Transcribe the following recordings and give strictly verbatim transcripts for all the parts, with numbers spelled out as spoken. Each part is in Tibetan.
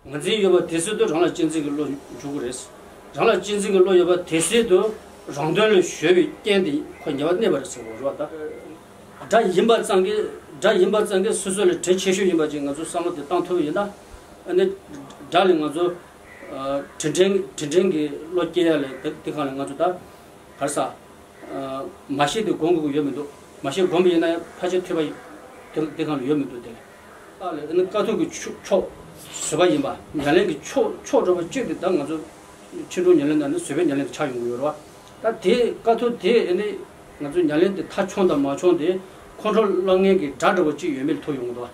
ངོས་འཛིན་ཡོད་པ་དེ་སྲིད་དུ་རང་ལ་གཅེས་འཛིན་གྱི་བློ་འཇུག་གི་རེད། རང་ལ་གཅེས་འཛིན་གྱི་བློ་ཡོད་པ་དེ་སྲིད་དུ་རང་དོན་ལ་གཞོལ་བའི་རྐྱེན་དེ་ཁོ་ཉེ་བར་གནས་པ་རེད་ཟེར་བ་རེད་བ། ད་དགྲ་ཡིན་པ་ཙམ་གྱིས་དགྲ་ཡིན་པ་ཙམ་གྱིས་སོ་སོ་ལ་དྲིན་ཆེ་ཤོས་ཡིན་པ་ཅིག་ང་ཚོ་བསམ་བློ་དེ་བཏང་ཐུབ་པ་ཡིན་ན། ཨ་ནི་དགྲ་ལ་ང་ཚོ་ཨ་དྲིན་དྲན་དྲིན་དྲན་གྱི་བློ་སྐྱེ་ཡ་ལས་དེ་དེ་གང་ལ་ང་ཚོ་ད་གར་ས། མ་ཤེས་དེ་སྒོམ་དགོས་ཀྱི་ཡོད་མི་འདུག་མ་ཤེས་སྒོམ་པ་ཡིན་ན་ཕལ་ཆེར་ཐོས་པ་དེ་དེ་གང་ལ་ཡོད་མི་འདུག་དེ་ལ། ཨ་ལས་ཨ་ནི་དཀའ་ཐུབ་ཀྱི་ཕྱོགས་ཕྱོགས་བཟོད་པ་ཡིན་པ། ཉམས་ལེན་གྱི་ཕྱོགས་ཕྱོགས་འགྲོ་བ་གཅིག་དེ་ད་ང་ཚོ་ཕྱི་འགྲོ་ཉམས་ལེན་དང་ནི་བཟོད་པའི་ཉམས་ལེན་དེ་ཆགས་ཡོང་གི་ཡོད་རེད་བ། ད་དེ་དཀའ་ཐུབ་དེ་ཨ་ནི་ང་ཚོ་ཉམས་ལེན་དེ་མཐའ་འཁྱོངས་དང་མ་འཁྱོངས་དེ་ཁོང་ཁྲོ་ལངས་མཁན་གྱི་དགྲ་འདྲ་བ་གཅིག་ཡོད་མེད་ལ་ཐུག་ཡོང་གི་འདུག་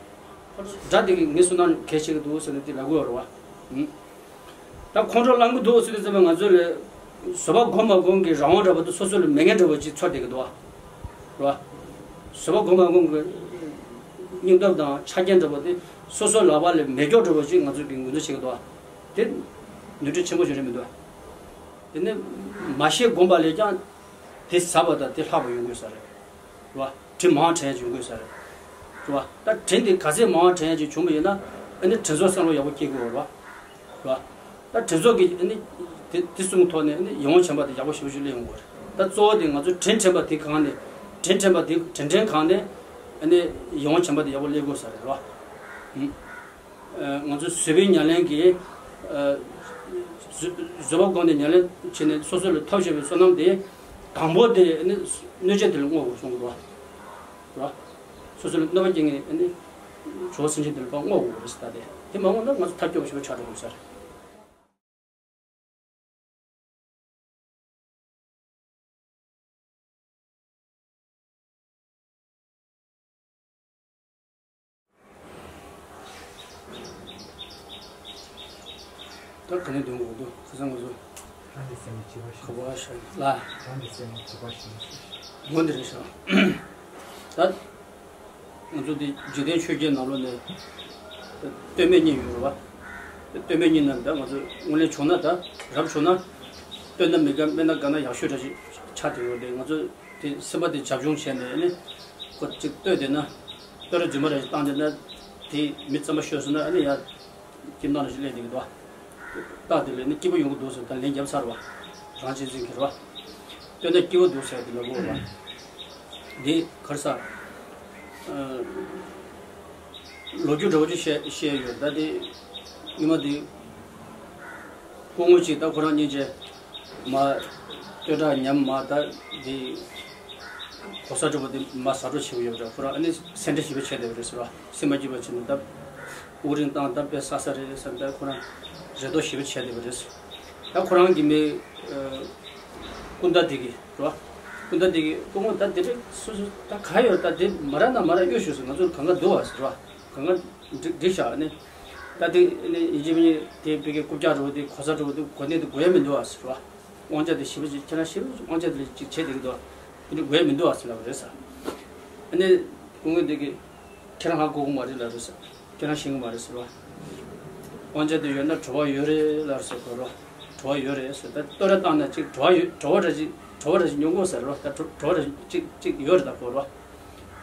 བ། དགྲ་དེ་གིས་ངའི་བསོད་ནམས་གལ་ཆེ་གི་འདུག་ཟེར་ནས་དེ་ལབ་གི་ཡོད་རེད་བ། ད་ཁོང་ཁྲོ་ལངས་གི་འདུག་ཟེར་དུས་ཙམ་པ་ང་ཚོ་ལ་བཟོད་པ་སྒོམ་མ་སྒོམ་གྱི་རང་དབང་འདྲ་པོ་དེ་སོ་སོ་ལ་མེད་མཁན་འདྲ་པོ་ཅིག་ཚོར་བསྡད་ཀྱི་འདུག་བ། རེད་བ། བཟོད་པ་སྒོམ་མ་སྒོམ་གྱི་སྙིང་སྟོབས་དང་ཆ་རྐྱེན་འདྲ་པོ་དེ་སོ་སོ་ལག་པ་ལ་མེད་སྐྱོ་འདྲ་པོ་ཅིག་ང་ཚོ་གིས་ངོས་འཛིན་བྱེད་ཀྱི་འདུག་བ། དེ་ནུས་འབྲས་ཆེན་པོ་ཞིག་རེད་མི་འདུག་བ། དེ་ནི་མ་ཤེས་སྒོམ་པ་ལས་ཀྱང་དེ་ཟབ་པ་དང་དེ་ལྷག་པ་ཡོང་དགོས་ས་རེད། རེད་བ། དྲིན་མང་དྲན་ཡ་ཅིག་ཡོང་དགོས་ས་རེད། རེད་བ། ད་དྲིན་དེ་ག་ཚད་མང་དྲན་ཡ་ཅིག་བྱུང་བ་ཡིན་ན་ཨ་ནི་དྲིན་གཟོ་བསམ་བློ་ཡག་པོ་སྐྱེ་དགོས་རེད་བ། རེད་བ། ད་དྲིན་གཟོ་གི་ཨ་ནི་དེ་དེ་གསུམ་ཐོག་ནས་ཨ་ནི་ཡིད་འོང་ཆེན་པ་དེ་ཡག་པོ་ཞེ་པོ་ཅིག་སླེབས་ཡོང་དགོས་རེད། ད་གཙོ་བོ་དེ་ང་ཚོ་དྲིན་དྲན་པ་དེ་གང་ནས་དྲིན་དྲན་པ་དེ་དྲིན་དྲན་གང་ནས་ཨ་ནི་ཡིད་འོང་ཆེན་པ་དེ་ཡག་པོ་སླེབས་དགོས་ས་རེད། རེད་བ། ཨུམ། ང་ཚོ་བཟོད་པའི་ཉམས་ལེན་གྱིས། བཟོད་པ་སྒོམ་ནས་ཉམས་ལེན་བྱས་ནས་སོ་སོ་ལ་ཐོབ་བཞིན་པའི་བསོད་ནམས་དེ། དང་པོ་དེ་ནི་གནོད་བྱེད་དེ་ལ་བསྔོ་དགོས་གསུངས་འདུག་བ། སོ་སོ་ལ་གནོད་པ་སྐྱེལ་མཁན་ནི་ཇོ་བོ་སེམས་ཅན་དེ་ལ་ཕར་བསྔོ་དགོས་རེད་ཟེར། ད་དེ་དེ་མ་བསྔོ་ན་ང་ཚོ་ཐབས་སྐྱོ་པོ་ཞེ་པོ་ཆགས་འགྲོ་དགོས་ས་རེད། ད་ག་ནས་འདོན་དགོས་འདུག་ཁ་སང་ང་ཚོ། རང་གི་སེམས་ནི་བྱིས་པ་བཞིན། ག་པར་བཞག་ལ། རང་གི་སེམས་ནི་བྱིས་པ་བཞིན། ངོ་འདི་རེད་ཤག་ད། ང་ཚོ་འདི་འཇིག་རྟེན་ཆོས་བརྒྱད་ནང་ལོགས་ནས་ལྟོས་མེད་གཉིས་ཡོད་རེད་བ། ལྟོས་མེད་གཉིས་ནང་ད་ང་ཚོ་དངོས་གནས་བྱུང་ན་ད་རབ་བྱུང་ན་ལྟོས་ན་མི་དགའ་སྨྲས་ན་དགའ་ན་ཡག་ཤོས་འདྲ་ཞིག་ཆགས་བསྡད་ཡོད་རེད། ང་ཚོ་དེ་སེམས་པ་དེ་རྒྱབ་ལྗོངས་བྱས་ནས་ཨ་ནི་ཁོ་གཅིག་ལྟོས་བསྡད་ན་ལྟོས་ར་རྫུན་མ་ར་ཞིག་བཏང་བསྡད་ན་དེ་མི་རྩ་མ་ཤོར་སོང་ན་ཨ་ནི་ཡ་སྐྱིད་སྣང་ར་ཞིག་སླེབས་བསྡད་ཀྱི་འདུག་བ། རྟགས་དེ་ལས་ནི་སྐྱིད་པོ་ཡོང་གི་འདུག་ཟེར་ད་ལན་བརྒྱབ་ཚར་བ། རང་གཅེས་འཛིན་གྱི་རེད་བ། ལྟོས་ན་སྐྱིད་པོ་འདུག་ཟེར་དེ་ལབ་དགོས་རེད་བ། འདི་ག་རེ་ཟ། ལོ་རྒྱུས་འདྲ་བོ་ཅིག་བཤད་བཤད་ཡོད་ད་དེ། ཉི་མ་དེ། སྐུ་ངོ་ཅིག་ད་ཁོ་རང་གཉིས་ཀྱི་མ། ལྟོས་གྲ་ཉམས་མ་ད་དེ། གོ་ས་འདྲ་བོ་དེ་མ་ཟ་འགྲོ་བྱེད་ཀྱི་ཡོད་རེད། ཁོ་རང་ཨ་ནི་སེམས་ཁྲལ་ཞེ་པོ་བྱས་བསྡད་པ་རེད་ཟེར་བ། སེམས་མ་སྐྱིད་པ་བྱས་ནས་ད། དབུགས་རིང་བཏང་ད་དཔེ་ཟ་ས་རེད་བསམ་ད་ཁོ་རང་རེ་དོགས་ཞེ་པོ་བྱས་བསྡད་པ་རེད། ད་ཁོ་རང་གི་མི། ཨ། སྐུ་ཟླ་དེ་གི་རེད་བ། སྐུ་ཟླ་དེ་གི་སྐུ་ངོ་ད་དེ་འདྲ་སོ་སོ་ད་ག་ཡོད་ད་དེ་མ་ར་ན་མ་ར་གཡོ་ཞུ་སོང་ང་ཚོར་གང་ག་འདུག་བ་ཟེར་བ། གང་ག་འགྲིག་འགྲིག་ཤག་ནི། ད་དེ་ནི་ཡིན་གཅིག་མིན་གཅིག་དེ་བོད་ཀྱི་རྐུབ་བཀྱག་རུ་དེ་གོ་ས་རུ་དེ་གོ་གནས་དེ་དགོས་ཡ་མི་འདུག་བ་ཟེར་བ། དབང་ཆ་དེ་ཞེ་པོ་ཅིག་ཁྱེད་རང་ཞེ་པོ་ཅིག་དབང་ཆ་དེ་ཅིག་བྱེད་བསྡད་ཀྱི་འདུག་དེ་འདྲ་དགོས་ཡ་མི་འདུག་བ་ཟེར་ལབ་པ་རེད་ཟེར། ཨ་ནི་སྐུ་ངོ་དེ་གིས་ཁྱེད་རང་ཧ་གོ་གི་མ་རེད་ལབ་རེད་ཟེར། ཁྱེད་རང་ཤེས་གི་མ་རེད་ཟེར་བ། དབང་ཆ་དེ་ཡོད་ན་བྲོ་བ་ཡོད་རེད་ལབ་ཟེར་གོ་རོ། བྲོ་བ་ཡོད་རེད་ཟེར་ད་ལྟོས་ར་བཏང་ན་ཅིག་བྲོ་བ་ཡོད་བྲོ་བ་ར་ཅིག་བྲོ་བ་ར་ཅིག་མྱོང་གོ་ཟེར་རོ། ད་བྲོ་བྲོ་བ་ར་ཅིག་ཅིག་ཡོད་རེད་ད་གོ་རོ།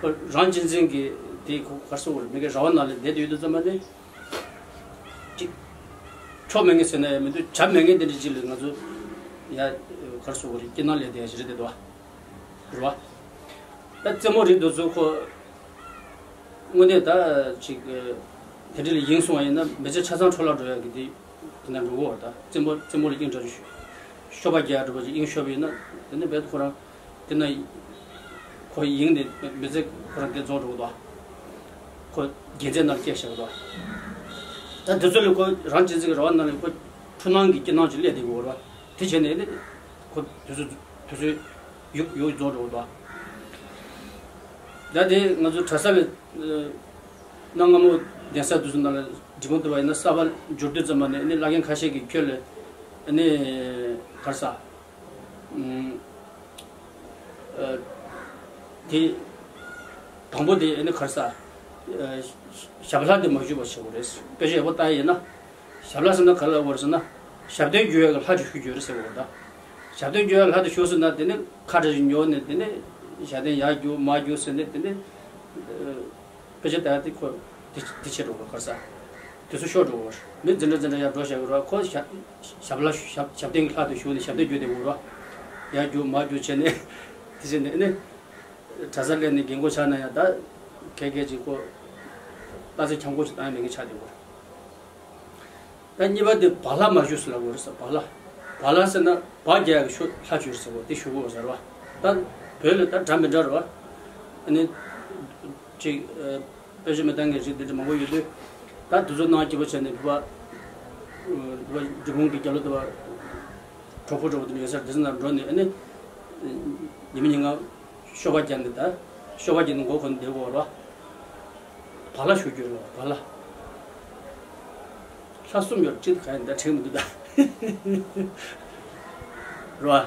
ཁོ་རང་གཅེས་འཛིན་གྱི་དེ་ཁོ་གར་སོང་བར་མི་གི་ར་བ་ནང་ལ་བསྡད་དུ་ཡོད་དུ་ཙམ་པ་ནི། ཅིག་ཆོ་མེད་ངེས་ཟེར་ན་ཡང་མི་འདུག་བྱ་མེད་ངེས་དེ་འདྲ་ཅིག་ལ་ང་ཚོ་ཡ་གར་སོང་བར་སྐྱིད་སྣང་ལས་དེ་ཡ་ཞིག་རེད་དེ་དོ། རེད་བ། ད་རྩེད་མོ་རིགས་འདི་ཚོ་ཁོ། དངོས་གནས་ད་ཅིག་དེ་འདྲ་ལ་ཡིན་སོང་བ་ཡིན་ན་མི་ཚེ་ཆ་ཚང་འཕྲོ་བརླག་འགྲོ་ཡ་གི་དེ་དེ་འདྲ་འགྲོ་གོ་བ། ད་རྩེད་མོ་རྩེད་མོ་ལ་དབྱིངས་འདྲ་ཞོ་ཤོ་པ་རྒྱག་འགྲོ་བ་ཅིག་དབྱིངས་ཤོར་བ་ཡིན་ན་དེ་ནི་རྦད་དེ་ཁོ་རང་དེ་ན་ཁོ་ཡིན་ནས་མི་ཚེ་ཁོ་རང་དེ་རྫོགས་འགྲོ་གི་འདུག་ཁོ་དགེ་མཚན་ནང་སྐྱེས་བཞག་གི་འདུག་ད་དེ་ཚོ་ལ་ཁོ་རང་གཅེས་འཛིན་གྱི་ར་བ་ནང་ལ་ཁོ་འཁྲུལ་སྣང་གི་སྐྱིད་སྣང་ཅིག་སླེབས་བསྡད་ཀྱི་ཡོད་རེད་བ། དེ་བྱས་ནས་ནི་ཁོ་དུས་ཚོད་དུས་ཚོད་ཡུག་ཡུག་རྫོགས་འགྲོ་གི་འདུག་ད་དེ་ང་ཚོ་གྲྭ་ས་ལ། གནའ་སྔ་མོ་གདན་ས་དེ་ཚོ་ནང་ལ་འབྲི་གུང་དུ་བ་ཡིན་ན་གསར་པ་འབྱོར་དུས་ཙམ་པ་ནས་ནི་བླ་རྒན་ཁ་ཤས་ཀྱིས་ཁྱོད་ལ་ནི་གར་ས་དེ་དང་པོ་དེ་ནི་གར་ས་ཞབས་ལྷ་དེ་མ་ཞུ་བ་བྱེད་དགོས་རེད། དཔེ་ཆ་ཡག་པོ་ལྟ་ཡིན་ན་ཞབས་ལྷ་ཟེར་ན་ག་ལ་བར་ཟེར་ན་ཞབས་བརྟན་རྒྱུ་ཡག་གི་ལྷ་དེ་ཞུ་རྒྱུ་རེད་ཟེར་བ་ད། ཞབས་བརྟན་རྒྱུ་ཡག་ལྷ་དེ་ཞུ་ཟེར་ན་དེ་ནི་ཁ་བྲལ་ཞིག་ཉོ་ནས་དེ་ནི་ཞབས་བརྟན་ཡག་རྒྱུ་མ་རྒྱུ་ཟེར་ནས་དེ་ནི། དཔེ་ཆ་ལྟ་ཡ་དེ་ཁོ་དེ་དེ་ཆེད་འགྲོ་གི་གར་ས། དེ་ཚོ་ཤོར་འགྲོ་གི་རེད། མི་འཛིན་གྲྭ་འཛིན་གྲྭ་ཡར་འགྲོ་བཞག་གི་རེད། ཁོ་ཞབས་ཞབས་ལ་ཞབས་ཞབས་བརྟན་གྱི་ལྷ་དེ་བཞུགས་ནས་ཞབས་བརྟན་རྒྱུ་དེ་འོང་རོགས། ཡར་རྒྱུག་མར་རྒྱུག་བྱས་ནས་དེ་བྱས་ནས་ཨ་ནི་གྲྭ་ས་སླེབས་ནས་རྒན་གོག་ཆགས་ན་ཡང་ད་ཁལ་ཁལ་ཅིག་ཁོ་རྟ་ཚེ་འཁྱམ་གོ་ཅིག་བཏང་ཡ་མེད་མཁན་ཆགས་བསྡད་ཡོད་རེད། ད་གཉིས་པ་དེ་བག་ལྷ་མ་བཞུགས་ཟེར་ལབ་དགོས་རེད་ཟེར། བག་ལྷ། བག་ལྷ་ཟེར་ན་བག་རྒྱག་ཡག་ཤོ་ལྷ་བྱོས་ཟེར་བ་དེ་ཞུ་དགོས་ཟེར་བ། ད་བོད་ལ་ད་འདྲ་མི་འདྲ་རེད་བ། ཨ་ནི་ཅིག་ཨ་དཔེ་ཆ་མི་འདང་མཁན་རིགས་དེ་འདྲ་མང་པོ་ཡོད་དུས། ད་དེ་ཚོ་ནང་སྐྱིད་པོ་བྱས་ནས་བོད་པ་བོད་པ་འབྲི་གུང་གི་རྒྱབ་ལོགས་དུ་བ་གྲོགས་པོ་འདྲ་བོ་དེ་འདྲ་ཡོད་སར་དེ་ཚོ་ནང་འགྲོ་ནས་ཨ་ནི་ཉི་མ་ཉིན་གང་། ཤོ་བ་རྒྱག་ནས་ད་ཤོ་བ་རྒྱག་ནས་མགོ་གོན་བསྡད་དགོས་རོ། བག་ལྷ་ཞུ་རྒྱུ་རོ་བག་ལྷ། ལྷ་གསུམ་ཡོད་ཅི་ག་ཡིན་ད་དྲན་མི་འདུག་ད། རོ།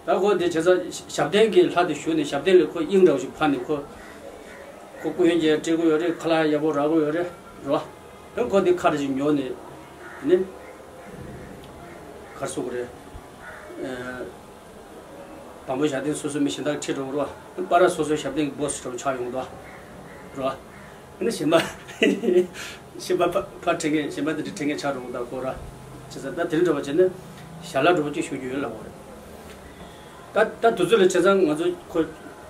ད་ཁོ་དེ་བྱས་ཙང་ཞབས་བརྟན་གྱི་ལྷ་དེ་ཞུ་ནས་ཞབས་བརྟན་ལས་ཁོ་དབྱིངས་འདྲ་བོ་ཞིག་ཕར་ནས་ཁོ། ཁོ་སྐུ་ཡོན་ཅན་སྤྲད་གི་ཡོད་རེད། ཁ་ལག་ཡག་པོ་རག་གི་ཡོད་རེད་རོ། ཡང་ཁོ་དེ་ཁ་རེ་ཞིག་ཉོ་ནས་ནི། གར་སོ་གི་རེད། དང་པོ་ཞབས་བརྟན་སོ་སོའི་མི་གཞན་དག་ཁྲིད་འགྲོ་གི་རོ། པ་ར་སོ་སོའི་ཞབས་བརྟན་གྱི་སྦོ་སི་འདྲ་བོ་ཆགས་ཡོང་གི་འདུག་རོ། ནི་གཞན་པ། གཞན་པ་ཕ་ཕ་ཁྲིད་མཁན་གཞན་པ་དེ་འདྲ་ཁྲིད་མཁན་ཆགས་འགྲོ་གི་འདུག་ཁོ་ར། བྱས་ཙང་ད་དེ་འདྲ་འདྲ་བོ་བྱས་ནས་ཞལ་ལག་འདྲ་བོ་གཅིག་ཞུ་རྒྱུ་ཡོད་ལབ་གི་རེད། ད་ད་དུས་ཚོད་ལ་བྱས་ཙང་ང་ཚོ་ཁོ་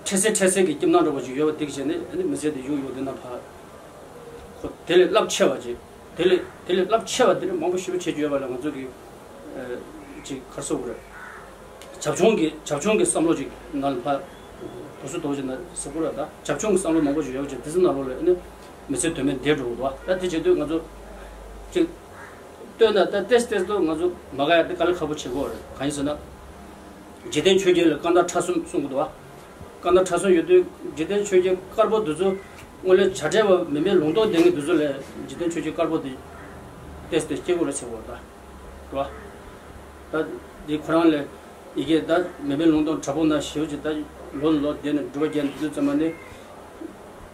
འཕྲལ་སེལ་འཕྲལ་སེལ་གྱི་སྐྱིད་སྣང་འདྲ་བོ་ཅིག་ཡོད་པ་དེ་གི་བྱས་ནས་ཨ་ནི་མི་ཚེ་འདི་ཡུག་ཡུག་འདི་ན་ཕར། ཁོ་དེ་ལས་རླབས་ཆེ་བ་ཅིག་དེ་ལས་དེ་ལས་རླབས་ཆེ་བ་དེ་ལས་མང་པོ་ཞེ་པོ་བྱེད་རྒྱུ་ཡོད་པ་ལ་ང་ཚོ་གི་ཨ་ཅིག་གར་སོ་གི་རེད། བྱབ་ཆུང་གི་བྱབ་ཆུང་གི་བསམ་བློ་ཅིག་ནང་ལ་ཕར་དུ་སུ་དོ་ཅིག་ན་ཟེར་གི་རེད། ད་བྱབ་ཆུང་གི་བསམ་བློ་མང་པོ་ཞིག་ཡོད་པ་ཅིག་དེ་ཚོ་ནང་ལོགས་ལ་ཨ་ནི་མི་ཚེ་དོན་མེད་བསྡད་འགྲོ་གི་འདུག་ད་དེ་བྱེད་དུས་ང་ཚོ་ཅིག་ལྟོས་ན་ད་ཏེས་ཏེས་ཏོ་ང་ཚོ་མ་དགའ་ཡ་དེ་དཀའ་ལས་ཁག་པོ་བྱེད་དགོས་རེད། གང་ཡིན་ཟེར་ན། འཇིག་རྟེན་ཆོས་བརྒྱད་ལ་སྐར་མདའ་ཕྲ་གསུམ་གསུང་གི་འདུག་བ། སྐར་མདའ་ཕྲ་གསུམ་ཡོད་དུས་འཇིག་རྟེན་ཆོས་བརྒྱད་དཀར་པོ་འདི་ཚོ་དངོས་གནས་བྱ་བྲལ་བ་མི་མེད་ལུང་སྟོང་ལྡན་གྱི་འདི་ཚོ་ལས་འཇིག་རྟེན་ཆོས་བརྒྱད་དཀར་པོ་དེ་ཏེས་ཏེ་སྐྱེ་དགོས་རེད་ཟེར་བ་ད། རེད་བ། ད་འདི་ཁོ་རང་ལས་ཡི་གེ་ད་མི་མེད་ལུང་སྟོང་དྲག་པོ་ན་ཞེ་པོ་ཅིག་ད་ལོ་ནས་ལོ་བསྡད་ནས་སྒྲུབ་པ་རྒྱག་འདི་ཚོ་ཙམ་པ་ནི།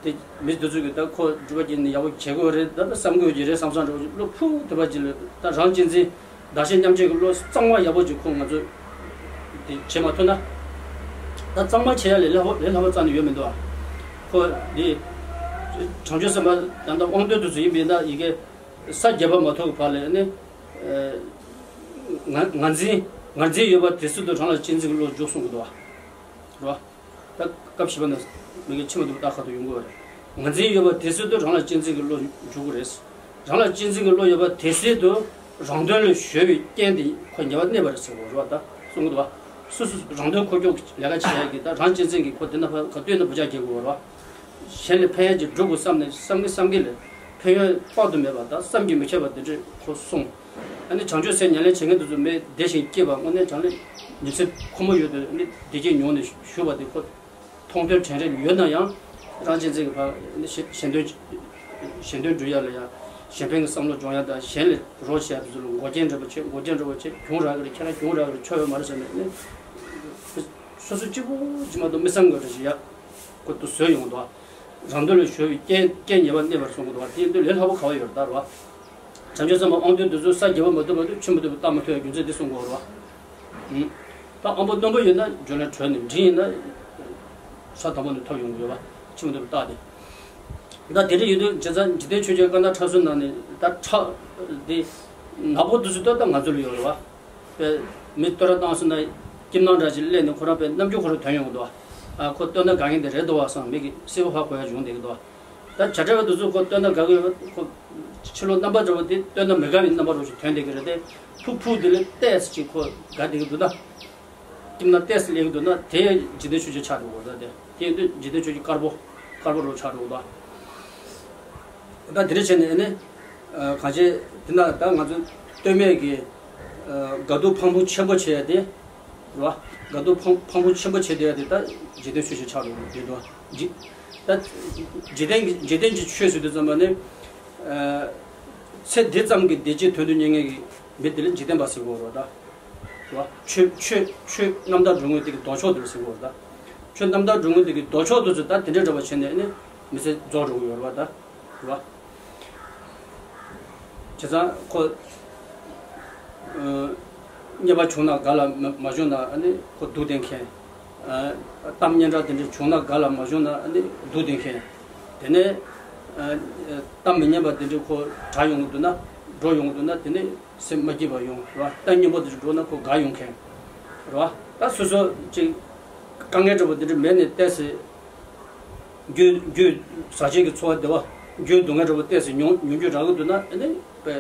དེ་མི་འདི་ཚོ་གིས་ད་ཁོ་སྒྲུབ་པ་རྒྱག་ནས་ཡག་པོ་བྱེད་དགོས་རེད་ད་ད་བསམ་དགོས་ཀྱི་རེད་བསམ་བསམ་འདྲ་བོ་ཅིག་བློ་ཕུགས་ཐེབས་པ་ཅིག་ལ་ད་རང་གཅེས་འཛིན་བདག་གཞན་མཉམ་བརྗེ་གི་བློ་གཙང་མ་ཡག་པོ་ཅིག་ཁོ་ང་ཚོས་དེ་བྱེད་མ་ཐུབ་ན། ད་གཙང་མ་བྱེད་ཡ་ལས་སླ་པོ་ལས་སླ་པོ་རྩ་ནས་ཡོད་མི་འདུག་ཨ། ཁོ་འདི་བྱང་ཆུབ་སེམས་དཔའ་ད་ལྟ་དབང་དོན་དུ་སུ་ཡིན་པས་ན་ཡི་གེ་ས་བརྒྱད་པ་མ་ཐོབ་ཀྱི་བར་ལ་ནི་ང་ངར་འཛིན་ངར་འཛིན་ཡོད་པ་དེ་སྲིད་དུ་རང་ལ་གཅེས་འཛིན་གྱི་བློ་འཇུག་གསུང་གི་འདུག་ཨ། རེད་བ། ད་སྐབས་བཞི་པ་ནས་མི་གི་ཕྱི་མ་འདུག་ལྟ་ཁ་ཐུག་ཡོང་དགོས་རེད། ངར་འཛིན་ཡོད་པ་དེ་སྲིད་དུ་རང་ལ་གཅེས་འཛིན་གྱི་བློ་འཇུག་གི་རེད། རང་ལ་གཅེས་འཛིན་གྱི་བློ་ཡོད་པ་དེ་སྲིད་དུ་རང་དོན་ལ་གཞོལ་བའི་རྐྱེན་དེ་ཁོ་ཉེ་བར་གནས་པ་རེད་ཟེར་བ་རེད་བ། ད་གསུང་གི་འདུག་བ། སོ་སོ་རང་དོན་ཁོ་ཁྱོག་ལས་ཀ་བྱེད་ཡ་གི་ད་རང་གཅེས་འཛིན་གྱི་ཁོ་དེ་ན་ཕར་ག་དུས་ན་བུ་ཅག་རྒྱག་དགོས་རེད་བ། གཞན་ལ་ཕན་ཡ་ཅིག་སྒྲུབ་དགོས་བསམ་ནས་བསམ་གི་བསམ་གི་ལས་ཕན་ཡོན་དཔག་ཏུ་མེད་པ་ད་བསམ་གྱིས་མི་ཁྱབ་པ་དེ་འདྲས་ཁོ་གསུངས། ཨ་ནི་བྱང་ཆུབ་སེམས་ཉམས་ལེན་བྱེད་མཁན་དེ་ཚོ་མི་བདེ་ཞིང་སྐྱིད་པ་དངོས་གནས་བྱང་ལས་ཉིན་སྲིབ་ཁོ་མོ་ཡོད་དུ་ཨ་ནི་བདེ་སྐྱིད་མྱོང་ནས་བཞུགས་པ་དེ་ཁོ་མཐོང་ཐོས་དྲན་རེག་ཡོད་ན་ཡང་རང་གཅེས་འཛིན་གྱི་བར་ཨ་ནི་གཞན་གཞན་དོན་གཞན་དོན་སྒྲུབ་ཡ་ལ་ཡང་གཞན་ཕན་གྱི་བསམ་བློ་སྦྱོང་ཡ་དང་གཞན་ལ་རོགས་བྱེད་ཡ་དེ་ཚོ་ལ་འགོག་རྐྱེན་འདྲ་པོ་བྱེད་འགོག་རྐྱེན་འདྲ་པོ་བྱེད་གྱོང་རག་གི་རེད་ཁྱེད་རང་གྱོང་རག་གི་རེད་ཆོ་ཡོད་མ་རེད་ཟེར་ནས་ཨ་ནི་སོ་སོ་གཅིག་པུ་གཅིག་མ་གཏོགས་མི་བསམ་དགོས་རེད་ཞེས་ཡ་ཁོ་དུ་བཟོས་ཡོང་འདུག་རང་དོན་ལ་གཞོལ་བའི་རྐྱེན་རྐྱེན་ཉེ་བར་གནས་པར་གསུངས་ཀྱི་འདུག་བ། དེ་ཡིན་དུས་ལས་སླ་པོ་ག་བ་ཡོད་རེད་ད་རེད་བ། བྱང་ཆུབ་སེམས་དཔའ་དབང་དོན་དེ་ཚོ་ས་བརྒྱད་པ་མ་ཐོབ་བར་དུ་ཆེན་པོ་ཐོབ་པའི་རྟགས་མ་ཐོབ་ཡ་རྒྱུ་མཚན་འདི་གསུངས་དགོས་རེད་བ། ད་དབང་པོ་རྣོན་པོ་ཡོད་ན་རྒྱུན་ལ་གྲོལ་ནས་འབྲིང་ཡིན་ན་ས་དང་པོ་ནས་ཐོབ་ཡོང་གི་ཡོད་བ་ཆེན་པོ་ཐོབ་པའི་རྟགས་དེ། ད་དེ་འདྲ་ཡོད་དུས་བྱས་ཙང་འཇིག་རྟེན་ཆོས་བརྒྱད་སྐར་མདའ་ཁྲ་གསུམ་ནང་ནས་ད་ཁྲག་དེ་ནག་པོ་དེ་ཚོ་ལྟོས་ད་ང་ཚོ་ལ་ཡོད་རེད་བ། པའི་མི་བསྟོད་ར་བཏང་སོང་ན་སྐྱིད་སྣང་འདྲ་ཞིག་སླེབས་ནས་ཁོ་རང་པའི་རྣམ་འགྱུར་ཁོ་རང་དོན་ཡོང་གི་འདུག་ཨ་ཁོ་བསྟོད་ན་དགའ་མཁན་དེ་རེད་འདུག་བ་བསམ་མི་གི་སེ་བོ་ཧ་གོ་ཡ་བྱུང་བསྡད་ཀྱི་འདུག་ད་བྱ་བྲལ་བ་དེ་ཚོ་ཁོ་བསྟོད་ན་དགའ་གི་ཡོད་ཁོ་ཕྱི་ལོགས་རྣམ་པ་འདྲ་བོ་དེ་བསྟོད་ན་མི་དགའ་བའི་རྣམ་པ་རོ་ཞིག་དོན་བསྡད་ཀྱི་རེད་དེ་ཕུག་ཕུག་དེ་ལས་ཏེས་ཅིག་ཁོ་དགའ་བསྡད་ཀྱི་འདུག་ད། སྐྱིད་སྣང་ཏེས་སླེབས་ཀྱི་འདུག་ན་དེ་འཇིག་རྟེན་ཆོས་བརྒྱད་ཆགས་འགྲོ་གི་རེད་ད་དེ་དེ་ཡིན་དུས་འཇིག་རྟེན་ཆོས་བརྒྱད་དཀར་པོ་དཀར་པོ་རོ་ཆགས་འགྲོ་གི་འདུག་ད་དེ་འདྲ་བྱས་ནས་ཨ་ནི། གང་ཅི་དེ་ན་ད་ང་ཚོ་ལྟོས་མེད་ཀྱི་དགའ་སྡུག་ཕངས་ཕུང་ཆེན་པོ་བྱེད་ཡ་དེ། རེད་བ། དགའ་སྡུག་ཕངས་ཕངས་ཕུང་ཆེན་པོ་བྱེད་བསྡད་ཡ་དེ་ད་འཇིག་རྟེན་ཆོས་བརྒྱད་ཆགས་འགྲོ་གི་འདུག་འཇིག་ད་འཇིག་རྟེན་གྱི་འཇིག་རྟེན་གྱི་ཆོས་ཟེར་དུས་ཙམ་པ་ནི། ཚེ་འདི་ཙམ་གྱི་བདེ་སྐྱིད་དོན་དུ་གཉེར་མཁན་གྱི་མི་དེ་ལ་འཇིག་རྟེན་པ་ཟེར་དགོས་རེད་ད། རེད་བ། ཆོས་ཆོས་ཆོས་རྣམ་དག་སྒྲུབ་མཁན་དེ་གི་ལྡོག་ཕྱོགས་དེ་ལ་ཟེར་དགོས་རེད་ད། ཆོས་རྣམ་དག་སྒྲུབ་མཁན་དེ་གི་ལྡོག་ཕྱོགས་དེ་ཚོ་ད་དེ་འདྲ་འདྲ་བ་བྱས་ནས་ནི་མི་ཚེ་རྫོགས་འགྲོ་གི་ཡོད་རེད་བ་ད། རེད་བ། བྱས་ཙང་ཁོ། རྙེད་པ་བྱུང་ན་དགའ་ལ་མ་མ་བྱུང་ན་ཨ་ནི་ཁོ་སྡུག་བསྡད་མཁན། གཏམ་སྙན་གྲགས་དེ་འདྲ་བྱུང་ན་དགའ་ལ་མ་བྱུང་ན་ཨ་ནི་སྡུག་བསྡད་མཁན། དེ་ནས་གཏམ་མི་སྙན་པ་དེ་འདྲ་ཁོ་གྲགས་ཡོང་གི་འདུག་ན་འགྲོ་ཡོང་གི་འདུག་ན་དེ་ནས་སེམས་མ་སྐྱིད་པ་ཡོང་རེད་བ། གཏམ་སྙན་པོ་དེ་འདྲ་འགྲོ་ན་ཁོ་དགའ་ཡོང་མཁན་རེད་བ། ད་སོ་སོ་ཅིག་དཀའ་ངལ་འདྲ་པོ་དེ་འདྲ་མེད་ནས་བལྟས་སེ། རྒྱུ་རྒྱུ་ཟ་ཆས་ཀྱི་འཚོ་བ་བདེ་བ། རྒྱུ་སྡུག་བསྔལ་འདྲ་པོ་བལྟས་སེ་མྱོང་མྱོང་རྒྱུ་རག་གི་འདུག་ན་ཨ་ནི་དཔེ་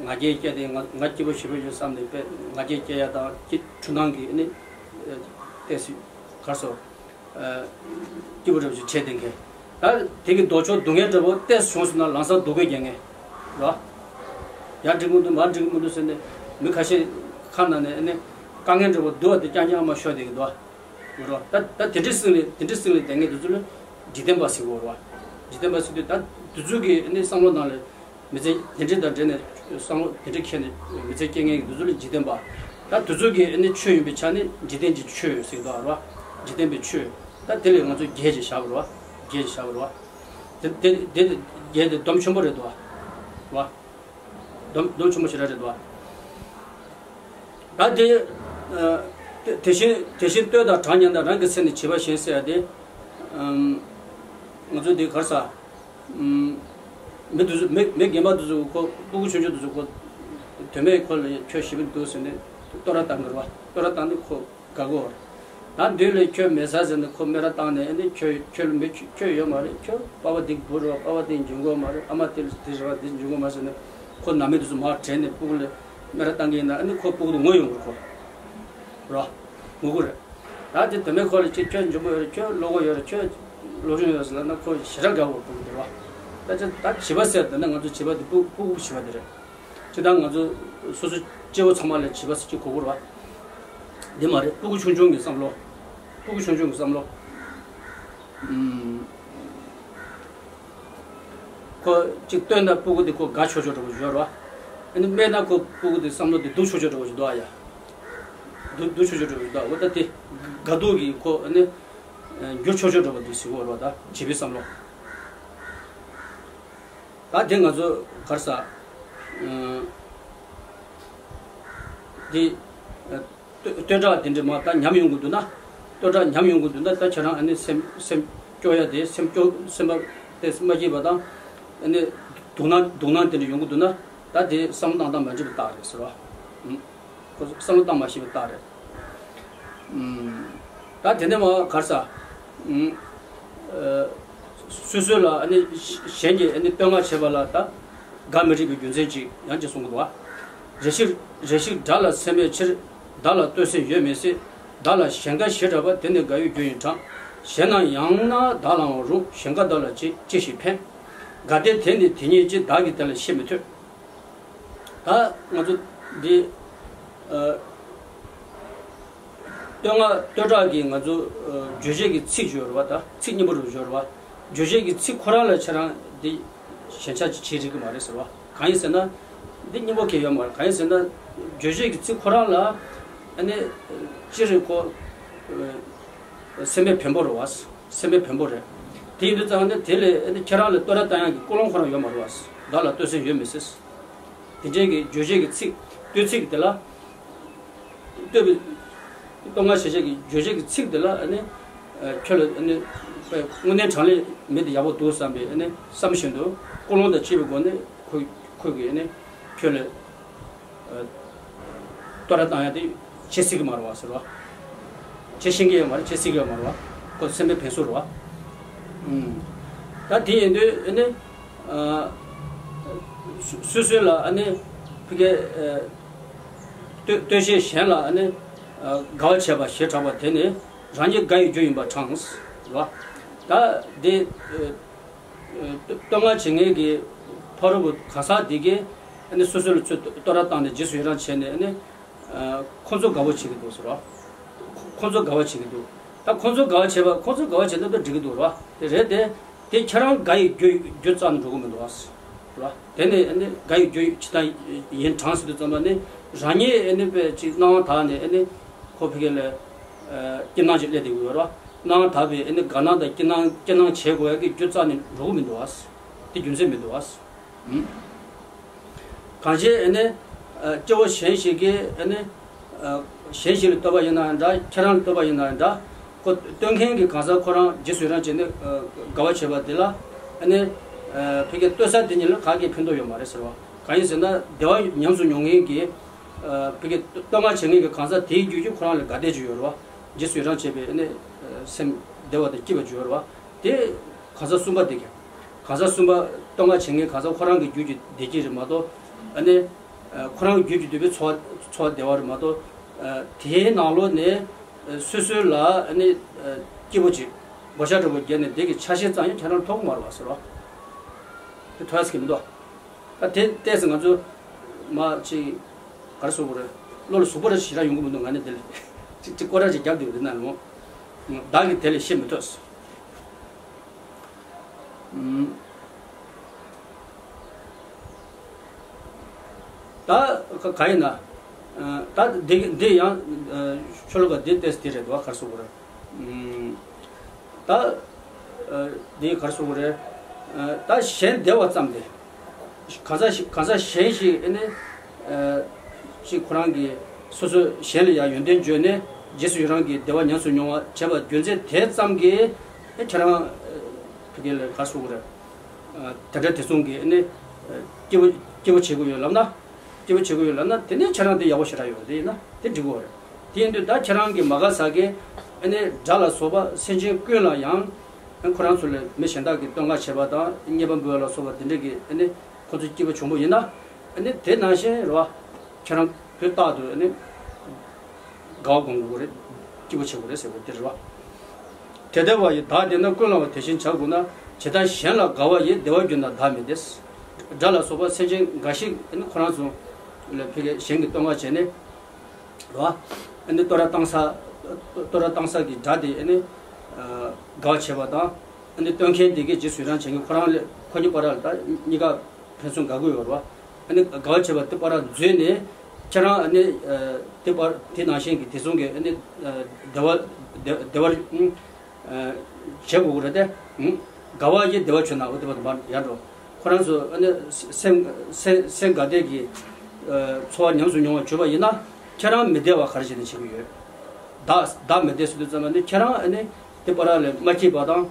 ང་རྒྱལ་སྐྱེས་ཏེ་ང་ང་སྐྱིད་པོ་ཞེ་པོ་ཡོད་བསམ་ནས་དཔེ་ང་རྒྱལ་སྐྱེ་ཡ་དང་སྐྱིད་འཁྲུལ་སྣང་གི་ཨ་ནི་བལྟས་སེ་གར་སོ། སྐྱིད་པོ་འདྲ་པོ་ཞིག་བྱས་བསྡད་མཁན། ད་དེ་གི་ལྡོག་ཕྱོགས་སྡུག་བསྔལ་འདྲ་པོ་བལྟས་སོང་ཟེར་ན་ལམ་སང་སྡུག་པོ་རྒྱག་མཁན་རེད་བ། ཡར་འགྲིག་གི་མི་འདུག་མར་འགྲིག་གི་མི་འདུག་ཟེར་ནས་མི་ཁ་ཤས་ཁ་ནང་ནས་ཨ་ནི་དཀའ་ངལ་འདྲ་པོ་སྡུག་པ་དེ་རྐྱང་རྐྱང་མར་ཤོར་བསྡད་ཀྱི་འདུག་བ། རེད་བ། ད་ད་དེ་འདྲའི་སྲིད་ལས་དེ་འདྲའི་སྲིད་ལས་བསྡད་མཁན་དེ་ཚོ་ལ་འཇིག་རྟེན་པ་ཟེར་གོ་རེད་བ། འཇིག་རྟེན་པ་ཟེར་དུས་ད་དེ་ཚོ་གི་ཨ་ནི་བསམ་བློ་ནང་ལ། མི་ཚེ་དེ་འདྲ་དང་འབྲེལ་ནས་བསམ་བློ་དེ་འདྲ་འཁྱེར་ནས་མི་ཚེ་སྐྱེལ་མཁན་གྱི་འདི་ཚོ་ལ་འཇིག་རྟེན་པ། ད་དེ་ཚོ་གི་ཨ་ནི་ཆོས་ཡིན་པའི་ཆ་ནས་འཇིག་རྟེན་གྱི་ཆོས་ཟེར་གྱི་འདུག་བ། འཇིག་རྟེན་པའི་ཆོས། ད་དེ་ལས་ང་ཚོ་རྒྱས་ཀྱི་བཞག་པ་རེད་བ། རྒྱས་ཀྱི་བཞག་པ་རེད་བ། དེ་དེ་དེ་རྒྱས་དེ་སྡོམ་ཆེན་པོ་རེད་འདུག་བ། རེད་བ། སྡོམ་སྡོམ་ཆེན་པོ་ཞེ་དྲག་རེད་འདུག་བ། ད་དེ་ཨ་དེ་དེ་བཞིན་དེ་བཞིན་ལྟོས་དང་གྲགས་སྙན་དང་རང་གི་སེམས་ནི་བྱིས་པ་བཞིན་ཟེར་ཡ་དེ། ཨམ། ང་ཚོ་འདི་གར་ས། ཨམ། མི་དེ་ཚོ་མི་མི་རྒན་པ་དེ་ཚོ་ཁོ་སྤུ་གུ་ཆུང་ཆུང་དེ་ཚོ་ཁོ། དོན་མེད་ཁོ་ལ་ཁྱོད་ཞེ་པོ་འདུག་ཟེར་ནས་བསྟོད་ར་བཏང་གི་རེད་བ། བསྟོད་ར་བཏང་ནས་ཁོ་དགའ་གི་ཡོད་རེད། ད་མདུན་ལ་ཁྱོད་མེད་ས་ཟེར་ནས་ཁོ་སྨད་ར་བཏང་ནས་ཨ་ནི་ཁྱོད་ཁྱོད་ལ་མི་ཁྱོད་ཡོད་མ་རེད། ཁྱོད་པ་ཕ་འདི་བུ་རེད་བ། པ་ཕ་འདི་འཇུག་གི་ཡོད་མ་རེད། ཨ་མ་དེ་དེ་རེད་བ། འདི་འཇུག་གི་ཡོད་མ་རེད་ཟེར་ནས་ཁོ་ནང་མི་དེ་ཚོ་མར་དྲན་ནས་སྤུ་གུ་ལ་སྨད་ར་བཏང་གི་ཡིན་ན་ཨ་ནི་ཁོ་སྤུ་གུ་དེ་ངུ་ཡོང་གི་རེད་ཁོ། རེད་བ། ངུ་གི་རེད། ད་དེ་དོན་མེད་ཁོ་ལ་ཅིག་ཁྱོད་འཇོན་པོ་ཡོད་རེད། ཁྱོད་བློ་ཁོག་ཡོད་རེད། ཁྱོད་སློབ་སྦྱོང་ཡོད་ཟེར་ལབ་ན་ཁོ་ཞེ་དྲག་དགའ་བོ་སྤུ་གུ་དེ་རེད་བ། ད་ཅི་ད་བྱིས་པ་ཟེར་དེ་ན་ང་ཚོ་བྱིས་པ་དེ་སྤུ་སྤུ་གུ་བྱིས་པ་དེ་རེད། ཅི་ད་ང་ཚོ་སོ་སོ་སྐྱེ་བོ་ཚང་མ་ལ་བྱིས་པ་ཟེར་གྱི་གོ་གི་རེད་བ། དེ་མ་རེད། སྤུ་གུ་ཆུང་ཆུང་གི་བསམ་བློ། སྤུ་གུ་ཆུང་ཆུང་གི་བསམ་བློ། ཨུམ། ཁོ་གཅིག་བསྟོད་ན་སྤུ་གུ་དེ་ཁོ་དགའ་ཆོག་ཆོག་འདྲ་པོ་ཡོད་རེད་བ། ཨ་ནི་སྨད་ན་ཁོ་སྤུ་གུ་དེ་བསམ་བློ་དེ་སྡུག་ཆོག་ཆོག་འདྲ་པོ་ཞིག་འདུག་ཨ་ཡ། སྡུག་སྡུག་ཆོག་ཆོག་འདྲ་པོ་ཞིག་འདུག་འོ་ད་དེ་དགའ་སྡུག་གི་ཁོ་ཨ་ནི་འགྱུར་ཆོག་ཆོག་འདྲ་པོ་དེ་ཟེར་གོ་རེད་བ། ད་བྱིས་པའི་བསམ་བློ། ད་དེ་ང་ཚོ་གར་ས། ཨ། དེ། ལྟོས་ལྟོས་གྲགས་དེ་འདྲ་མ་ད་ཉམས་ཡོང་གི་འདུག་ན། ལྟོས་གྲགས་ཉམས་ཡོང་གི་འདུག་ན་ད་ཁྱེད་རང་ཨ་ནི་སེམས་སེམས་སྐྱོ་ཡ་དེ་སེམས་སྐྱོ་སེམས་པ་དེ་མ་སྐྱིད་པ་དང་། ཨ་ནི་སྡུག་སྣང་སྡུག་སྣང་དེ་འདྲ་ཡོང་གི་འདུག་ན། ད་དེ་བསམ་བློ་བཏང་སྟངས་མ་འགྲིག་པའི་རྟགས་རེད་ཟེར་བ། ཨུམ། ཁོ་བསམ་བློ་བཏང་མ་ཤེས་པའི་རྟགས་རེད། ཨུམ། ད་དེ་འདྲ་མ་གར་ས། ཨུམ། ཨ། སོ་སོ་ལ་ཨ་ནི་གཞན་གྱིས་ཨ་ནི་བསྟོད་བསྔགས་བྱེད་པ་ལ་ད་དགའ་མི་རིགས་པའི་རྒྱུ་མཚན་ཅིག་ཡང་ཅིག་གསུང་གི་འདུག་བ། རེ་ཞིག་རེ་ཞིག་དགྲ་ལ་སེམས་པའི་ཕྱིར། བདག་ལ་བསྟོད་སེམས་ཡོད་མི་སྲིད། བདག་ལ་གཞན་དགའ་ཞེ་དྲག་པ། དེ་ནི་དགའ་བའི་རྒྱུ་ཡིན་གྲང་། གཞན་རྣམས་ཡང་ན་བདག་ལའང་རུང་། གཞན་དགའ་བདག་ལ་ཅི་ཅི་ཞིག་ཕན། དགའ་བདེ་དེ་ནི་དེ་ཉིད་ཀྱི། བདག་གིས་དེ་ལ་ཤེས་མི་ཐུབ། ད་ང་ཚོ་འདི་ཨ་བསྟོད་བསྔགས་བསྟོད་གྲགས་ཀྱི་ང་ཚོ་ཨ་རྗོད་བྱེད་ཀྱི་ཚིག་ཡོད་རེད་བ། ད་ཚིག་སྙན་པོ་རུ་ཡོད་རེད་བ། རྗོད་བྱེད་ཀྱི་ཚིག་ཁོ་རང་ལ་ཁྱེད་རང་འདི་ཞེན་ཆགས་ཅིག་བྱེད་རིགས་ཀྱི་མ་རེད་ཟེར་བ། གང་ཡིན་ཟེར་ན་འདི་སྙན་པོ་གང་ཡོད་མ་རེད། གང་ཡིན་ཟེར་ན་རྗོད་བྱེད་ཀྱི་ཚིག་ཁོ་རང་ལ་ཨ་ནི་སྤྱིར་ཁོ་ཨ་སེམས་པའི་བེམ་པོ་རེད་བ། སེམས་པའི་བེམ་པོ་རེད། དེ་ཡིན་དུས་ཙང་ནི་དེ་ལས་ཨ་ནི་ཁྱེད་རང་ལ་བསྟོད་ར་བཏང་ཡག་གི་ཀུན་སློང་ཁོ་རང་ཡོད་མ་རེད་བ། བདག་ལ་བསྟོད་སེམས་ཡོད་མི་སྲིད། དེ་འདྲའི་གི་རྗོད་བྱེད་ཀྱི་ཚིག་བསྟོད་ཚིག་དེ་ལ། བསྟོད་པའི་བསྟོད་བསྔགས་བྱེད་བྱེད་ཀྱི་རྗོད་བྱེད་ཀྱི་ཚིག་དེ་ལ་ཨ་ནི། ཨ་ཁྱོད་ལ་ཨ་ནི། དངོས་གནས་དྲང་གནས་མི་དེ་ཡག་པོ་འདུག་བསམ་པའི་ཨ་ནི་བསམ་བཞིན་དུ་ཀུན་སློང་དང་བཅས་པའི་སྒོ་ནས་ཁོ་ཁོ་གིས་ཨ་ནི་ཁྱོད་ལ། ཨ། བསྟོད་ར་བཏང་ཡ་དེ་བྱེད་སྲིད་ཀྱི་མ་རེད་བ་ཟེར་བ། བྱེད་ཤེས་ཀྱི་ཡོད་མ་རེད། བྱེད་སྲིད་ཀྱི་ཡོད་མ་རེད་བ། ཁོ་སེམས་པའི་བེམ་སོ་རེད་བ། ཨུམ། ད་དེ་ཡིན་དུས་ཨ་ནི། ཨ། སོ་སོ་སོ་ལ་ཨ་ནི་ཕ་གིའི་ཨ་བསྟོད་བསྟོད་བྱེད་གཞན་ལ་ཨ་ནི་ཨ་དགའ་བ་བྱེད་པ་ཞེ་དྲག་པ་དེ་ནི་རང་ཉིད་དགའ་ཡི་རྒྱུ་ཡིན་པ་གྲངས་རེད་བ། ད་དེ་ཨ་བསྟོད་བསྔགས་བྱེད་མཁན་གྱི་ཕ་རོལ་པོ་གང་ཟག་དེ་གིས་ཨ་ནི་སོ་སོ་ལ་ཚུར་བསྟོད་ར་བཏང་ནས་རྗེས་སུ་ཡི་རང་བྱས་ནས་ཨ་ནི། ཁོ་ཚོ་དགའ་བོ་བྱེད་ཀྱི་འདུག་ཟེར་བ། ཁོ་ཚོ་དགའ་བོ་བྱེད་ཀྱི་འདུག་ད་ཁོ་ཚོ་དགའ་བོ་བྱེད་པ་ཁོ་ཚོ་དགའ་བོ་བྱེད་ན་ད་འགྲིག་གི་འདུག་ར། དེ་རེད་དེ། དེ་ཁྱེད་རང་དགའ་ཡི་རྒྱུ་རྒྱུ་རྩ་ནས་འགྲོ་གི་མི་འདུག་ཟེར་བ། དེ་ནས་ཨ་ནི་དགའ་ཡི་རྒྱུ་ཇི་ལྟར་ཡིན་གྲངས་ཟེར་དུས་ཙམ་པ་ནི་རང་ཉིད་ཨ་ནི་དཔེ་ཅིག་སྣང་བ་དག་ནས་ཨ་ནི་ཁོ་ཕ་གི་ལ་སྐྱིད་སྣང་ཅིག་སླེབས་བསྡད་ཀྱི་ཡོད་ར། སྣང་བ་དག་པའི་ཨ་ནི་དགའ་སྣང་དང་སྐྱིད་སྣང་སྐྱིད་སྣང་བྱེད་དགོས་ཡ་གི་རྒྱུ་རྩ་ནས་འགྲོ་གི་མི་འདུག་ཟེར། དེ་རྒྱུ་མཚན་མི་འདུག་ཟེར། གང་ཅི་ཨ་ནི། ཨ་སྐྱེ་བོ་གཞན་ཞིག་གིས་ཨ་ནི། ཨ་ གཞན་ཞིག་ལ་བསྟོད་པ་ཡིན་ན་འདྲ། ཁྱེད་རང་ལ་བསྟོད་པ་ཡིན་ན་འདྲ། ཁོ་བསྟོད་མཁན་གྱི་གང་ཟག་ཁོ་རང་རྗེས་སུ་ཡི་རང་བྱས་ནས་ཨ་དགའ་བ་བྱེད་པ་དེ་ལ་ཨ་ནི་ཨ་ཕ་གིའི་བསྟོད་ས་དེ་ཉིད་ལ་ག་གེ་ཕན་ཐོགས་ཡོད་མ་རེད་ཟེར་བ། གང་ཡིན་ཟེར་ན་བདེ་བ་ཉམས་སུ་མྱོང་མཁན་གྱི་ཨ་ཕ་གིའི་བསྟོད་བསྔགས་བྱེད་མཁན་གྱི་གང་ཟག་དེའི་རྒྱུད་ཀྱིས་ཁོ་རང་ལ་དགའ་བདེ་ཅིག་ཡོད་རེད་བ། རྗེས་སུ་ཡི་རང་བྱས་པའི་ཨ་ནི་ཨ་སེམས་བདེ་བ་དང་སྐྱིད་པ་ཅིག་ཡོད་རེད་བ། དེ་གང་ཟག་གསུམ་པ་དེ་ག་གང་ཟག་གསུམ་པ་བསྟོད་བསྔགས་བྱེད་མཁན་གང་ཟག་ཁོ་རང་གི་རྒྱུད་ཀྱི་བདེ་སྐྱིད་རེད་མ་གཏོགས། ཨ་ནི་ཨ་ཁོ་རང་རྒྱུད་ཀྱི་འདོད་པའི་འཚོ་བ་འཚོ་བ་བདེ་བ་རེད་མ་གཏོགས། ཨ་དེའི་ནང་ལོགས་ནས་ཨ་སོ་སོ་ལ་ཨ་ནི་ཨ་སྐྱིད་པོ་ཅིག་བག་ཆགས་འདྲ་པོ་བརྒྱབ་ནས་བདེ་གི་ཆ་ཤས་ཙམ་ཡང་ཁྱེད་རང་ཐོབ་ཀྱི་མ་རེད་བ་ཟེར་བ། དེ་ཐོབ་ཡ་ཟེར་གྱི་མི་འདུག་ད་དེ་ལྟས་སུ་ང་ཚོ་མ་ཅིག་ག་རེ་ཟེར་དགོས་རེད། བློ་ལ་ཟུག་པོ་རེ་ཞེ་དྲག་ཡོང་གི་མི་འདུག་ང་ནི་དེ་ལ་ཅིག་ཅིག་སྐོར་ར་ཅིག་རྒྱབ་བསྡད་ཡོད་དེ་ན་ལོ། བདག་གིས་དེ་ལས་ཤེས་མི་ཐུབ། ད་ག་ག་ཡིན་ན། ད་འདི་འདི་ཡང་ཤོ་ལོ་ཀ་འདི་ཏེས་འདི་རེད་བ། ག་རེ་ཟེར་དགོས་རེད། ད་འདི་ག་རེ་ཟེར་དགོས་རེད། ད་གཞན་བདེ་བ་ཙམ་དེ། གང་ཟག་ཞིག་གང་ཟག་གཞན་ཞིག་ཨེ་ནི། ཅིག་ཁོ་རང་གིས་སོ་སོ་གཞན་ལ་ཡང་ཡོན་ཏན་བརྗོད་ནས་རྗེས་སུ་ཡི་རང་གི་བདེ་བ་ཉམས་སུ་མྱོང་བ་བྱས་པ་རྒྱུ་མཚན་དེ་ཙམ་གྱིས་ཨེ་ཁྱེད་རང་ཕ་གི་ལ་ག་རེ་ཟེར་དགོས་རེད། དེ་འདྲ་དེ་ཚོང་གིས་ཨེ་ནི་སྐྱིད་པོ་སྐྱིད་པོ་བྱེད་དགོས་ཡོད་ལབ་ན། སྐྱིད་པོ་བྱེད་དགོས་ཡོད་ལབ་ན་དེ་ནས་ཁྱེད་རང་དེ་ཡག་པོ་ཞེ་དྲག་ཡོད་རེད་ན་དེ་འགྲིག་གི་རེད། དེ་ཡིན་དུས་ད་ཁྱེད་རང་གི་མ་དགའ་ས་གི་ཨེ་ནི་དགྲ་ལ་སོགས་པ་སེམས་ཅན་ཀུན་ལ་ཡང་ཁོ་རང་ཚོ་ལ་མི་གཞན་དག་གིས་བསྟོད་བསྔགས་བྱེད་པ་དང་རྙེད་པ་འབུལ་བ་ལ་སོགས་པ་དེ་འདྲ་གི་ཨེ་ནི་ཁོ་ཚོ་སྐྱིད་པོ་བྱུང་པོ་ཡིན་ན་ཨེ་ནི་དེ་ནང་བཞིན་རེད་བ། ཁྱེད་རང་བུ་རྟག་ཏུ་ཨེ་ནི་དགའ་བ་སྒོམ་དགོས་རེད། སྐྱིད་པོ་བྱེད་དགོས་རེད་ཟེར་བ་དེ་རེད་བ། དེ་ལྟ་བ་ཡི་བདག་བདེ་ན་ཀུན་ལ་བ་དེ་བཞིན་བྱ་དགོས་ན། ཇི་ལྟར་གཞན་ལ་དགའ་བ་ཡི་བདེ་བ་གྱུར་ན་བདག་མི་བདེ། དགྲ་ལ་སོགས་པ་སེམས་ཅན་འགའ་ཞིག་ཨེ་ནི་ཁོ་རང་ཚོ་ལ་ཕ་གི་གཞན་གྱིས་བསྟོད་བསྔགས་བྱས་ནས་རེད་བ། ཨེ་ནི་བསྟོད་ར་བཏང་ས་བསྟོད་ར་བཏང་ས་གི་དགྲ་དེ་ཨེ་ནི་དགའ་བ་བྱེད་པ་དང་། ཨ་ནི་བསྟོད་མཁན་དེ་གས་རྗེས་སུ་ཡི་རང་བྱེད་མཁན་ཁོ་རང་ལས་ཁོ་གཉིས་བར་ལ་ད་གཉིས་ཀ་ཕན་ཚུན་དགའ་དགོས་ཡོད་རེད་བ། ཨ་ནི་དགའ་བ་བྱེད་པ་དེ་བར་ལ་འཛུལ་ནས་ཁྱེད་རང་ཨ་ནི་དེ་བར་དེ་ནང་བཞིན་གྱི་དེ་ཚོ་གས་ཨ་ནི་བདེ་བ་བདེ་བདེ་བར་བྱེད་དགོས་ཀྱི་རེད་དེ། དགའ་བ་ཡི་བདེ་བ་བྱུང་ན་འོ་དེ་བར་དུ་མར་ཡར་འགྲོ། ཁོ་རང་ཚོ་ཨ་ནི་སེམས་སེམས་སེམས་དགའ་བདེ་གི་འཚོ་བ་ཉམས་སུ་མྱོང་བ་བྱུང་བ་ཡིན་ན་ཁྱེད་རང་མི་བདེ་བ་ག་རེ་བྱས་ནས་བྱེད་ཀྱི་ཡོད། བདག་བདག་མི་བདེ་ཟེར་དུས་ཙམ་པ་ནི་ཁྱེད་རང་ཨ་ནི་དེ་བར་ལ་མ་སྐྱིད་པ་དང་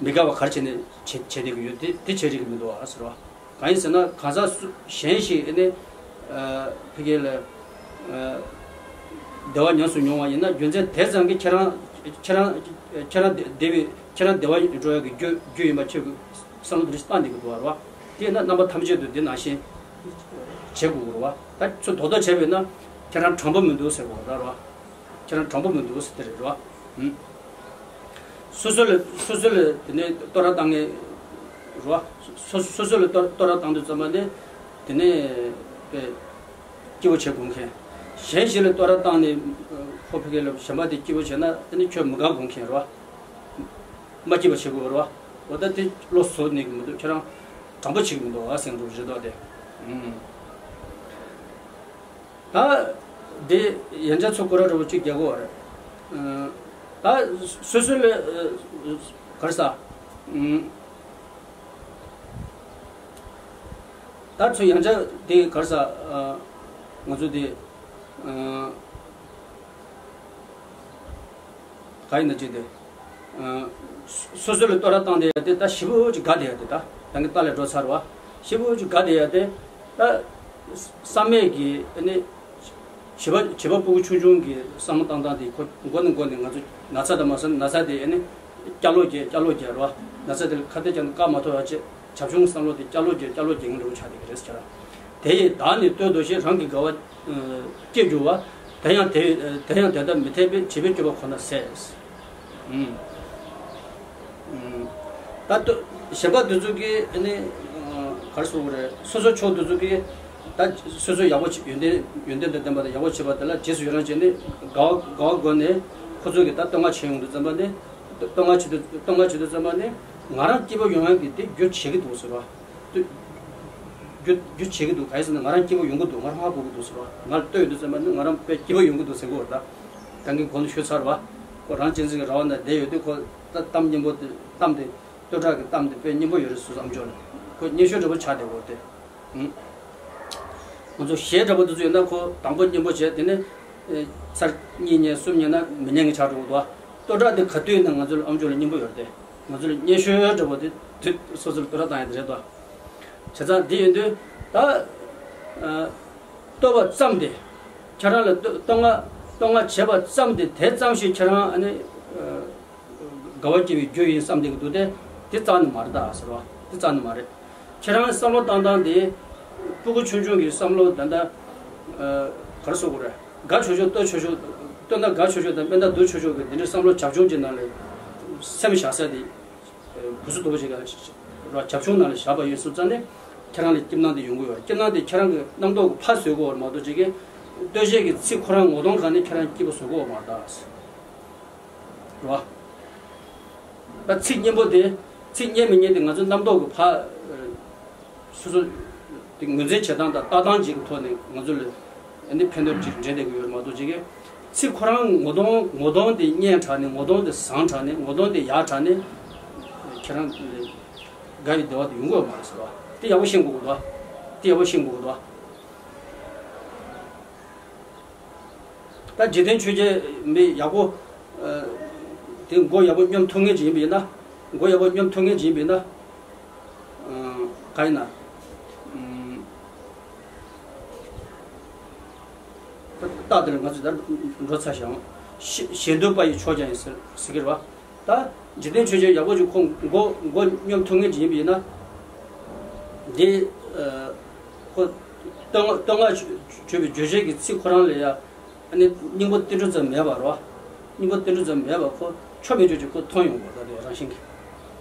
མི་དགའ་བ་ག་རེ་བྱས་ནས་བྱེད་བྱེད་བསྡད་ཀྱི་ཡོད། དེ་དེ་བྱེད་རིགས་མི་འདུག་ཨ་ཟེར་བ། གང་ཡིན་ཟེར་ན་གང་ཟག་སུ་གཞན་ཞིག་ཨ་ནི་ཕ་གི་ལ་བདེ་བ་ཉམས་སུ་མྱོང་བ་ཡིན་ན་རྒྱུ་མཚན་དེ་ཙམ་གྱིས་ཁྱེད་རང་ཁྱེད་རང་ཁྱེད་རང་བདེ་བའི་ཁྱེད་རང་བདེ་བ་འགྲོ་ཡག་གི་རྒྱུ་རྒྱུ་ཡིན་པ་ཁྱེད་ཀྱི་བསམ་བློ་དེ་རིགས་བཏང་བསྡད་ཀྱི་འདུག་བ་རེད་བ། དེས་ན་རྣམ་པ་ཐམས་ཅད་དུ་འདི་ནང་བཞིན་བྱེད་དགོས་ཀྱི་རེད་བ། ད་ཚུར་རྡོག་རྡོག་བྱས་པས་ན་ཁྱེད་རང་དྲང་པོ་མི་འདུག་ཟེར་དགོས་རེད་བ། ཁྱེད་རང་དྲང་པོ་མི་འདུག་ཟེར་དེ་རེད་རོ། ཨུམ། སོ་སོ་ལ་སོ་སོ་ལ་དེ་ནས་བསྟོད་ར་བཏང་ངེས་རོ། སོ་སོ་སོ་ལ་བསྟོད་བསྟོད་ར་བཏང་དུས་ཙམ་པ་ནས་དེ་ནས་པའི་སྐྱིད་པོ་བྱེད་དགོས་མཁན། གཞན་ཞིག་ལ་བསྟོད་ར་བཏང་ནས་ཁོ་ཕ་གི་ལ་གཞན་པ་དེ་སྐྱིད་པོ་བྱས་ན་དེ་ནས་ཁྱོད་མི་དགའ་དགོས་མཁན་རོ། མ་སྐྱིད་པ་བྱེད་དགོས་རོ། འོ་ད་དེ་བློ་བཟོ་ནས་གི་མི་འདུག་ཁྱེད་རང་དྲང་པོ་བྱེད་གི་མི་འདུག་ཨ་སེང་འབྲུག་རེ་དོགས་དེ། ཨུམ། ད་འདི་ཡན་ཆད་ཚོ་ཁོ་ར་འདྲ་པོ་གཅིག་རྒྱག་གོ་རེད། ད་སོ་སོ་ལ་ག་རེ་ཟ། ད་ཚོ་ཡན་ཆད་དེ་ག་རེ་ཟ། ང་ཚོ་དེ་ག་ཡིན་ན་ཅི་དེ། སོ་སོ་ལ་བསྟོད་ར་བཏང་བསྡད་ཡ་དེ་ད་ཞེ་པོ་ཅིག་དགའ་བསྡད་ཡ་དེ་ད་ད་གིན་ལྟག་ལས་འགྲོ་ཚར་བ། ཞེ་པོ་ཅིག་དགའ་བསྡད་ཡ་དེ་ད་བསམ་མེད་ཀྱི་ཨ་ནི་བྱིས་པ་བྱིས་པ་སྤུ་གུ་ཆུང་ཆུང་གི་བསམ་བློ་བཏང་སྟངས་དེ་ཁོ་མགོ་ནས་མགོ་ནས་ང་ཚོ་ན་ཚ་དང་མ་ཚ་ན་ཚ་དེ་ཨ་ནི་སྐྱ་ལོ་རྒྱག་སྐྱ་ལོ་རྒྱག་ར་བ། ན་ཚ་དེ་ལ་ཁ་གཏད་བཅག་ན་བཀག་མ་ཐུབ་ཡ་ཆེ། བྱབ་ཆུང་བསམ་བློ་དེ་སྐྱ་ལོ་རྒྱག་སྐྱ་ལོ་རྒྱག་མཁན་འདྲ་པོ་ཆགས་བསྡད་ཀྱི་རེད་ཟེར། དེ་ཡིས་བདག་ནི་བསྟོད་དོ་ཞེས་རང་གི་དགའ་བ་སྐྱེ་འགྱུར་བ། དེ་ཡང་དེ་དེ་ཡང་དེ་ལྟར་མི་འཐད་པས་བྱིས་པའི་སྤྱོད་པ་ཁོ་ན་ཟད། ཨུམ། ཨུམ། ད་ལྟོ་གཞན་པ་འདི་ཚོ་གིས་ནི་ག་རེ་ཟེར་དགོས་རེད། སོ་སོ་ཕྱོགས་འདི་ཚོ་གིས་ད་སོ་སོ་ཡག་པོ་བྱེད་ཡོན་ཏན་ཡོན་ཏན་དང་ལྡན་པ་དང་ཡག་པོ་བྱེད་པ་དེ་ལ་རྗེས་སུ་ཡི་རང་བྱས་ནས་དགའ་བ་དགའ་བ་སྒོ་ནས་ཁོ་ཚོ་གིས་ད་བསྟོད་བསྔགས་བྱེད་ཡོང་དུས་ཙམ་པ་ནི། བསྟོད་བསྔགས་བྱེད་དུས་བསྟོད་བསྔགས་བྱེད་དུས་ཙམ་པ་ནི་ང་རང་སྐྱིད་པོ་ཡོང་ཡག་གི་དེ་རྒྱུ་བྱེད་ཀྱི་འདུག་ཟེར་བ། རྒྱུ་རྒྱུ་བྱེད་ཀྱི་འདུག་ག་རེ་ཟེར་ན་ང་རང་སྐྱིད་པོ་ཡོང་གི་འདུག་ང་རང་ཧ་གོ་གི་འདུག་ཟེར་བ། ང་ལ་བསྟོད་ཡོང་དུས་ཙམ་པ་ནི་ང་རང་དཔེ་སྐྱིད་པོ་ཡོང་གི་འདུག་ཟེར་གོ་བ། ད་ད་གིན་གོང་དུ་ཞུས་ཚར་བ། ཁོ་རང་གཅེས་འཛིན་གྱི་ར་བ་ན་བསྡད་ཡོད་དུས་ཁོ་ད་གཏམ་སྙན་པོ་དེ་གཏམ་དེ་བསྟོད་གྲགས་ཀྱི་གཏམ་དེ་དཔེ་སྙན་པོ་ཡོད་རེད་ཟེར་བསམ་ཆོག་ལ་ཁོ་སྙན་ཤོས་འདྲ་པོ་ཆགས་བསྡད་གོ་དེ། ང་ཚོ་གཞས་འདྲ་པོ་དེ་ཚོ་ཡོད་ན་ཁོ་དང་པོ་སྙན་པོ་བྱས་དེ་ནས་ ཚར་གཉིས་ཉན་གསུམ་ཉན་ན་མི་ཉན་གྱི་ཆགས་འགྲོ་གི་འདུག་བ། བསྟོད་གྲགས་དེ་ག་དུས་ཡིན་ན་ང་ཚོ་ལ་ཨམ་ཅོག་ལ་སྙིང་པོ་ཡོད་རེད་དེ། ང་ཚོ་ལ་སྙན་ཤོས་འདྲ་པོ་དེ་དུས་སོ་སོ་ལ་བསྟོད་གྲགས་བཏང་ཡ་དེ་རེད་དོ། བྱས་ཙང་འདི་ཡིན་དུས་ད་ཨ་བསྟོད་པ་ཙམ་དེ། ཁྱེད་རང་ལ་བསྟོད་བསྟོད་བསྔགས་བསྟོད་བསྔགས་བྱས་པ་ཙམ་དེ་དེ་ཙམ་ཞིག་ཁྱེད་རང་ཨ་ནི་ཨ་དགའ་བ་སྐྱེ་བའི་རྒྱུ་ཡིན་བསམ་བསྡད་ཀྱི་འདུག་སྟེ། དེ་རྩ་ནས་མ་རེད་ད་ཟེར་བ། དེ་རྩ་ནས་མ་རེད། ཁྱེད་རང་བསམ་བློ་བཏང་སྟངས་དེ་སྤུ་གུ་ཆུང་ཆུང་གི་བསམ་བློ་ད་ལྟ་ཨ་ག་རེ་ཟེར་དགོས་རེད། དགའ་ཆོག་ཆོག་བསྟོད་ཆོག་ཆོག་བསྟོད་ན་དགའ་ཆོག་ཆོག་དང་དཔེ་ན་སྡུག་ཆོག་ཆོག་གི་དེ་འདྲའི་བསམ་བློ་བྱབ་ཆུང་ཅིག་ནང་ལ་སེམས་བཞག་ས་དེ་ཨ་གུ་སུ་དོ་པོ་ཅིག་ག་ར་བྱབ་ཆུང་ནང་ལ་བཞག་པ་ཡིན་སོང་ཙང་ནས་ཁྱེད་རང་ལ་སྐྱིད་སྣང་དེ་ཡོང་གི་ཡོད་རེད། སྐྱིད་སྣང་དེ་ཁྱེད་རང་གི་རྣམ་རྟོག་གི་ཕ་བཟོ་གི་ཡོད་རེད་མ་གཏོགས་ཅིག་གི་བསྟོད་བྱེད་ཀྱི་ཚིག་ཁོ་རང་ངོ་གདོང་ག་ནས་ཁྱེད་རང་སྐྱིད་པོ་བཟོ་གི་ཡོད་མ་རེད་ད། རེད་བ། ད་ཚིག་སྙན་པོ་དེ། ཚིག་སྙན་མི་སྙན་དེ་ང་ཚོ་རྣམ་རྟོག་གི་ཕ་སོ་སོ་དེ་ངོས་འཛིན་བྱེད་སྟངས་དང་ལྟ་སྟངས་ཅིག་གི་ཐོག་ནས་ང་ཚོ་ལ་ཨ་ནི་ཕན་ཐོགས་ཅིག་འདྲེན་བསྡད་ཀྱི་ཡོད་རེད་མ་གཏོགས་ཅིག་གི་ཚིག་ཁོ་རང་ངོ་གདོང་ངོ་གདོང་དེ་སྙན་དྲགས་ནས། ངོ་གདོང་དེ་བཟང་དྲགས་ནས། ངོ་གདོང་དེ་ཡག་དྲགས་ནས་ཁྱེད་རང་ལ་དགའ་བའི་བདེ་བ་དེ་ཡོང་གི་ཡོད་མ་རེད་ཟེར་བ། དེ་ཡག་པོ་ཤེས་དགོས་ཀྱི་འདུག་དེ་ཡག་པོ་ཤེས་དགོས་ཀྱི་འདུག་ད་འཇིག་རྟེན་ཆོས་བརྒྱད་མི་ཡག་པོ། ཨ་དེ་མགོ་ཡག་པོ་སྙོམས་ཐུབ་མཁན་ཅིག་ཡིན་པ་ཡིན་ན། མགོ་ཡག་པོ་སྙོམས་ཐུབ་མཁན་ཅིག་ཡིན་པ་ཡིན་ན། ཨ་ག་ཡིན་ན། ཨམ། ད་རྟགས་དེ་ལ་ང་ཚོས་ད་འགྲོ་ཚར་ཤག་ཞེ་ཞེ་འདོད་པ་ཡི་མཆོག་ཀྱང་ཡིན་ཟེར་ཟེར་གི་རེད་བ། ད་འཇིག་རྟེན་ཆོས་བརྒྱད་ཡག་པོ་ཅིག་ཁོ་མགོ་མགོ་སྙོམས་ཐུབ་མཁན་ཅིག་ཡིན་པ་ཡིན་ན། འདི་ཨ་ཁོ་བསྟོད་བསྟོད་བསྔགས་བརྗོད་པའི་རྗོད་བྱེད་ཀྱི་ཚིག་ཁོ་རང་ལ་ཡ། ཨ་ནི་སྙིང་པོ་ཏིལ་འབྲུ་ཙམ་མེད་པ་རེད་བ། སྙིང་པོ་ཏིལ་འབྲུ་ཙམ་མེད་པ་ཁོ་ཆོ་མེད་ཆོས་ཅིག་ཁོ་མཐོང་ཡོང་བ་ད་དེ་རང་བཞིན་གྱིས་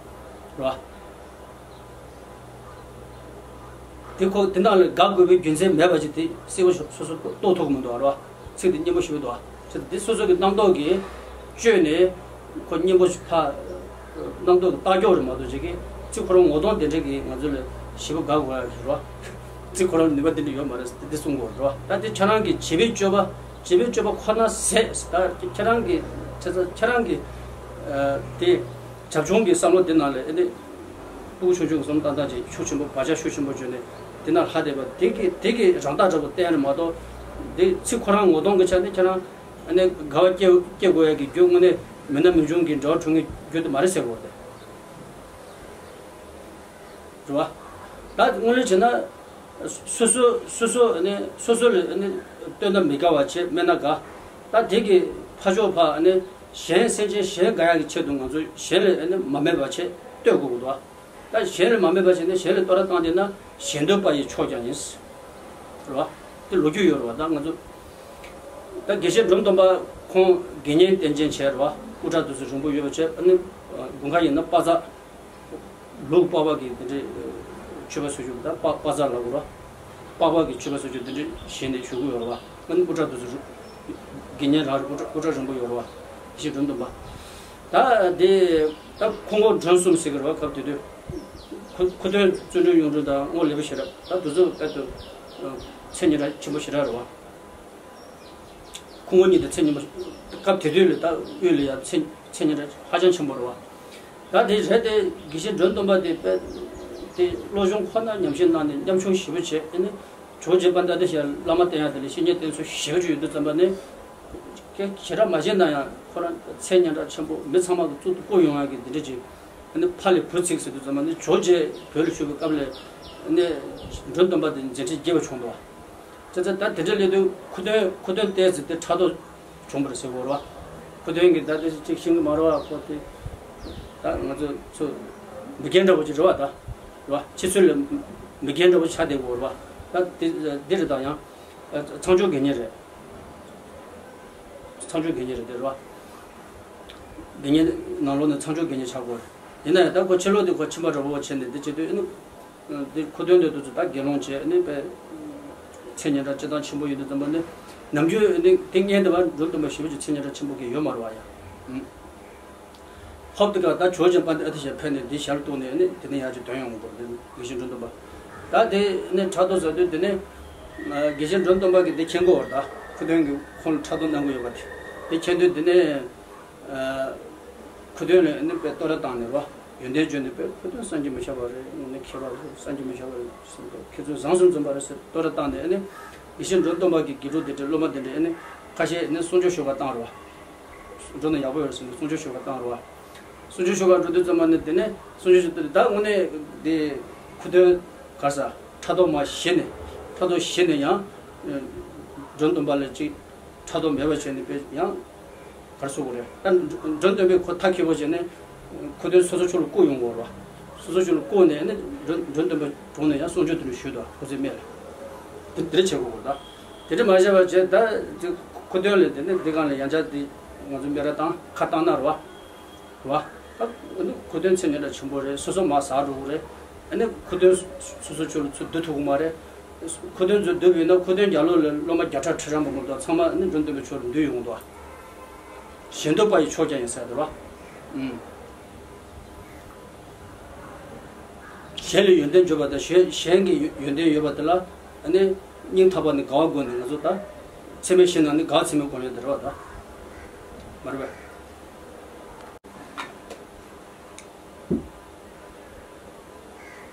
རེད་བ། དེ་ཁོ་དེ་ནང་ལ་དགའ་དགོས་པའི་རྒྱུ་མཚན་མེད་པ་ཅིག་དེ་གསལ་པོ་སོ་སོ་རྟོགས་ཐུབ་ཀྱི་མི་འདུག་རེད་བ། ཚིག་དེ་སྙན་པོ་ཞེ་པོ་འདུག་བ། ཚིག་དེ་སོ་སོ་གི་རྣམ་རྟོག་གིས་བཅོས་ནས་ཁོ་སྙན་པོ་ཞིག་ཕ་རྣམ་རྟོག་གི་རྟགས་སྐྱོར་རེད་མ་གཏོགས་ཅིག་གིས་ཚིག་ཁོ་རང་ངོ་གདོང་དེ་འདྲ་གིས་ང་ཚོ་ལ་ཞེ་པོ་དགའ་དགོས་ཡ་ཞིག་རེད་བ། ཚིག་ཁོ་རང་ནུས་པ་དེ་འདྲ་ཡོད་མ་རེད་ཟེར་དེ་གསུང་དགོས་རེད་བ། ད་དེ་ཁྱེད་རང་གི་བྱེད་པའི་སྤྱོད་པ་བྱེད་པའི་སྤྱོད་པ་ཁོ་ན་ཟད་ད་ཁྱེད་རང་གི་ཁྱེད་ཚོ་ཁྱེད་རང་གི་ཨ་དེ་བྱབ་ཆུང་གི་བསམ་བློ་དེ་ནང་ལ་ཨེ་དེ། སྤུ་གུ་ཆུང་ཆུང་གི་བསམ་བློ་བཏང་སྟངས་ཅིག་ཤུགས་ཆེན་པོ་བག་ཆགས་ཤུགས་ཆེན་པོ་བརྗོད་ནས་དེ་ན་ལྷ་དེ་བ་དེ་གི་དེ་གི་རང་རྟགས་འདྲ་པོ་བསྟན་རེད་མ་གཏོགས། དེ་ཚིག་ཁོ་རང་ངོ་གདོང་གི་ཆ་ནས་ཁྱེད་རང་ཨ་ནི་དགའ་བ་སྐྱེ་སྐྱེ་དགོས་ཡ་གི་རྒྱུ་དངོས་གནས་མི་སྣ་མི་ཆུང་གི་འབྲེལ་བ་གྲོལ་ངེས་རྒྱུ་དེ་མ་རེད་ཟེར་དགོས་རེད། རེད་བ། ད་དངོས་གནས་བྱས་ན་སོ་སོ་སོ་སོ་ཨ་ནི་སོ་སོ་ལ་ཨ་ནི་བསྟོད་ན་མི་དགའ་བ་བྱས་སྨད་ན་དགའ། ད་དེ་གི་ཕ་ཕྱོགས་ཕ་ཨ་ནི་གཞན་སེམས་ཅན་གཞན་དགའ་ཡ་གི་ཆེད་དུ་ང་ཚོ་གཞན་ལ་ཨ་ནི་མ་སྨད་པ་བྱས་བསྟོད་དགོས་ཀྱི་འདུག་བ། ད་གཞན་ལ་མ་སྨད་པ་བྱས་ནས་གཞན་ལ་བསྟོད་ར་བཏང་བསྡད་ན་ཞེ་འདོད་པ་ཡི་མཆོག་ཀྱང་ཡིན། རེད་བ། དེ་ལོ་རྒྱུས་ཡོད་རེད་བ། ད་ང་ཚོ་ད་དགེ་བཤེས་འབྲོམ་སྟོན་པ་ཁོང་དགེ་བསྙེན་བསྟེན་ཅན་བྱས་རེད་བ། དབུ་སྐྲ་དེ་ཚོ་རིང་པོ་ཡོད་པ་བྱས། ཨ་ནི་དགུན་ཁ་ཡིན་ན་པ་ཙ། ལུག་པགས་པ་གི་དེ་འདྲའི་མཆོད་པ་སོགས་ཞུ་ད་པ་པ་ཙ་ལ་གོ་ར། པགས་པ་གི་མཆོད་པ་སོགས་ཞུ་དེ་འདྲའི་བཞེས་ནས་ཞུ་གི་ཡོད་རེད་བ། ཨ་ནི་དབུ་སྐྲ་དེ་ཚོ་རུ། དགེ་བསྙེན་རང་རེད། དབུ་སྐྲ་དབུ་སྐྲ་རིང་པོ་ཡོད་རེད་བ། དགེ་བཤེས་འབྲོམ་སྟོན་པ། ད་དེ་ད་ཁོང་ཁོ་མགྲོན་གསུམ་ཟེར་གི་རེད་བ། སྐབས་དེ་དུས། ཁོ་ཁོ་སྟོན་བརྩོན་འགྲུས་གཡུང་དྲུང་དང་རྔོག་ལེགས་པོ་ཞེ་དྲག་ད་དེ་ཚོ་དཔེ་དུ་མཚན་སྙན་གྲགས་ཆེན་པོ་ཞེ་དྲག་རེད་བ། ཁོང་ཁོ་གཉིས་དེ་མཚན་སྙན་པོ། སྐབས་དེ་དུས་ལ་ད་དབུས་ལ་ཡང་མཚན་མཚན་སྙན་གྲགས་ཧ་ཅང་ཆེན་པོ་རེད་བ། ད་དེ་རེད་དེ་དགེ་བཤེས་འབྲོམ་སྟོན་པ་དེ་དཔེ་དེ་བློ་སྦྱོང་ཁོ་ན་ཉམས་བཞེས་གནང་ནས་ཉམ་ཆུང་ཞེ་པོ་བྱས། ཨ་ནི་ཇོ་བོ་རྗེ་དཔལ་ལྡན་ཨ་ཏི་ཤ་བླ་མ་བསྟེན་ཡ་དེ་ལ་བཤེས་གཉེན་བསྟེན་ཚུལ་ཞེ་པོ་ཅིག་ཡོད་དུས་ཙམ་པ་ནས། སྐད་ཞེ་དྲག་མ་བཤད་ན་ཡང་ཁོ་རང་མཚན་སྙན་གྲགས་ཆེན་པོ་མི་ཚང་མ་གི་གཙུག་ཏུ་བཀུར་ཡོང་ཡ་གི་འདི་འདྲ་ཅིག་ཨ་ནི་ཕ་ལས་བུ་ཚིག་ཟེར་དུས་ཙམ་པ་ནི་ཇོ་བོ་རྗེ་བོད་ལ་བཞུགས་པའི་སྐབས་ལ་ཨ་ནི་འབྲོམ་སྟོན་པ་དེ་མཛད་འཕྲིན་རྒྱས་པ་བྱུང་འདུག་བ། ཙེ་ཙེ་ད་དེ་འདྲ་སླེབས་དུས་ཁུ་སྟོན་ཁུ་སྟོན་ཏོག་ཙམ་དེ་ཕྲག་དོག་བྱུང་བ་རེད་ཟེར་གོ་རེད་བ། ཁུ་སྟོན་གྱིས་ད་དེ་ཅིག་ཤེས་ཀྱི་མ་རེད་བ། ཁོ་དེ་ད་ང་ཚོ་ཚོ་མི་རྒན་འདྲ་བོ་ཅིག་རེད་བ། ད་རེད་བ། ཕྱི་ཚུལ་ལ་མི་རྒན་འདྲ་བོ་ཆགས་བསྡད་གོ་རེད་བ། ད་དེ་འདི་རེད། ད་ཡང་ཚངས་སྐྱོང་དགེ་བསྙེན་རེད། ཚངས་སྐྱོང་དགེ་བསྙེན་རེད། དེ་རེད་བ། དགེ་བསྙེན་ནང་ལོགས་ནས་ཚངས་སྐྱོང་དགེ་བསྙེན་ཆགས་གོ་རེད། ཡིན་ན་ཡང་ད་ཁོ་ཕྱི་ལོགས་དེ་ཁོ་ཁྱིམ་པ་འདྲ་བོ་བྱས་ནས་འདི་བྱེད་དུས་ཨ་ནི། འདི་ཁུ་སྟོན་དེ་དུས་ཚོད་ད་དགེ་སློང་བྱས་ནས་པས། མཚན་སྙན་གྲགས་སྤྱིར་བཏང་ཆེན་པོ་ཡོད་དུས་ཙམ་པ་ནི། ནམ་རྒྱུན་ནི་དེ་སྔོན་དེ་བར་འབྲོམ་སྟོན་པ་ཞེ་པོ་ཅིག་མཚན་སྙན་གྲགས་ཆེན་པོ་གི་ཡོད་མ་རེད་བ་ཡ། ཧོབ་དེ་ག་ད་ཇོ་བོ་རྗེ་དཔལ་ལྡན་ཨ་ཏི་ཤ་ཕེབས་ནས་འདི་ཞལ་གཏུགས་ནས་ནི་དེ་ནས་ཡར་ཅིག་དོན་ཡོང་གི་འདུག་དགེ་བཤེས་འབྲོམ་སྟོན་པ། ད་དེ་ནི་ཕྲག་དོག་ཟ་དུས་དེ་ནས། དགེ་བཤེས་འབྲོམ་སྟོན་པ་གིས་དེ་མཁྱེན་གོ་བ། ད་ཁུ་སྟོན་གྱིས་ཁོང་ལ་ཕྲག་དོག་གནང་གི་ཡོད་པ་དེ། དེ་མཁྱེན་དུས་དེ་ནས། ཁུ་སྟོན་ལ་ནི་པས་བསྟོད་ར་བཏང་ནས་རོ། ཡོན་ཏན་བརྗོད་ནས་པས་ཁུ་སྟོན་བསམ་གྱིས་མི་ཁྱབ་པ་རེད། དངོས་གནས་མཁས་པ་རེད། བསམ་གྱིས་མི་ཁྱབ་པ་རེད་ཟེར་ནས་ཁྱེད་ཚོས་བཟང་སོང་འཛོམས་པ་རེད་ཟེར་བསྟོད་ར་བཏང་ནས་ནི། དགེ་བཤེས་འབྲོམ་སྟོན་པ་གི་དགེ་ཕྲུག་དེ་འདྲའི་སློབ་མ་དེ་འདྲའི་ནི། ཁ་ཤས་ནི་གསུང་ཆོས་ཞུ་བར་བཏང་རོགས། འགྲོ་ན་ཡག་པོ་ཡོད་ཟེར་ནས་གསུང་ཆོས་ཞུ་བར་བཏང་རོགས། གསུང་ཆོས་ཞུ་བར་འགྲོ་དུས་ཙམ་པ་ནི་དེ་ནས་གསུང་ཆོས་ཞུ་དུས་ད་དངོས་གནས་དེ་ཁུ་སྟོན་ག་རེ་ཟ་ཕྲག་དོག་མ་ཞི་ནས་ཕྲག་དོག་ཞི་ནས་ཡང་མགྲོན་སྟོན་པ་ལ་ཅིག་ཕྲག་དོག་མེད་པ་བྱས་ནས་དཔེ་ཡང་ག་རེ་ཟེར་དགོས་རེད། ད་མགྲོན་སྟོན་པས་ཁོ་ཐག་གིས་པོ་བྱས་ནས་ཁུ་སྟོན་སོ་སོ་ཕྱོགས་ལ་བསྐུར་ཡོང་དགོས་རེད་བ། སོ་སོ་ཕྱོགས་ལ་བསྐུར་ནས་ནི་མགྲོན་མགྲོན་སྟོན་པ་གྲོངས་ནས་ཡང་གསུང་ཆོས་དེ་འདྲ་ཞུས་དང་ཁོ་ཚོའི་སྨད་ལ། དེ་དེ་འདྲ་བྱེད་དགོས་རེད་ད། དེ་འདྲ་མ་བྱས་པ་བྱས་ད་དེ་ཁུ་སྟོན་ལས་དེ་ནི་འདི་གང་ལ་ཡང་བསྐྱར་དེ་ང་ཚོ་སྨད་ར་བཏང་ཁ་བཏང་ན་རེད་བ། རེད་བ། ད་ཨ་ནི་ཁུ་སྟོན་མཚན་ཉིད་ལ་ཆེན་པོ་རེད། སོ་སོ་མ་ཟ་འགྲོ་གི་རེད། ཨ་ནི་ཁུ་སྟོན་སོ་སོ་ཕྱོགས་ལ་ཚུར་བསྡུ་ཐུབ་ཀྱི་མ་རེད། ཁུ་སྟོན་ཚུར་བསྡུ་བས་ན་ཁུ་སྟོན་རྒྱབ་ལོགས་ལ་སློབ་མ་བརྒྱ་ཕྲག་ཁྲི་རམ་པ་མ་གཏོགས་ཚང་མ་ཨ་ནི་མགྲོན་སྟོན་པའི་ཕྱོགས་ལ་འདུས་ཡོང་གི་འདུག་བ། ཞེ་འདོད་པ་ཡི་ཕྱོགས་ཀྱང་ཡིན་ཟེར་འདུག་བ། ཨུམ། གཞན་ལ་ཡོན་ཏན་བརྗོད་པ་དང་གཞན་གཞན་གྱི་ཡོན་ཏན་ཡོད་པ་དེ་ལ་ཨ་ནི་སྙིང་ཐག་པ་ནས་དགའ་བ་དགོས་ནས་ང་ཚོ་ད་ཚད་མེད་བཞི་ནང་ནས་དགའ་ཚད་མེད་དགོས་ཡོད་དེ་རེད་བ་ད། མ་རེད་པས།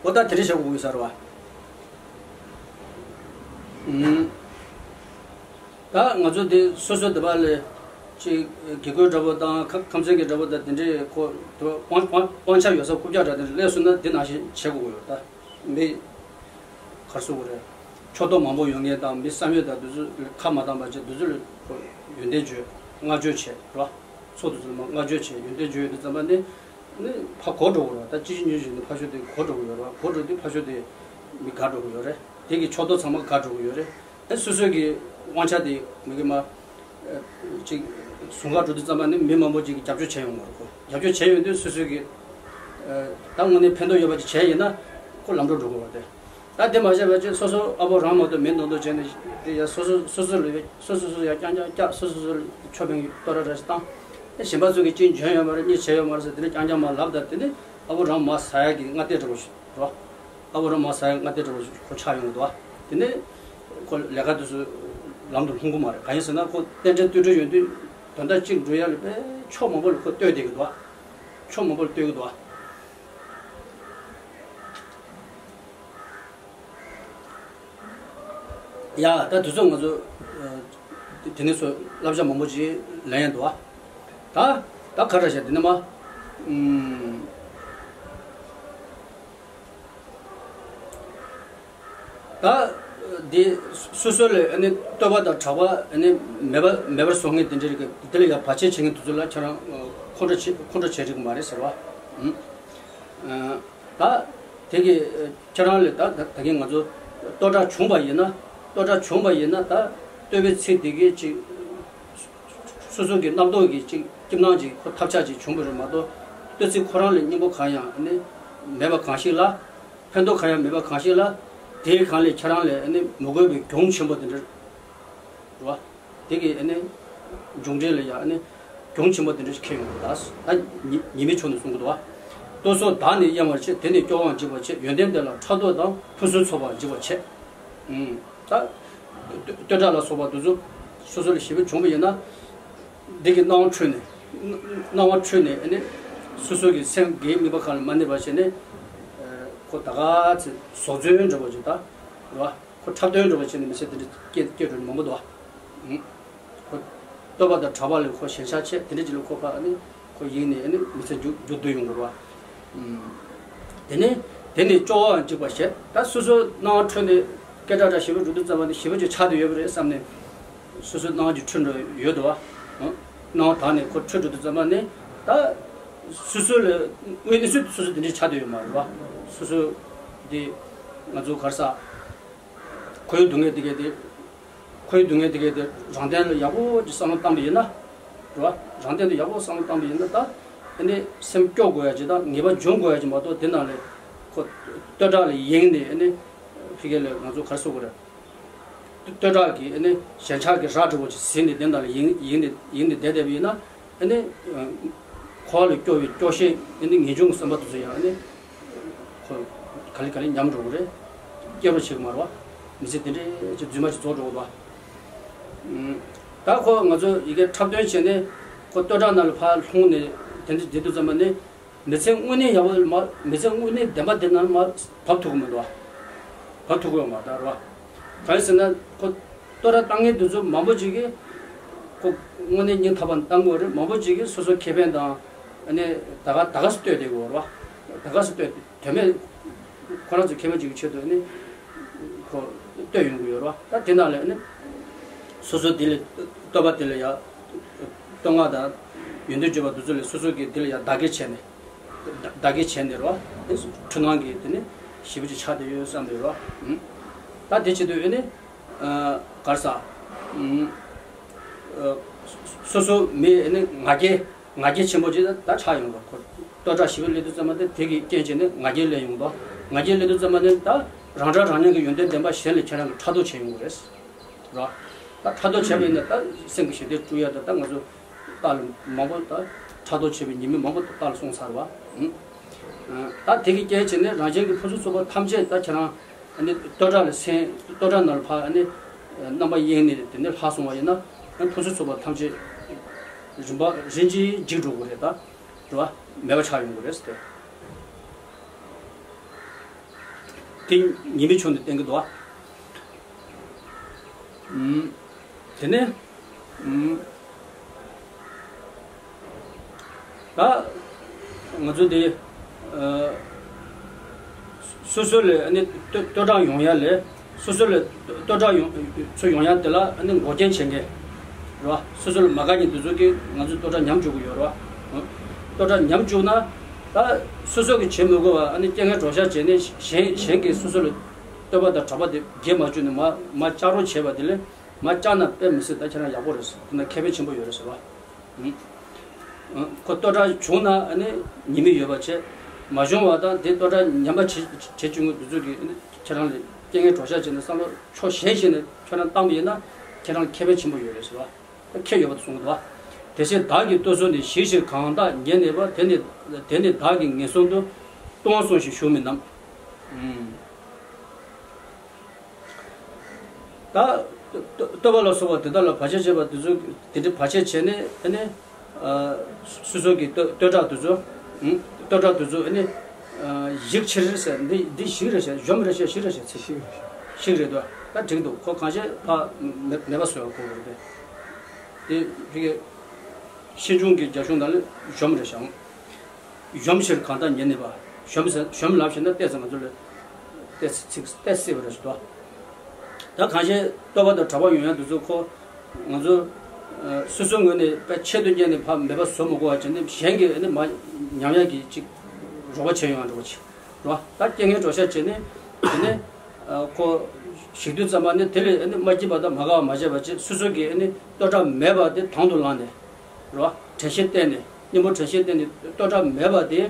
འོ་ད་དེ་རིང་བྱ་དགོས་ཡོད་ས་རེད་བ། ཨུམ། ད་ང་ཚོ་འདི་སོ་སོའི་འདི་པ་ལས་ཅིག་དགེ་སྐོས་འདྲ་པོ་དང་ཁ་ཁམས་ཚན་གྱི་འདྲ་པོ་དང་དེ་འདྲའི་ཁོ་དེ་པ་དབང་དབང་དབང་ཆ་ཡོད་ས་རྐུབ་བཀྱག་འདྲ་དེ་འདྲ་སླེབས་སོང་ན་འདི་ནང་བཞིན་བྱེད་དགོས་ཀྱི་ཡོད་ད། མི་ག་རེ་ཟེར་དགོས་རེད། ཕྱོགས་གཏོགས་མང་པོ་ཡོད་མཁན་དང་མི་བསམ་ཡོད་དང་འདི་ཚོ་ཁ་མ་བཏང་པ་བྱས་འདི་ཚོ་ལ་ཁོ་ཡོན་ཏན་བརྗོད་བསྔགས་བརྗོད་བྱེད་རོགས། ཚོགས་འདི་ཚོ་ལ་མ་བསྔགས་བརྗོད་བྱེད་ཡོན་ཏན་བརྗོད་ཡོད་དུས་ཙམ་པ་ནི། ནི་ཕ་གོ་འགྲོ་གི་རེད་བ། ད་ཅི་ཞིག་ཉོས་ཞིག་ནི་ཕ་ཤོ་དེ་གོ་འགྲོ་གི་ཡོད་རེད་བ། གོ་འགྲོ་དུས་ཕ་ཤོ་དེ་མི་དགའ་འགྲོ་གི་ཡོད་རེད། དེ་གི་ཕྱོགས་གཏོགས་ཚང་མ་དགའ་འགྲོ་གི་ཡོད་རེད། ཨ་སོ་སོ་གི་དབང་ཆ་དེ་མི་གི་མ་ཅིག་ཟུང་ཁ་འགྲོ་དུས་ཙམ་པ་ནི་མི་མང་པོ་ཅིག་གི་རྒྱབ་སྐྱོར་བྱས་ཡོང་གི་རེད། ཁོ་རྒྱབ་སྐྱོར་བྱས་ཡོང་དུས་སོ་སོ་གི་ད་དངོས་གནས་ཕན་ཐོགས་ཡོད་པ་ཅིག་བྱས་ཡིན་ན་ཁོ་ལམ་འགྲོ་འགྲོ་གི་རེད་དེ། ད་དེ་མ་བྱས་པ་ཅིག་སོ་སོ་ཨ་ཕོ་རང་མ་གཏོགས་མི་མདོག་མདོག་བྱས་ནས་དེ་ཡ་སོ་སོ་སོ་སོ་ལ་སོ་སོ་སོ་སོ་ཡ་རྐྱང་རྐྱང་རྐྱང་སོ་སོ་སོ་ལ་ཆོ་འཕེན་གྱི་ལྟོ་ར་ར་ཞིག་བཏང་། དེ་གཞན་པ་ཚོ་གིས་གཅིག་འཇོན་ཡོད་མ་རེད་གཉིས་བྱས་ཡོད་མ་རེད་ཟེར་དེ་ནས་རྐྱང་རྐྱང་མ་ལབ་ད་དེ་ནས་ཨ་ཕོ་རང་མ་ཟ་ཡ་གི་སྔ་ལྟས་འདྲ་པོ་ཞིག་རོ། ཨ་ཕོ་རང་མ་ཟ་ཡ་སྔ་ལྟས་འདྲ་པོ་ཞིག་ཁོ་ཆགས་ཡོང་གི་འདུག་བ། དེ་ནས་ཁོ་ལས་ཀ་དེ་ཚོ་ལམ་དུ་ལྷུང་གི་མ་རེད། གང་ཡིན་ཟེར་ན་ཁོ་རྟེན་འབྲེལ་བསྟུན་གྲོས་ཡོང་དུས་དོན་དག་གཅིག་འགྲུབ་ཡ་ལ་དཔེ་ཕྱོགས་མང་པོ་ལ་ཁོ་ལྟོས་བསྡད་ཀྱི་འདུག་བ། ཕྱོགས་མང་པོ་ལ་ལྟོས་ཀྱི་འདུག་བ། ཡ། ད་དུས་ཚོད་ང་ཚོ་ཨ་དེ་ནས་སོ་བསླབ་བྱ་མང་པོ་ཅིག་ལེན་ཡ་འདུག་ཨ། ད་ད་ག་རེ་བྱ་དེ་ནས་མ་ཨུམ། ད་དེ་སོ་སོ་ལ་ཨ་ནི་བསྟོད་པ་དང་གྲགས་པ་ཨ་ནི་མེད་པ་མེད་པར་བཟོ་མཁན་དེ་འདྲ་རིགས་དེ་ལ་ཡ་བར་ཆད་བྱེད་མཁན་དེ་ཚོ་ལ་ཁྱེད་རང་ཁོང་ཁྲོ་བྱེད་ཁོང་ཁྲོ་བྱེད་རིགས་མ་རེད་ཟེར་བ། ཨུམ། ད་དེ་གི་ཁྱེད་རང་ལ་ད་ད་གིན་ང་ཚོ་བསྟོད་གྲགས་བྱུང་བ་ཡིན་ན་བསྟོད་གྲགས་བྱུང་བ་ཡིན་ན་ད་བསྟོད་པའི་ཚིག་དེ་གི་ཅིག་སོ་སོ་གི་རྣམ་རྟོག་གི་ཅིག་སྐྱིད་སྣང་ཅིག་ཁོ་ཐབས་ཆག་ཅིག་བྱུང་བ་རེད་མ་གཏོགས་བསྟོད་ཚིག་ཁོ་རང་ལ་སྙིང་པོ་གང་ཡང་ནི་མེད་པ་གང་ཞིག་ལ་ཕན་ཐོགས་གང་ཡང་མེད་པ་གང་ཞིག་ལ་དེའི་སྒང་ལས་ཁྱེད་རང་ལ་ནི་མི་དགོས་པའི་གྱོང་ཆེན་པོ་དེ་འདྲ་རེད་བ། དེ་གི་ཨ་ནི་མཇུག་འབྲས་ལ་ཡང་ཨ་ནི་གྱོང་ཆེན་པོ་དེ་འདྲ་ཞིག་འཁེལ་ཡོང་གི་རེད། ད་ད་ཉི་ཉི་མའི་ཆོས་ནས་གསུང་གི་འདུག་བ། བསྟོད་སོགས་བདག་ནི་གཡེང་བར་བྱེད། དེ་ནི་སྐྱོ་བའང་འཇིགས་པར་བྱེད། ཡོན་ཏན་དེ་ལ་ཕྲག་དོག་དང་། ཕུན་སུམ་ཚོགས་པའང་འཇིགས་པར་བྱེད། ཨུམ། ད་བསྟོད་བསྟོད་གྲགས་ལ་སོགས་པ་དེ་ཚོ་སོ་སོ་ལ་ཞེ་པོ་བྱུང་བ་ཡིན་ན་འདི་གི་སྣང་བ་འཁྲུལ་ནས་སྣང་བ་འཁྲུལ་ནས་ཨ་ནི་སོ་སོ་གི་སེམས་དགེ་མི་པ་གང་ལ་མ་གནས་པ་བྱས་ནས་ཁོ་ད་ག་ཚེ་ཟོག་རྫུན་འདྲ་པོ་ཅིག་ད་རེད་བ། ཁོ་འཁྲབ་སྟོན་འདྲ་པོ་བྱས་ནས་མི་ཚེ་འདི་འདྲ་སྐྱེལ་སྐྱེལ་འགྲོ་ནི་མང་པོ་འདུག་བ། ཁོ་བསྟོད་པ་དང་གྲགས་པ་ལས་ཁོ་ཞེན་ཆགས་ཆེ་དེ་འདྲ་ཅིག་ལ་ཁོ་ཕར་ཨ་ནི་ཁོ་ཡེངས་ནས་ཨ་ནི་མི་ཚེ་མཇུག་མཇུག་བསྡུ་ཡོང་གི་རེད་བ། དེ་ནས་དེ་ནི་སྐྱོ་བའང་འཇིགས་པར་བྱེད། ད་སོ་སོ་སྣང་བ་འཁྲུལ་ནས་སྐད་གྲགས་འདྲ་ཞེ་པོ་འགྲོ་དུས་ཙམ་པ་ནི་ཞེ་པོ་ཅིག་ཆགས་བསྡད་ཡོད་པ་རེད་བསམ་ནས་སོ་སོའི་སྣང་བ་ཅིག་འཁྲུལ་འགྲོ་ཡོད་དོ་བ། སྣང་བ་དག་ནས་ཁོ་འཁྲུལ་འགྲོ་དུས་ཙམ་པ་ནི་ད་སོ་སོ་ལ་དངོས་གནས་སུ་སོ་སོ་དེ་འདྲ་ཆགས་བསྡད་ཡོད་མ་རེད་བ། སོ་སོ་དེ་ང་ཚོ་ག་རེ་ཟ། ཁོའི་སྡུག་བསྔལ་དེ་གས་དེ། ཁོའི་སྡུག་བསྔལ་དེ་གས་དེ་རང་སྟེང་ལ་ཡག་པོ་ཅིག་བསམ་བློ་བཏང་པ་ཡིན་ན། རེད་བ། རང་སྟེང་དུ་ཡག་པོ་བསམ་བློ་བཏང་པ་ཡིན་ན་ད། ཨ་ནི་སེམས་སྐྱོ་དགོས་ཡ་ཅིག་དང་ངེས་པ་འབྱུང་དགོས་ཡ་ཅིག་མ་གཏོགས་དེ་ནང་ལས། ཁོ་བསྟོད་གྲགས་ལ་ཡེངས་ནས་ཨ་ནི། ཕི་གེ་ལ་ང་ཚོ་ག་རེ་ཟེར་དགོས་རེད། བསྟོད་གྲགས་ཀྱི་ཨ་ནི་ཞེན་ཆགས་ཀྱི་རྭ་འདྲ་བོ་ཅིག་ཟིན་ནས་དེ་ནང་ལ་ཡེངས་ཡེངས་ནས་ཡེངས་ནས་བསྡད་བསྡད་པ་ཡིན་ན། ཨ་ནི། འཁོར་བ་ལ་སྐྱོ་བའི་སྐྱོ་ཤས་ཨ་ནི་ངེས་འབྱུང་གི་བསམ་པ་དེ་ཚོ་ཡང་ཨ་ནི། ཁོ། ག་ལེ་ག་ལེ་ཉམས་འགྲོ་གི་རེད། སྐྱེ་རུ་ཆེ་གི་མ་རེད་བ། མི་ཚེ་དེ་འདྲའི་ཅིག་རྫུན་མ་ཅིག་རྫོགས་འགྲོ་གི་འདུག་བ། ད་ཁོ་ང་ཚོ་ཡི་གེ་འཁྲབ་སྟོན་བྱས་ནས་ཁོ་བསྟོད་གྲགས་ནང་ལ་ཕར་ལྷུང་ནས་དེ་འདྲ་བསྡད་དུས་ཙམ་པ་ནི། མི་ཚེ་དངོས་གནས་ཡག་པོ་མ་མི་ཚེ་དངོས་གནས་བདེན་པ་དེ་ནང་མ་བབས་ཐུབ་ཀྱི་མི་འདུག་བ། བབས་ཐུབ་ཀྱི་ཡོད་མ་རེད་བ། གང་ཡིན་ཟེར་ན་ཁོ་བསྟོད་གྲགས་བཏང་མཁན་དེ་ཚོ་མང་པོ་ཅིག་གིས་ ཁོ་དངོས་གནས་སྙིང་ཐག་པ་ནས་བཏང་དགོས་རེད། མང་པོ་ཅིག་གིས་སོ་སོ་ཁེ་ཕན་དང་ཨ་ནི་ད་ག་ད་ག་སེ་ལྟོས་བསྡད་དགོས་རེད་བ། ད་ག་སེ་ལྟོས་དོན་མེད་ཁོ་རང་ཚོ་ཁེ་ཕན་ཅིག་གི་ཆེད་དུ་ཨ་ནི་ཁོ་ལྟོས་ཡོང་གི་ཡོད་རེད་བ། ད་དེ་ནང་ལ་ཨ་ནི་སོ་སོ་དེ་ལ་བསྟོད་པ་དེ་ལ་ཡ་བསྟོད་བསྔགས་དང་ཡོན་ཏན་བརྗོད་པ་དེ་ཚོ་ལ་སོ་སོ་གིས་དེ་ལ་ཡ་བདག་གིར་བྱས་ནས། བདག་གིར་བྱས་ནས་རོ། འཁྲུལ་སྣང་གི་དེ་ནི་ཞེ་པོ་ཅིག་ཆགས་བསྡད་ཡོད་བསམ་པའི་རོ། ད་དེ་བྱེད་དུས་ཨེ་ནི་གར་ས་སོ་སོ་མི་ཨེ་ནི་ང་རྒྱལ་ང་རྒྱལ་ཆེན་པོ་ཅིག་ད་ཆགས་ཡོང་བ་ཁོ། བསྟོད་གྲགས་ཞེ་པོ་སླེབས་དུས་ཙམ་པ་དེ་དེ་གི་རྐྱེན་བྱས་ནས་ང་རྒྱལ་སླེབས་ཡོང་དོ། ང་རྒྱལ་སླེབས་དུས་ཙམ་པ་ནི་ད་རང་སྒྲ་རང་ཉིད་ཀྱི་ཡོན་ཏན་ལྡན་པ་གཞན་ལ་ཁྱེད་རང་གིས་ཕྲག་དོག་བྱེད་ཡོང་གི་རེད། ར། ད་ཕྲག་དོག་བྱས་པ་ཡིན་ན་ད་སེམས་ཀྱི་ཞི་བདེ་བསྐྲུན་ཡ་ད་ད་ང་ཚོ་རྟགས་ལ་མང་པོ་ད་ཕྲག་དོག་བྱས་པའི་ཉེས་དམིགས་མང་པོ་ད་རྟགས་ལ་གསུངས་ཚར་བ། ད་དེ་གི་རྐྱེན་བྱས་ནས་རང་གཞན་གྱི་ཕུན་སུམ་ཚོགས་པ་ཐམས་ཅད་ད་ཁྱེད་རང་ཨ་ནི་བསྟོད་གྲགས་ལ་སེམས་བསྟོད་གྲགས་ནང་ལ་ཕར་ཨ་ནི་རྣམ་པ་གཡེངས་ནས་དེ་ནས་ལྷག་སོང་བ་ཡིན་ན་ཨ་ཕུན་སུམ་ཚོགས་པ་ཐམས་ཅད་རིམ་པ་རིམ་གྱིས་འཇིག་འགྲོ་གི་རེད་ད། རེད་བ། མེད་པ་ཆགས་ཡོང་གི་རེད་ཟེར་ཏེ། དེ་ཉེས་དམིགས་ཆུང་དུ་བསྟན་གྱི་འདུག་བ། ཨུམ། དེ་ནས། ཨུམ། ད། ང་ཚོ་དེ། ཨ། སོ་སོ་ལ་ཨ་ནི་བསྟོད་བསྟོད་གྲགས་ཡོང་ཡ་ལས། སོ་སོ་ལ་བསྟོད་གྲགས་ཡོང་ཚུར་ཡོང་ཡ་དེ་ལ་ཨ་ནི་འགོག་རྐྱེན་བྱེད་མཁན། རེད་བ། སོ་སོ་ལ་མ་དགའ་མཁན་དེ་ཚོ་གིས་ང་ཚོའི་བསྟོད་གྲགས་ཉམས་བཅུག་གི་ཡོད་རེད་བ། བསྟོད་གྲགས་ཉམས་བཅུག་ན། ད་སོ་སོ་གིས་བྱེད་མི་དགོས་པ་ཨ་ནི་རྐྱེན་ངན་གྲོགས་ཤར་བྱས་ནས་གཞན་གཞན་གྱིས་སོ་སོ་ལ་བསྟོད་པ་དང་གྲགས་པ་དེ་རྒྱས་མ་བཅུག་ནས་མ་མ་བཅག་རོགས་བྱས་པ་དེ་ལས་མ་བཅག་ན་དཔེ་མི་སྲིད་ད་ཁྱེད་རང་ཡག་པོ་རེད་ཟེར། དེ་ན་ཁེ་ཕན་ཆེན་པོ་ཡོད་རེད་ཟེར་བ། ཁོ་བསྟོད་གྲགས་བྱུང་ན་ཨ་ནི་ཉེས་དམིགས་ཡོད་པ་བྱས། མ་བྱུང་བ་དང་དེ་བསྟོད་གྲགས་ཉམས་པ་བྱེད་བྱེད་བཅུག་མཁན་དེ་ཚོ་གིས་ཨ་ནི་ཁྱེད་རང་ལ་རྐྱེན་ངན་གྲོགས་ཤར་བྱས་ནས་བསམ་བློ་ཕྱོགས་གཞན་ཞིག་ནས་ཁྱོད་རང་བཏང་པ་ཡིན་ན་ཁྱེད་རང་ཁེ་ཕན་ཆེན་པོ་ཡོད་རེད་ཟེར་བ། ཁེ་ཡོད་པ་དེ་གསུང་གི་འདུག་བ། དེ་བཞིན་བདག་གིས་བསྟོད་གསོལ་ནས་ཞི་ཞིང་གང་དག་ཉེར་གནས་པ། དེ་ནི་དེ་ནི་བདག་གིས་ངན་སོང་དུ་ལྟུང་བ་སོང་ཞིང་བཞུགས་མིན་ནམ། ད་བསྟོད་པ་ལ་སོགས་པ་དེ་དག་ལ་བར་ཆད་བྱེད་པ་དེ་ཚོ་དེ་འདྲའི་བར་ཆད་བྱས་ནས་ཨ་ནི་སོ་སོ་གི་བསྟོད་བསྟོད་གྲགས་དེ་ཚོ་བསྟོད་གྲགས་དེ་ཚོ་ཨ་ནི་ཞིག་ཕྱིར་ཟེར། འདི་འདི་ཞིག་རེད་ཟེར། གཞོམ་རེད་ཟེར། ཞིག་རེད་ཟེར། ཚིག་ཞིག་རེད་དོ། ད་འགྲིག་འདུག་ཁོ་གང་བྱས་ཕ་མེད་མེད་པ་བཟོ་བ་ཁོ་རེད་དེ། དེ་གི་ཤེས་འབྱུང་གི་རྒྱ་གཞུང་ནང་ལ་གཞོམ་རེད་བཞག་གཞོམ་ཕྱིར་གང་དག་ཉེར་གནས་པ། གཞོམ་ཟེར་གཞོམ་ལབ་བྱས་ན་ཏོག་ཙམ་ང་ཚོ་ལ་ཏོག་ཙམ་ཚིག་ཏོག་ཙམ་སྲིད་པ་རེད་ཟེར་དོ། ད་གང་ཞིག་བསྟོད་པ་དང་གྲགས་པ་ཡོང་ཡ་འདི་ཚོ་ཁོ་ང་ཚོ་སོ་སོའི་ངོས་ནས་དཔེ་ཆེད་དུ་གཉེར་ནས་ཕར་མེད་པ་བཟོ་མི་དགོས་པ་བྱས་ནས་གཞན་གྱིས་ནི་མ་ཉམས་ཡ་གི་ཅིག་རོགས་པ་བྱས་ཡོང་ཡ་འགྲོ་བ་ཅིག་རོ། ད་རྐྱེན་ངན་གྲོགས་ཤར་བྱས་ནས་དེ་ནས་ཁོ་ཞིག་དུས་ཙམ་པ་ནི་དེ་ལས་ནི་མ་སྐྱིད་པ་དང་མ་དགའ་བ་མ་བྱས་པ་ཅིག་སོ་སོ་གིས་ནི་བསྟོད་གྲགས་མེད་པ་དེ་དང་དུ་བླངས་ནས། རེད་བ། དྲན་ཤེས་བསྟེན་ནས་སྙིང་པོ་དྲན་ཤེས་བསྟེན་ནས་བསྟོད་གྲགས་མེད་པ་དེ་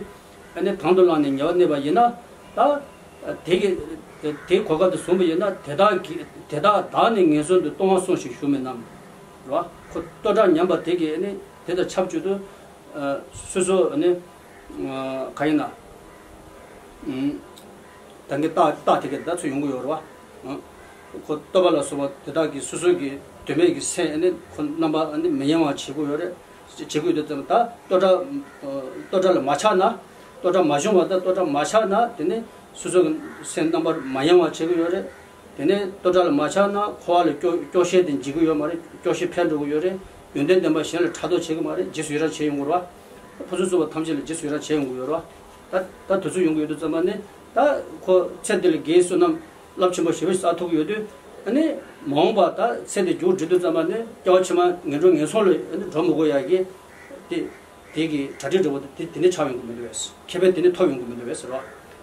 ཨ་ནི་དང་དུ་བླངས་ནས་ཉེ་བར་གནས་པ་ཡིན་ན། ད་དེ་གི་དེའི་གོ་སྐབས་དེ་བཟུང་བ་ཡིན་ན་དེ་དག་གི་དེ་དག་བདག་ནི་ངན་སོང་དུ་ལྟུང་བ་སོང་ཞིང་བཞུགས་མིན་ནམ། རེད་བ། ཁོ་བསྟོད་གྲགས་ཉམས་པ་དེ་གི་ཨ་ནི་དེ་དང་ཆབས་ཅིག་ཏུ་སོ་སོ་ཨ་ནི་ག་ཡིན་ན། ད་གིན་རྟགས་རྟགས་དེ་ག་ད་ཚུར་ཡོང་གི་ཡོད་རེད་བ། ཁོ་བསྟོད་པ་ལ་སོགས་པ་དེ་དག་གིས་སོ་སོ་གི་དོན་མེད་ཀྱི་སེམས་ཨ་ནི་ཁོ་རྣམ་པ་ཨ་ནི་མི་ཡེང་བ་བྱེད་ཀྱི་ཡོད་རེད། བྱེད་ཀྱི་ཡོད་དུས་ཙམ་ད་བསྟོད་གྲགས་བསྟོད་གྲགས་ལ་མ་ཆགས་ན། བསྟོད་གྲགས་མ་བྱུང་བ་ད་བསྟོད་གྲགས་མ་ཆགས་ན་དེ་ནི་སོ་སོ་གི་སེམས་རྣམ་པར་མ་ཡེང་བ་བྱེད་ཀྱི་ཡོད་རེད། དེ་ནས་བསྟོད་གྲགས་ལ་མ་ཆགས་ན་འཁོར་བ་ལ་སྐྱོ་སྐྱོ་ཤས་དེ་འཇིག་གི་ཡོད་མ་རེད། སྐྱོ་ཤས་འཕེལ་འགྲོ་གི་ཡོད་རེད། ཡོན་ཏན་ལྡན་པ་གཞན་ལ་ཕྲག་དོག་བྱེད་ཀྱི་མ་རེད། རྗེས་སུ་ཡི་རང་བྱེད་ཡོང་གི་རེད་བ། ཕུན་སུམ་ཚོགས་པ་ཐམས་ཅད་ལ་རྗེས་སུ་ཡི་རང་བྱེད་ཡོང་གི་ཡོད་རེད་བ། ད་ད་དུས་ཚོད་ཡོང་གི་ཡོད་དུས་ཙམ་པ་ནི་ད་ཁོ་ཚེ་འདི་ལ་དགེ་བའི་བསོད་ནམས་རླབས་ཆེན་པོ་ཞེ་པོ་ཞིག་བསགས་ཐུབ་ཀྱི་ཡོད་དུས་ཨ་ནི་མ་འོངས་པ་ད་ཚེ་འདི་མཇུག་བསྒྲིལ་དུས་ཙམ་པ་ནི་སྐྱེ་བ་ཕྱི་མ་ངན་འགྲོ་ངན་སོང་ལ་ཨ་ནི་འགྲོ་མི་དགོས་ཡ་གི་དེ། དེ་གི་གྲ་སྒྲིག་འདྲ་བོ་དེ་དེ་ནས་ཆགས་ཡོང་གི་མི་འདུག་བས། ཁེ་ཕན་དེ་ནས་ཐོབ་ཡོང་གི་མི་འདུག་བས་ཟེར་བ།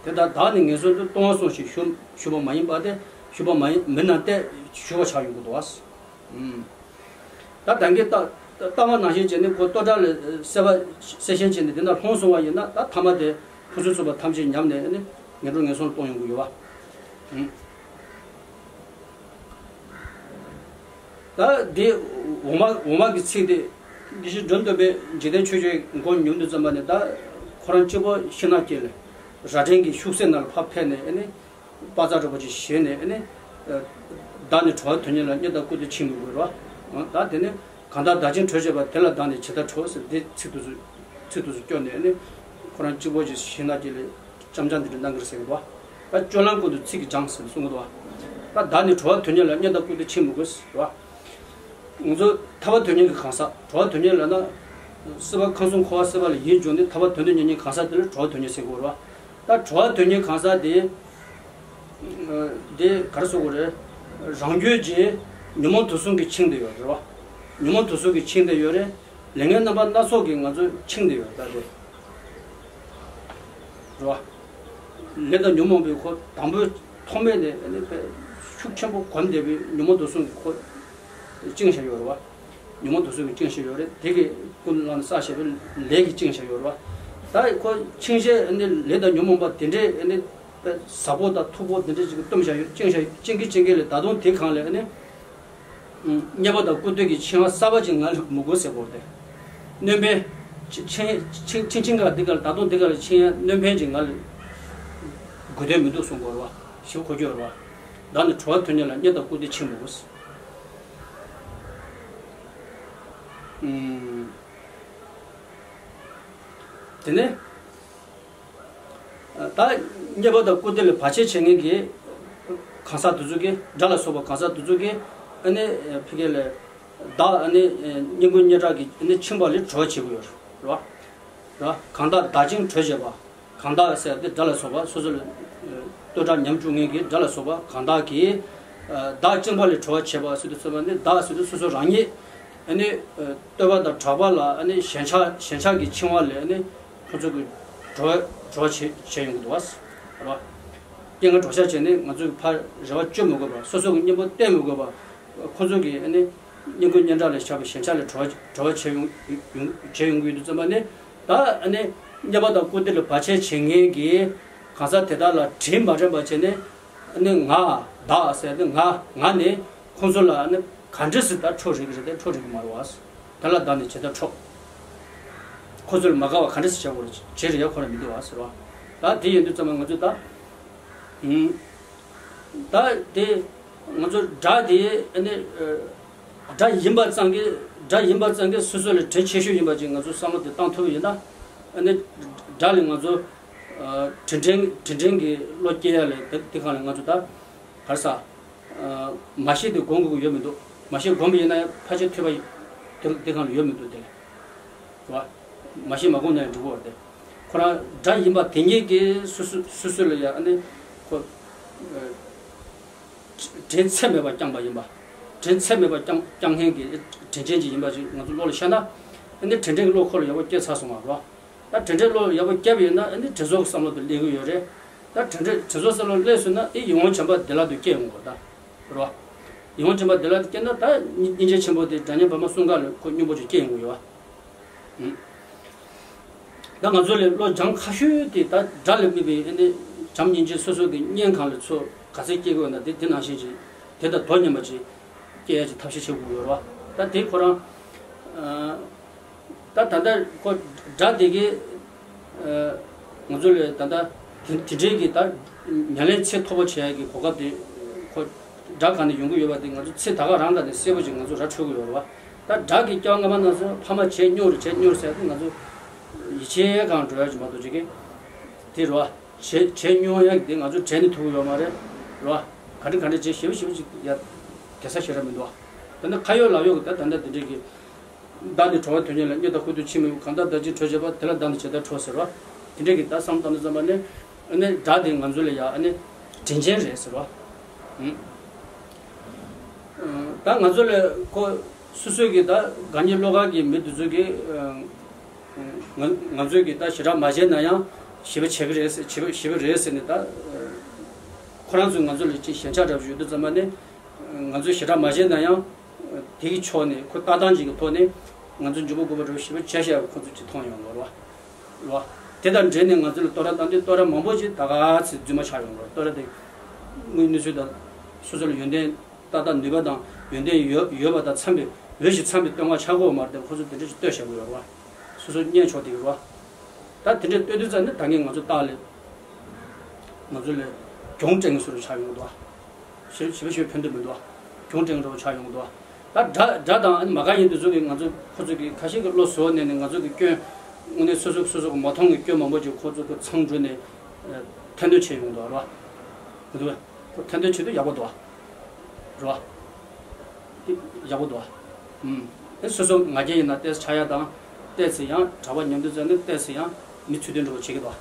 དེ་ལྟར་བདག་ནི་ངན་སོང་དུ་ལྟུང་བ་སོང་ཞིང་བཞུགས་བཞུགས་པ་མ་ཡིན་པ་སྟེ་བཞུགས་པ་མ་ཡིན་མིན་ན་སྟེ་བཞུགས་པ་ཆགས་ཡོང་གི་འདུག་བ། ད་ད་གིན་ལྟ་ལྟ་བ་ནང་བཞིན་བྱས་ནས་ཁོ་བསྟོད་གྲགས་ལ་གསལ་བ་གསལ་ཞེན་བྱས་ནས་དེ་འདྲ་ལྷུང་སོང་བ་ཡིན་ན་ད་ཐ་མ་དེ་ཕུན་སུམ་ཚོགས་པ་ཐམས་ཅད་ཉམས་ནས་ནི་ངན་འགྲོ་ངན་སོང་ལ་ལྟུང་ཡོང་གི་ཡོད་བ། ད་དེ་འོག་མ་འོག་མ་གི་ཚིག་དེ་དེ་བཞིན་འགྲོ་འདོད་པའི་འཇིག་རྟེན་ཆོས་བརྒྱད་མགོ་ཉུང་དུ་བརྩམས་པ་ནས་ད་ཁོ་རང་གཅིག་པོ་ཤིང་ནགས་དཀྱིལ་ལ་རྭ་སྒྲེང་གི་ཤུག་སེ་ནང་ལ་ཕར་ཕེབས་ནས་ཨ་ནི་དཔའ་རྩལ་འདྲ་པོ་ཅིག་བཞེས་ནས་ཨ་ནི་བདག་ནི་གྲོལ་བ་དོན་གཉེར་ལ་སྙན་དང་སྐུ་སྟེ་ཕྱིན་མི་དགོས་རོ། ད་དེ་ནི་གང་དག་བདག་ཅན་གྲོལ་བྱེད་པ་དེ་ལ་བདག་ནི་ཇི་ལྟར་གྲོལ་ཟེར་དེ་ཚིག་དེ་ཚོ་ཚིག་དེ་ཚོ་སྐྱོར་ནས་ཨ་ནི་ཁོ་རང་གཅིག་པོ་ཅིག་ཤིང་ནགས་དཀྱིལ་ལ། ཅམ་ཅམ་འདི་འདྲ་གནང་གི་རེད་ཟེར་གི་འདུག་ད་སྤྱོད་ལམ་ཀུན་ཏུ་ཚིག་གིས་སྦྱངས་ཟེར་གསུང་གི་འདུག་ད་བདག་ནི་གྲོལ་བ་དོན་གཉེར་ལ། སྙན་དང་སྐུ་སྟེ་ཕྱིན་མི་དགོས་ཟེར་བ། ང་ཚོ་ཐར་པ་དོན་གཉེར་གྱི་གང་ཟག་གྲོལ་བ་དོན་གཉེར་ལབ་ན། སྲིད་པ་ཁམས་གསུམ་འཁོར་བ་སྲིད་པ་ལས་ཡིད་འབྱུང་སྟེ་ཐར་པ་དོན་དུ་གཉེར་མཁན་གང་ཟག་དེ་ལ་གྲོལ་བ་དོན་གཉེར་ཟེར་དགོས་རེད་བ། ད་གྲོལ་བ་དོན་གཉེར་གང་ཟག་དེ། དེ་ག་རེ་ཟེར་དགོས་རེད། རང་རྒྱུད་ཀྱི་ཉོན་མོངས་དུག་གསུམ་གྱིས་འཆིང་བསྡད་ཡོད་རེད་བ། ཉོན་མོངས་དུག་གསུམ་གྱིས་འཆིང་བསྡད་ཡོད་རེད། ལས་ངན་རྣམ་པ་སྣ་ཚོགས་ཀྱིས་ང་ཚོ་འཆིང་བསྡད་ཡོད་ད་དེ། རེད་བ། ལས་དང་ཉོན་མོངས་པའི་ཁོ་དང་པོའི་ཐོག་མེད་ནས་ཨ་ནི་དཔེ་ཤུགས་ཆེན་པོ་གོམས་བསྡད་པའི་ཉོན་མོངས་དུག་གསུམ་གྱིས་ཁོ་བཅིངས་བཞག་ཡོད་རེད་བ། ཉོན་མོངས་དུག་གསུམ་གྱིས་བཅིངས་བཞག་ཡོད་རེད། དེ་གིས་ཀུན་བླངས་ནས་བསགས་བཞག་པའི་ལས་ཀྱིས་བཅིངས་བཞག་ཡོད་རེད་བ། ད་ཁོ་འཆིང་བྱེད་ཨ་ནི་ལས་དང་ཉོན་མོངས་པ་དེ་འདྲའི་ཨ་ནི་དཔེ་ཟབ་པོ་དང་མཐུག་པོ་དེ་འདྲའི་ཅིག་བཏོན་བཞག་ཡོད། བཅིངས་བཞག་བཅིངས་ཀྱིན་བཅིངས་ཀྱིན་ལས་ད་དུང་དེ་སྒང་ལས་ཨ་ནི། རྙེད་པ་དང་སྐུར་སྟོད་ཀྱི་འཆིང་བ་གསར་པ་ཅིག་ང་ལ་མི་དགོས་ཟེར་བོར་ཏེ། སྣོན་པས་འཆིང་འཆིང་འཆིང་ག་འདི་ག་ལ་ད་དུང་འདི་ག་ལ་འཆིང་ཡ་སྣོན་ཕན་ཅིག་ང་ལ་དགོས་དོན་མི་འདུག་གསུང་གི་ཡོད་རེད་བ། ཞེ་པོ་གོ་རྒྱུ་ཡོད་རེད་བ། བདག་ནི་གྲོལ་བ་དོན་གཉེར་ལ། རྙེད་དང་སྐུར་སྟོད་འཆིང་མི་དགོས། ཨུམ། དེ་ནས། ད་རྙེད་པ་དང་སྐུར་སྟོད་ལ་བར་ཆད་བྱེད་མཁན་གྱི་གང་ཟག་དེ་ཚོ་གིས། དགྲ་ལ་སོགས་པ་གང་ཟག་དེ་ཚོ་གིས་ཨ་ནི་ཕ་གི་ལ་བདག་ཨ་ནི་སྙིང་ཁུང་སྙན་གྲགས་ཀྱིས་ཨ་ནི་འཆིང་བ་ལས་གྲོལ་བྱེད་དགོས་ཡོད་རེད་བ། གང་དག་བདག་འཆིང་གྲོལ་བྱེད་པ། གང་དག་ཟེར་ཏེ་དགྲ་ལ་སོགས་པ་སོ་སོ་ལ་བསྟོད་གྲགས་ཉམས་བཅུག་མཁན་གྱི་དགྲ་ལ་སོགས་པ་གང་དག་གིས། བདག་བཅིངས་པ་ལས་གྲོལ་བར་བྱེད་པ་ཟེར་དུས་ཙམ་པ་ནི་བདག་ཟེར་དུས་སོ་སོ་རང་ཉིད་ཨ་ནི་བསྟོད་པ་དང་གྲགས་པ་ལ་ཨ་ནི་ཞེན་ཆགས་ཞེན་ཆགས་ཀྱི་འཆིང་བ་ལས་ཨ་ནི། ཁོ་ཚོ་གི་གྲོགས་གྲོགས་བྱེད་བྱེད་ཡོང་གི་འདུག་བ། རེད་བ། རྐྱེན་ངན་གྲོགས་ཤ་བྱས་ནས་ང་ཚོ་གི་ཕར་རེ་བ་བཅོལ་མི་དགོས་པ། སོ་སོ་གི་གཉེན་པོ་བསྟེན་མི་དགོས་པ། ཁོ་ཚོ་གི་ཨ་ནི་སྙིང་ཁུང་སྙན་གྲགས་ལས་བཞག་པའི་ཞེན་ཆགས་ལས་གྲོགས་གྲོགས་བྱེད་ཡོང་ཡོང་བྱེད་ཡོང་གི་ཡོད་དུས་ཙམ་པ་ནི། ད་ཨ་ནི་རྙེད་པ་དང་སྐུར་སྟོད་ལ་བར་ཆད་བྱེད་མཁན་གྱི་གང་ཟག་དེ་དག་ལ་དྲིན་མ་དྲན་པ་བྱས་ནས། ཨ་ནི་ང་བདག་ཟེར་ནས་ང་ང་ནི་ཁོང་ཚོ་ལ་ཨ་ནི་ག་འདྲ་སེ་ད་འཕྲོག་རེག་གི་རེད་དེ་འཕྲོག་རེག་གི་མ་རེད་བ། དེ་ལ་བདག་ནི་ཇི་ལྟར་འཕྲོག་ཁོ་ཚོ་ལ་མ་དགའ་བ་ག་འདྲ་སེ་བྱ་དགོས་རེད། བྱེད་རེ་ཡ་ཁོ་ན་མི་འདུག་བ་ཟེར་བ། ད་དེ་ཡིན་དུས་ཙམ་པ་ང་ཚོས་ད། ཨུམ། ད་དེ་ང་ཚོ་དགྲ་དེ་ཨ་ནི་དགྲ་ཡིན་པ་ཙམ་གྱིས་དགྲ་ཡིན་པ་ཙམ་གྱིས་སོ་སོ་ལ་དྲིན་ཆེ་ཤོས་ཡིན་པ་ཅིག་ང་ཚོ་བསམ་བློ་དེ་བཏང་ཐུབ་པ་ཡིན་ན། ཨ་ནི་དགྲ་ལ་ང་ཚོ་དྲིན་དྲན་དྲིན་དྲན་གྱི་བློ་སྐྱེ་ཡ་ལས་དེ་དེ་གང་ལ་ང་ཚོ་ད་ག་རེ་ཟ། མ་ཤེས་དེ་སྒོམ་དགོས་ཀྱི་ཡོད་མི་འདུག་མ་ཤེས་སྒོམ་པ་ཡིན་ན་ཡང་ཕལ་ཆེར་ཐོས་པ་དེ་དེ་གང་ལ་ཡོད་མི་འདུག་དེ་ལ། རེད་བ། མ་ཤེས་མ་སྒོམ་ན་ཡང་འགྲིག་གི་རེད་དེ། ཁོ་རང་དགྲ་ཡིན་པ་དེ་ཉིད་ཀྱིས་སོ་སོ་སོ་སོ་ལ་ཡང་ཨ་ནི་ཁོ། དྲིན་ཚད་མེད་པ་བསྐྱངས་པ་ཡིན་པ། དྲིན་ཚད་མེད་པ་བསྐྱངས་བསྐྱངས་མཁན་གྱི་དྲིན་ཅན་ཅིག་ཡིན་པ་ཅིག་ང་ཚོ་བློ་ལ་ཤར་ན། ཨ་ནི་དྲིན་དྲན་གྱི་བློ་ཁོ་ལ་ཡག་པོ་སྐྱེས་ཚར་སོང་བ་རེད་བ། ད་དྲིན་དྲན་བློ་ཡག་པོ་སྐྱེས་པ་ཡིན་ན་ཨ་ནི་དྲིན་གཟོ་གི་བསམ་བློ་དེ་སླེབས་ཀྱི་ཡོད་རེད། ད་དྲིན་དྲན་དྲིན་གཟོ་བསམ་བློ་སླེབས་སོང་ན་ཨེ་ཡིད་འོང་བྱམས་པ་བདེ་བླག་ཏུ་སྐྱེ་ཡོང་གི་རེད་ད། རེད་བ། ཡིད་འོང་བྱམས་པ་བདེ་བླག་ཏུ་སྐྱེས་ན་ད་སྙིང་སྙིང་རྗེ་ཆེན་པོ་དེ་དགྲ་གཉེན་བར་མ་གསུམ་ཀ་ལ་ཁོ་སྙོམས་པོ་ཅིག་སྐྱེ་ཡོང་གི་ཡོད་བ། ཨུམ། ད་ང་ཚོ་ལས་བློ་སྦྱང་ཁག་ཤོས་དེ་ད་དགྲ་ལས་དམིགས་པའི་ཨ་ནི་བྱམས་སྙིང་རྗེ་སོ་སོ་གི་གཉེན་གང་ལ་ཚོ་ག་ཚད་སྐྱེ་དགོས་ན་དེ་དེ་ནང་བཞིན་ཅིག་དེ་དང་དོ་མཉམ་པ་ཅིག་སྐྱེ་ཡ་ཅིག་ཐབས་ཤེས་བྱེད་དགོས་ཡོད་རེད་བ། ད་དེ་ཁོ་རང་། ད་ད་ལྟ་ཁོ་དགྲ་དེ་གི་ང་ཚོ་ལས་ད་ལྟ་དེ་དེ་འདྲའི་གི་ད་ཉམས་ལེན་ཚད་མཐོ་པོ་བྱེད་ཡ་གི་གོ་སྐབས་དེ་ཁོ་དགྲ་གང་ནས་ཡོང་གི་ཡོད་པ་དེ་ང་ཚོ་ཚེ་ད་ག་རང་ད་ནས་གསལ་པོ་ཅིག་ང་ཚོ་ར་འཕྲོད་གི་ཡོད་རེད་བ། ད་དགྲ་གི་སྐྱེ་བ་སྔ་མ་ན་ཚོ་ཕ་མ་བྱས་སྨྱོ་རེད་བྱས་སྨྱོ་རེད་ཟེར་ཏེ་ང་ཚོ་ཡིད་ཆེས་གང་འགྲོ་ཡ་ཅིག་མ་གཏོགས་ཅིག་གི་དེ་རེད་བ། བྱས་བྱས་སྨྱོ་ཡ་གི་དེ་ང་ཚོ་དྲན་ནས་ཐུབ་གི་ཡོད་མ་རེད། རེད་བ། ག་འདྲ་ག་འདྲ་བྱས་ཞེ་པོ་ཞེ་པོ་ཅིག་ཡ་དེ་ས་ཞེ་ར་མི་འདུག་བ། ད་ནི་ཁ་ཡོད་ལག་ཡོད་གི་ད་ད་ལྟ་དེ་འདྲ་གི་བདག་ནི་གྲོལ་བ་དོན་གཉེར་ལ། རྙེད་དང་སྐུར་སྟོད་འཆིང་མི་དགོས། གང་དག་བདག་འཆིང་གྲོལ་བྱེད་པ། དེ་ལ་བདག་ནི་ཇི་ལྟར་འཕྲོག་ཟེར་བ། དེ་འདྲ་གི་ད་བསམ་བཏང་དུས་ཙམ་པ་ནི་ཨ་ནི་དགྲ་དེ་ང་ཚོ་ལ་ཡ་ཨ་ནི་དྲིན་ཅན་རེད་ཟེར་བ། ཨུམ། ད་ང་ཚོ་ལ་ཁོ་སོ་སོ་གི་ད་དགའ་ཉེ་བློ་དཀར་གྱི་མི་དེ་ཚོ་གི་ང་ང་ཚོས་གི་ད་ཞེ་དྲག་མ་བྱས་ན་ཡང་ཞེ་པོ་བྱེད་གི་རེད་ཟེར། བྱེད་པ་བྱེད་པ་རེད་ཟེར་ནས་ད་ཁོ་རང་ཚོས་ང་ཚོ་ལ་ཅིག་ཞེན་ཆགས་འདྲ་པོ་ཡོད་དུས་ཙམ་པ་ནི། ང་ཚོས་ཞེ་དྲག་མ་བྱས་ན་ཡང་། དེ་གི་ཕྱོགས་ནས་ཁོ་ལྟ་སྟངས་ཅིག་གི་ཐོག་ནས་ང་ཚོ་འཇུག་པ་དགོས་པ་འདྲ་བོ་ཞེ་པོ་བྱས་བཞག་པ་ཁོ་ཚོས་ཅིག་མཐོང་ཡོང་གི་རེད་བ། རེད་བ། དེ་དང་འབྲེལ་ནས་ང་ཚོ་ལ་བསྟོད་ར་བཏང་དུས་བསྟོད་ར་མང་པོ་ཅིག་ད་ག་ཚོད་རྫུན་མ་ཆགས་ཡོང་གི་རེད། བསྟོད་ར་དེ་དངོས་གནས་ཚུལ་དང་སོ་སོ་ལ་ཡོན་ཏན་ཏག་ཏག་ནུས་པ་དང་ཡོན་ཏན་ཡོད་ཡོད་པ་དང་འཚམས་པའི་འོས་ཤིང་འཚམས་པའི་བསྟོད་བསྔགས་ཆགས་ཀྱི་ཡོད་མ་རེད་དེ། ཁོ་ཚོ་དེ་འདྲ་ཞིག་བསྟོད་བཞག་གི་ཡོད་རེད་བ། སོ་སོ་རྙེད་ཆོག་དེ་ཡོད་རེད་བ། ད་དེ་འདྲ་བསྟོད་དུས་ཙམ་ནས་ད་ངས་ང་ཚོ་ལྟག་ལ། ང་ཚོ་ལ་གྱོང་སྤྲད་བཟོ་འདྲ་ཆགས་ཡོང་གི་འདུག་བ། ཞེ་ཞེ་པོ་ཞེ་པོ་ཕན་ཐོགས་མི་འདུག་བ། གྱོང་སྤྲད་འདྲ་བོ་ཆགས་ཡོང་གི་འདུག་བ། ད་དགྲ་དགྲ་དང་ཨ་ནི་མ་དགའ་མཁན་དེ་ཚོ་གིས་ང་ཚོ་ཁོ་ཚོ་གིས་ཁ་ཤས་ཀྱིས་བློ་བཟོས་ནས་ནས་ང་ཚོ་གི་སྐྱོན་དངོས་གནས་སོ་སོ་སོ་སོ་གིས་མ་མཐོང་གི་སྐྱོན་མང་པོ་ཅིག་ཁོ་ཚོ་གིས་ཚང་འགྲོ་ནས་ཐེར་འདོན་བྱས་ཡོང་གི་འདུག་བ། རེད་བ། མི་འདུག་བ། ཁོ་ཐེར་འདོན་བྱེད་དུས་ཡག་པོ་འདུག་བ། རེད་བ། ཡག་པོ་འདུག་བ། ཨུམ། ཨེ་སོ་སོ་ང་རྒྱལ་ཡིན་ན་ཏོག་ཙམ་ཆགས་ཡ་དང་། ཏོག་ཙམ་ཡང་གྲྭ་པ་མཉམ་དུ་བཙལ་ནས་ཏོག་ཙམ་ཡང་མི་ཚུལ་ལྡན་འགྲོ་བ་བྱེད་ཀྱི་འདུག་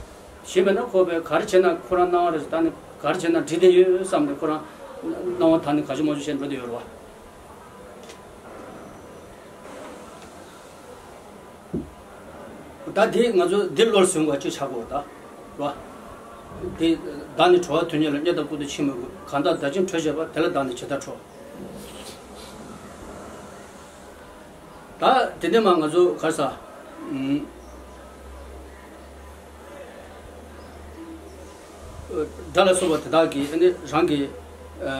གཞན་མེད་ན་ཁོ་པས་ག་རེ་བྱས་ན་ཁོ་རང་སྣང་བ་རེད། ད་ནི་ག་རེ་བྱས་ན་འགྲིག་བསྡད་ཡོད་བསམ་ནས་ཁོ་རང་སྣང་བ་དག་ནས་ག་ཅི་མ་ཅི་བྱས་འགྲོ་བསྡད་ཡོད་རེད་བ། ད་དེ་ང་ཚོ་འདི་བློར་ཟིན་དགོས་ཅིག་ཆགས་དགོས་ད། རོ། དེ་བདག་ནི་གྲོལ་བ་དོན་གཉེར་ལ། རྙེད་དང་ཀུན་ཏུ་ཕྱིར་མི་འགྱུར། གང་དག་བདག་ཅིང་གྲོལ་བྱེད་པ། དེ་ལ་བདག་ནི་ཇི་ལྟར་ཁྲོ། ད་དེ་ནས་མ་ང་ཚོ་ག་རེ་ཟ། ཨུམ། དགྲ་ལ་སོགས་པ་དེ་དག་གིས་ཨ་ནི་རང་གི་ཨ་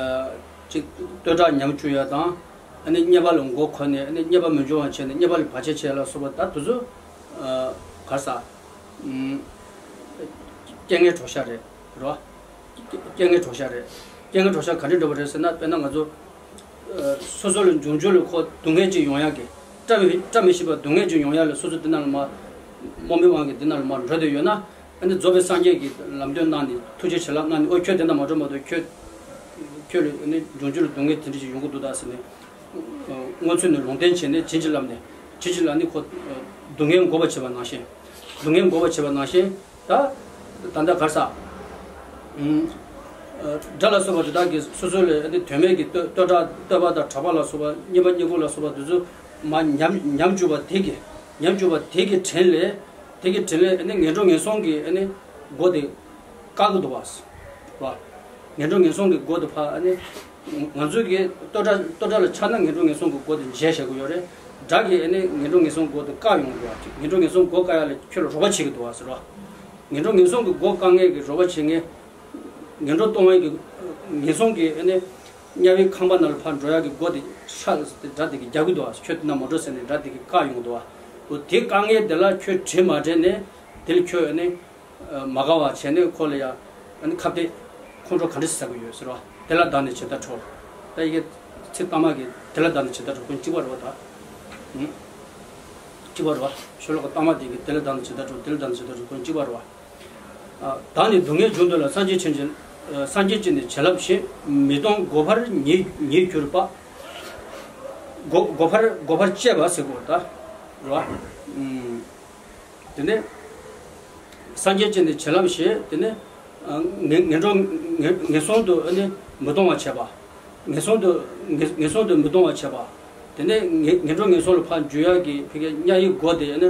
ཅིག་བསྟོད་གྲགས་ཉམས་བཅུག་ཡ་དང་། ཨ་ནི་རྙེད་པ་ལ་མགོ་འཁོར་ནས་ཨ་ནི་རྙེད་པ་མི་འབྱུང་བ་བྱས་ནས་རྙེད་པ་ལ་བར་ཆད་བྱེད་ལ་སོགས་པ་ད་དེ་ཚོ་ཨ་ག་རེ་ཟ། ཨུམ། རྐྱེན་ངན་གྲོགས་ཤ་རེད། རོ། རྐྱེན་ངན་གྲོགས་ཤ་རེད། རྐྱེན་ངན་གྲོགས་ཤ་ག་འདྲ་འདྲ་བ་རེད་ཟེར་ན། དཔེར་ན་ང་ཚོ་ཨ་སོ་སོ་ལ་འབྱུང་འགྱུར་ལ་ཁོ་སྡུག་བསྔལ་ཅིག་ཡོང་ཡག་གི། བཀྲ་མི་བཀྲ་མི་ཤིས་པ་སྡུག་བསྔལ་ཅིག་ཡོང་ཡག་ལ་སོ་སོ་དེ་ན་ལ་མ་རྨོངས་པའི་དབང་གིས་དེ་ན་ལ་མ་འགྲོ་བསྡད་ཡོད་ན། ཨ་ནི་རྫོགས་པའི་སངས་རྒྱས་ཀྱིས་ལམ་སྟོན་གནང་ནས་ཐུགས་རྗེ་བྱིན་རླབས་གནང་ནས། ཨོ་ཁྱོད་དེ་འདྲ་མ་འགྲོ་མ་གཏོགས། ཁྱོད་ཁྱོད་ལ་ཨ་ནི་འབྱུང་འགྱུར་ལ་སྡུག་བསྔལ་དེ་འདྲ་ཅིག་ཡོང་གི་འདུག་ད་ཟེར་ནས། སྔོན་ཚུད་ནས་ལུང་བསྟན་བྱས་ནས་བྱིན་གྱིས་བརླབས་ནས། བྱིན་གྱིས་བརླབས་ནས་ཁོ་སྡུག་བསྔལ་འགོག་པར་བྱེད་པ་ནང་བཞིན། སྡུག་བསྔལ་འགོག་པར་བྱེད་པ་ནང་བཞིན། ད་ད་ལྟ་ག་རེ་ཟ། ཨུམ། ཨ་དགྲ་ལ་སོགས་པ་དེ་དག་གིས་སོ་སོ་ལ་ཨ་ནི་དོན་མེད་ཀྱི་བསྟོད་བསྟོད་གྲགས་བསྟོད་པ་དང་གྲགས་པ་ལ་སོགས་པ། རྙེད་པ་རྙེད་བཀུར་ལ་སོགས་པ་དེ་ཚོ་མ་ཉམས་ཉམས་བཅུག་པ་དེ་གི། ཉམས་བཅུག་པ་དེ་གི་དྲིན་ལས། དེ་གི་དྲིན་ལས་ཨ་ནི་ངན་འགྲོ་ངན་སོང་གི་ཨ་ནི་སྒོ་དེ་བཀག་གི་འདུག་བ། བ། ངན་འགྲོ་ངན་སོང་གི་སྒོ་དེ་ཕར་ཨ་ནི། ང་ཚོ་གིས་བསྟོད་གྲགས་བསྟོད་གྲགས་ལ་ཆགས་ན་ངན་འགྲོ་ངན་སོང་གི་སྒོ་དེ་འབྱེད་བྱ་གི་ཡོད་རེད། དགྲ་གིས་ཨ་ནི་ངན་འགྲོ་ངན་སོང་སྒོ་དེ་བཀག་ཡོང་གི་འདུག་བ། ངན་འགྲོ་ངན་སོང་སྒོ་བཀག་ཡ་ལ་ཁྱོད་ལ་རོགས་པ་བྱེད་ཀྱི་འདུག་བ་ཟེར་བ། ངན་འགྲོ་ངན་སོང་གི་སྒོ་བཀག་མཁན་གྱི་རོགས་པ་བྱེད་མཁན། ངན་འགྲོ་གཏོང་མཁན་གྱི་ངན་སོང་གི་ཨ་ནི་དམྱལ་བའི་ཁང་པ་ནང་ལ་ཕར་འགྲོ་ཡག་གི་སྒོ་དེ་ཧྲག་དེ་དགྲ་དེ་གིས་རྒྱག་གི་འདུག་བ། ཁྱོད་དེ་ན་མ་འགྲོ་ཟེར་ནས་དགྲ་དེ་གིས་བཀག་ཡོང་གི་འདུག་བ། འོ་དེ་བཀག་མཁན་དེ་ལ་ཁྱོད་དྲིན་མ་དྲན་ནས་དེ་ལ་ཁྱོད་ཨ་ནི། མ་དགའ་བ་བྱས་ནས་ཁོ་ལ་ཡ་ཨ་ནི་ཁ་གཏད་ཁོང་ཁྲོ་ག་འདྲ་ཞིག་ཟ་གི་ཡོད་ཟེར་བ། དེ་ལ་བདག་ནི་ཇི་ལྟར་ཁྲོ། ད་ཡི་གེ་ཚིག་གཏའ་མ་གི་དེ་ལ་བདག་ནི་ཇི་ལྟར་ཁྲོ། ཁོ་གཅིག་པ་རེད་བ་ད། ཨུ། གཅིག་པ་རེད་བ། ཤོ་ལོ་ཀ་གཏའ་མ་དེ་གི་དེ་ལ་བདག་ནི་ཇི་ལྟར་ཁྲོ། དེ་ལ་བདག་ནི་ཇི་ལྟར་ཁྲོ། ཁོ་གཅིག་པ་རེད་བ། ཨ། བདག་ནི་སྡུག་བསྔལ་འབྱུང་འདོད་ལ། སངས་རྒྱས་བྱིན་གྱིས། སངས་རྒྱས་བྱིན་ནི་བྱིན་རླབས་ཞེས། མི་གཏོང་སྒོ་འཕར་ཉིད་ཉིད་གྱུར་པ། སྒོ། སྒོ་འཕར་སྒོ་འཕར་བཅད་པ་ཟེར་དགོས་ད། རེད་བ། ཨུམ། དེ་ནས་སངས་རྒྱས་བྱིན་ནི་བྱིན་རླབས་ཞེས། དེ་ནས་ཨ་ངན་ངན་འགྲོ་ངན་ངན་སོང་དུ་ཨ་ནི་མི་གཏོང་བར་བྱེད་པ། ངན་སོང་དུ་ངན་ངན་སོང་དུ་མི་གཏོང་བར་བྱེད་པ། དེ་ནས་ངན་ངན་འགྲོ་ངན་སོང་ལ་ཕར་འཇུག་ཡག་གི་ཕ་གིའི་གཉའ་ཡི་སྒོ་དེ་ཨ་ནི་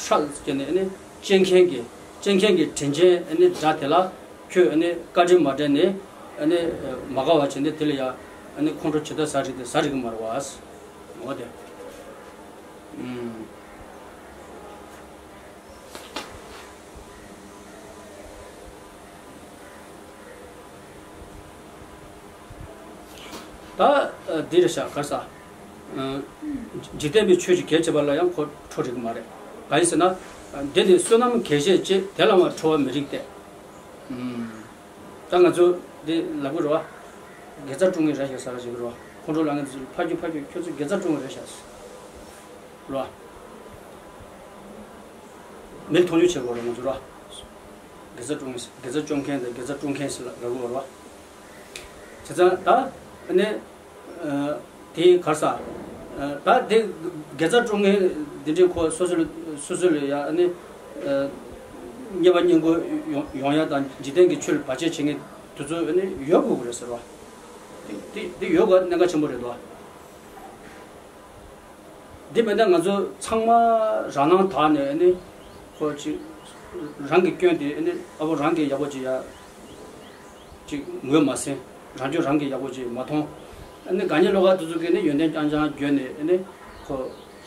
ཧྲག་བྱས་ནས་ཨ་ནི་བཅད་མཁན་གྱི་བཅད་མཁན་གྱི་དྲིན་ཅན་ཨ་ནི་དགྲ་དེ་ལ་ཁྱོད་ཨ་ནི་བཀའ་དྲིན་མ་དྲན་ནས་ཨ་ནི་མ་དགའ་བ་བྱས་ནས་དེ་ལ་ཡ་ཨ་ནི་ཁོང་ཁྲོ་ཇི་ལྟར་ཟ་རིགས་དེ་ཟ་རིགས་མ་རེད་བ། འོ་དེ། ཨུམ། ད་འདི་རེད་ཤག་ག་རེ་ཟ། འཇིག་རྟེན་པའི་ཆོས་ཀྱི་གལ་ཆེ་བ་ལ་ཡང་ཁོ་ཁྲོ་རིགས་མ་རེད། གང་ཡིན་ཟེར་ན། འདི་ནི་བསོད་ནམས་དགེ་བཤད་ཅེས། དེ་ལའང་ཁྲོ་བ་མི་རིགས་ཏེ། ཨུམ། ད་ང་ཚོ་འདི་ལབ་གི་རེད་བ། དགེ་རྩ་བསྐྲུན་གི་རེད་ཤག་ཟེར་བ་ཞིག་གི་རེད་བ། ཁོང་ཁྲོ་ལངས་མཁན་དེ་ཚོ་ཕར་རྒྱུག་ཕར་རྒྱུག་ཁྱོད་ཚོ་དགེ་རྩ་བསྐྲུན་གི་རེད་ཤག་ཟེར། རེད་བ། མི་ལ་མཐོང་ཆུང་བྱེད་དགོས་རེད་ང་ཚོ་རེད་བ། དགེ་རྩ་བསྐྲུན་དགེ་རྩ་བསྐྲུན་མཁན་དང་དགེ་རྩ་བསྐྲུན་མཁན་ཟེར་ལབ་དགོས་རེད་བ། བྱས་ཙང་ད་ཨ་ནི། དེ་ག་རེ་ཟ། ད་དེ་དགེ་རྩ་བསྐྲུན་མཁན་འདི་འདྲའི་ཁོ་སོ་སོ་ལ་སོ་སོ་ལ་ཡ་ཨ་ནི། རྙེད་པ་རྙེད་བཀུར་ཡོང་ཡོང་ཡ་དང་འཇིག་རྟེན་གྱི་ཆོས་ལ་བར་ཆད་བྱེད་མཁན་དེ་ཚོ་ཨ་ནི་ཡོད་དགོས་ཀྱི་རེད་ཟེར་བ། དེ་དེ་དེ་ཡོད་དགོས་གནད་འགག་ཆེན་པོ་རེད་དོ། འདི་མེད་ན་ང་ཚོ་ཚང་མ་རང་སྣང་དག་ནས་ཨ་ནི་ཁོ་ཅིག་རང་གི་སྐྱོན་དེ་ཨ་ནི་ཨ་ཕོ་རང་གིས་ཡག་པོ་ཅིག་ཡ་ཅིག་ངོས་མ་ཟིན། རང་སྐྱོན་རང་གིས་ཡག་པོ་ཅིག་མ་མཐོང་། ཨ་ནི་དགའ་ཉེ་བློ་དགའ་དེ་ཚོ་གིས་ནི་ཡོན་ཏན་རྐྱང་རྐྱང་བརྗོད་ནས་ཨ་ནི་ཁོ་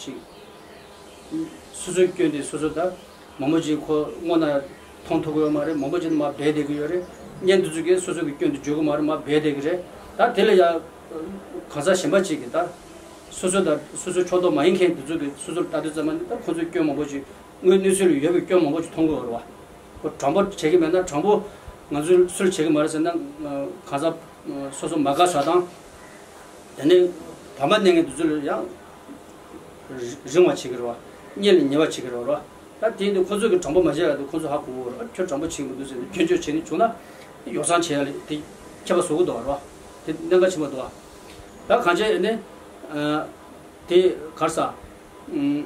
ཅིག་སོ་སོའི་སྐྱོན་དེ་སོ་སོ་ད། མང་པོ་ཅིག་ཁོ་སྔོན་ན་མཐོང་ཐུབ་ཀྱི་ཡོད་མ་རེད། མང་པོ་ཅིག་ནི་མར་སྦས་བསྡད་ཀྱི་ཡོད་རེད། གཉེན་དེ་ཚོ་གིས་སོ་སོ་གི་སྐྱོན་དེ་བརྗོད་ཀྱི་མ་རེད། མར་སྦས་བསྡད་ཀྱི་རེད། ད་དེ་ལ་ཡ་གང་ཟག་གཞན་པ་ཅིག་གིས་ད་སོ་སོ་དང་སོ་སོའི་ཕྱོགས་གཏོགས་མ་ཡིན་མཁན་དེ་ཚོ་གིས་སོ་སོར་ལྟ་དུས་ཙམ་པ་ནི་ད་ཁོ་ཚོའི་སྐྱོན་མང་པོ་ཅིག་དངོས་གནས་ཚུལ་ལ་ཡོད་པའི་སྐྱོན་མང་པོ་ཅིག་མཐོང་གི་ཡོད་རེད་བ། ཁོ་དྲང་པོ་བྱེད་ཀྱི་མེད་ན། དྲང་པོ་ང་ཚོས་སུ་ལ་བྱེད་ཀྱི་མ་རེད་ཟེར་ན། གང་ཟག་སོ་སོ་མ་དགའ་ས་དང་། དེ་ནས་བར་མ་གནས་མཁན་དེ་ཚོ་ལ་ཡང་རིང་བ་བྱེད་ཀྱི་རེད་བ། གཉེན་ལ་ཉེ་བ་བྱེད་ཀྱི་རེད་བ། ད་དེ་ཡིན་དུས་ཁོ་ཚོ་གིས་དྲང་པོ་མ་བྱས་ཡ་དེ་ཁོ་ཚོ་ཧ་གོ་གི་རེད། ཁྱོད་དྲང་པོ་བྱེད་ཀྱི་མི་འདུག་ཟེར་ནས་སྐྱོན་བརྗོད་བྱས་ནས་བྱུང་ན་ཡོ་བསྲང་བྱེད་ཡ་ལ་དེ་ཁྱད་པར་བཟོ་གི་འདུག་བ། རེད་བ། དེ་གནད་འགག་ཆེན་པོ་འདུག་བ། ད་གང་བྱས་ནས་ཨ་ དེ་གར་ས། ཨུམ།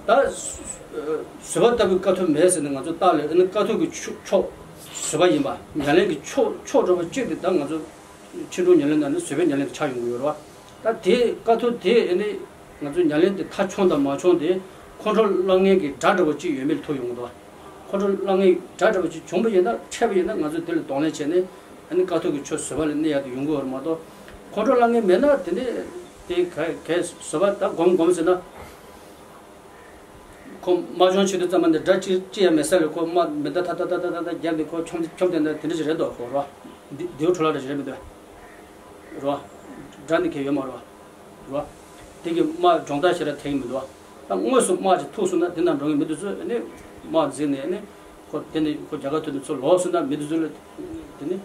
ད་བཟོད་པ་ལྟ་བུའི་དཀའ་ཐུབ་མེད་ཟེར་ནས་ང་ཚོ་བརྟག་ལས་ཨ་ནི་དཀའ་ཐུབ་ཀྱི་ཕྱོགས་བཟོད་པ་ཡིན་པ། ཉམས་ལེན་གྱི་ཕྱོགས་ཕྱོགས་འགྲོ་བ་གཅིག་དེ་ད་ང་ཚོ་ཕྱིན་དྲུག་ཉམས་ལེན་ནང་ནས་བཟོད་པའི་ཉམས་ལེན་དེ་ཆགས་ཡོང་གི་ཡོད་རེད་བ། ད་དེ་དཀའ་ཐུབ་དེ་ཨ་ནི་ང་ཚོ་ཉམས་ལེན་དེ་མཐའ་འཁྱོངས་དང་མ་འཁྱོངས་དེ་ཁོང་ཁྲོ་སློང་མཁན་གྱི་དགྲ་འདྲ་བོ་གཅིག་ཡོད་མེད་ལ་ཐུག་ཡོང་གི་འདུག་ཁོང་ཁྲོ་སློང་མཁན་དགྲ་འདྲ་བོ་གཅིག་བྱུང་བ་ཡིན་ན་འཕྲད་པ་ཡིན་ན་ང་ཚོས་དེ་ལ་གདོང་ལེན་བྱས་ནས་ཨ་ནི་དཀའ་ཐུབ་ཀྱི་ཕྱོགས་བཟོད་པ་ལ་གནས་ཡག་དེ་ཡོང་གི་ཡོད་རེད་མ་གཏོགས། ཁོང་ཁྲོ་སློང་མཁན་མེད་ན་དེ་ནི་དེ་ག་གས་བཟོད་པ་ད་སྒོམ་སྒོམ་ཟེར་ན། ཁོ་དམག་སྦྱོང་བྱེད་དུས་ཙམ་པ་འདི་དགྲ་ཅི་ཅི་ཡང་མེད་ས་ལས་ཁོ་དམག་མེ་མདའ་ཐ་ཐ་ཐ་ཐ་ཐ་ཐ་བརྒྱབ་སྟེ་ཁོ་འཁྱོམ་འཁྱོམ་བསྡད་ན་དེ་འདྲ་ཞིག་རེད་འདུག་ཁོ་རོ། འདི་འདིའུ་འཕྲོ་བརླག་འདྲ་ཞིག་རེད་མི་འདུག་རོ། དགྲ་ནི་གས་ཡོད་མ་རོ། རོ། དེ་གི་དམག་སྦྱོང་བརྡར་ཞེ་དྲག་ཐེག་གི་མི་འདུག་ད་དངོས་སུ་དམག་ཅིག་ཐུག་སོང་ན་དེ་ན་འགྲོ་མཁན་མི་དེ་ཚོ་ནི་དམག་འཛིང་ནས་ནི་ཁོ་དེ་ནི་ཁོ་རྒྱ་གར་ཐུག་ནས་ཚུར་ལོག་སོང་ན་མི་དེ་ཚོ་ལ་དེ་ནི་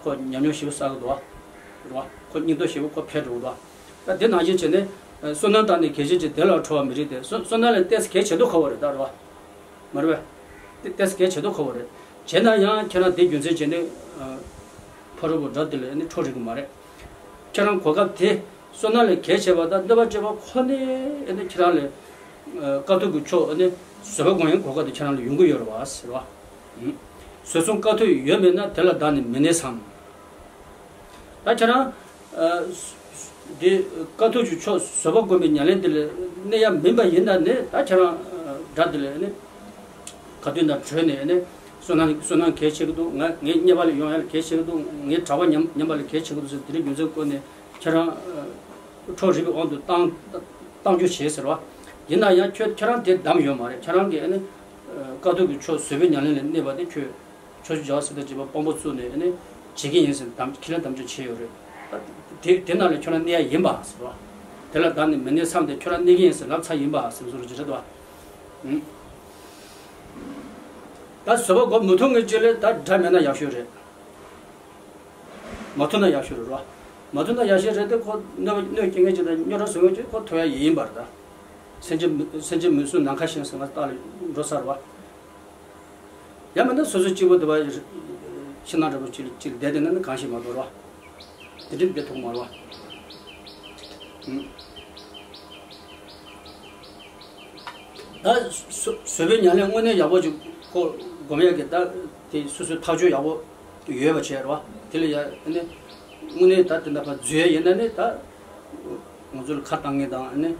ཁོ་ཉམས་མྱོང་ཞེ་པོ་བསགས་གི་འདུག་རོ། ཁོ་སྙིང་སྟོབས་ཞེ་པོ་ཁོ་འཕེལ་འགྲོ་གི་འདུག་ད་དེ་ནང་བཞིན་བྱས་ནས་བསོད་ནམས་བཏང་ནས་གལ་ཆེན་གྱི་དེ་ལ་ཁྲོ་བ་མི་རིགས་ཏེ། བསོད་བསོད་ནམས་ལས་ཏོག་ཙམ་གལ་ཆེ་མདོག་ཁ་པོ་རེད་ད་རེད་བ། མ་རེད་པས། ཏོག་ཙམ་གལ་ཆེ་མདོག་ཁ་པོ་རེད། བྱས་ན་ཡང་ཁྱེད་རང་དེ་རྒྱུ་མཚན་བྱས་ནས་ཕ་རོལ་པོ་དགྲ་དེ་ལ་ཨ་ནི་ཁྲོ་རིག་གི་མ་རེད། ཁྱེད་རང་གོ་སྐབས་དེ་བསོད་ནམས་ལས་གལ་ཆེ་བ་དང་གནོད་པ་བྱེད་པ་ཁོ་ནས་ཨ་ནི་ཁྱེད་རང་ལ་དཀའ་ཐུབ་ཀྱི་ཕྱོགས་ཨ་ནི་བཟོད་པ་སྒོམ་ཡག་གོ་སྐབས་དེ་ཁྱེད་རང་ལ་ཡོང་གི་ཡོད་རེད་བ་ཟེར་བ། བཟོད་མཚུངས་དཀའ་ཐུབ་ཡོད་མེད་ན་དེ་ལ་བདག་ནི་མི་གནས་སམ། ད་ཁྱེད་རང་འདི་དཀའ་ཐུབ་ཀྱི་ཕྱོགས་བཟོད་པ་སྒོམ་པའི་ཉམས་ལེན་འདི་ལ་གནས་ཡ་མིན་པ་ཡིན་ན་ནི་ད་ཁྱེད་རང་དགྲ་འདི་ལ་ནི་ག་དུས་ན་བྲོས་ནས་ནི་བསོད་ནམས་བསོད་ནམས་གལ་ཆེ་གི་འདུག་ང་ངའི་དམྱལ་བ་ལ་ཡོང་ཡ་ལ་གལ་ཆེ་གི་འདུག་ངའི་གྲྭ་པ་ཉམས་ཉམས་པ་ལ་གལ་ཆེ་གི་འདུག་ཟེར་དེ་རིང་རྒྱུ་མཚན་བཀོད་ནས་ཁྱེད་རང་ཁྲོ་རིག་པའི་དབང་དུ་བཏང་བཏང་རྒྱུ་བྱེད་ཟེར་བ། ཡིན་ན་ཡང་ཁྱོད་ཁྱེད་རང་དེ་གདམ་ཡོད་མ་རེད། ཁྱེད་རང་གིས་ནི་དཀའ་ཐུབ་ཀྱི་ཕྱོགས་བཟོད་པའི་ཉམས་ལེན་ལ་གནས་པ་དེ་ཁྱོད། ཕྱོགས་བཅུ་རྒྱལ་བ་སྲས་དང་བཅས་པ་དཔང་པོ་བཙུགས་ནས་ནི་བྱེད་ཀྱི་ཡིན་ཟེར་དམ་ཁས་ལེན་དམ་བཅའ་བྱས་ཡོད་རེད། དེ་དེ་ནང་ལ་ཁྱོད་རང་གནས་ཡ་ཡིན་པ་ཟེར་བ། དེ་ལ་བདག་ནི་མི་གནས་སམ་སྟེ་ཁྱོད་རང་གནས་ཀྱི་ཡིན་ཟེར་ལབ་ཚར་ཡིན་པ་ཟེར་བཟོ་རུ་ཅི་རེད་དོ། ད་བཟོད་པ་སྒོམ་མི་ཐུབ་ངེས་ཅི་ལས་ད་དགྲ་མེད་ན་ཡག་ཤོས་རེད། མ་ཐུབ་ན་ཡག་ཤོས་རེད་རོ། མ་ཐུབ་ན་ཡག་ཤོས་རེད་དེ་ཁོ་གནོད་གནོད་སྐྱེལ་མཁན་ཅིག་དང་རྙོག་དྲ་བཟོ་མཁན་ཅིག་ཁོ་ཐུབ་ཡ་ཡིན་པ་རེད་ད། སེམས་ཅན་སེམས་ཅན་མི་སྲུན་ནམ་མཁའ་བཞིན་ཟེར་ང་ལྟ་ལ་འགྲོ་ཚར་བ། ཡང་མིན་ན་སོ་སོ་གཅིག་པུ་དེ་བ་ཕྱི་ནང་འདྲ་པོ་གཅིག་ལ་གཅིག་ལ་བསྡད་དེ་ན་ནི་གང་ཞིག་མ་གཏོགས་རོ། དེ་འདྲ་བསྡད་ཐུབ་མ་རོ། ད་བཟོད་པའི་ཉམས་ལེན་དངོས་གནས་ཡག་པོ་ཅིག་ཁོ་སྒོམ་ཡག་གི་ད་དེ་སོ་སོའི་ཐག་གཅོད་ཡག་པོ་ཡོད་པ་བྱས་རོ། དེ་ལ་ཡ་ནི་དངོས་གནས་ད་དེ་འདྲ་ཕར་འཛུལ་ཡ་ཡིན་ན་ནི་ད་ང་ཚོ་ལ་ཁ་བཏང་མཁན་དང་ནི་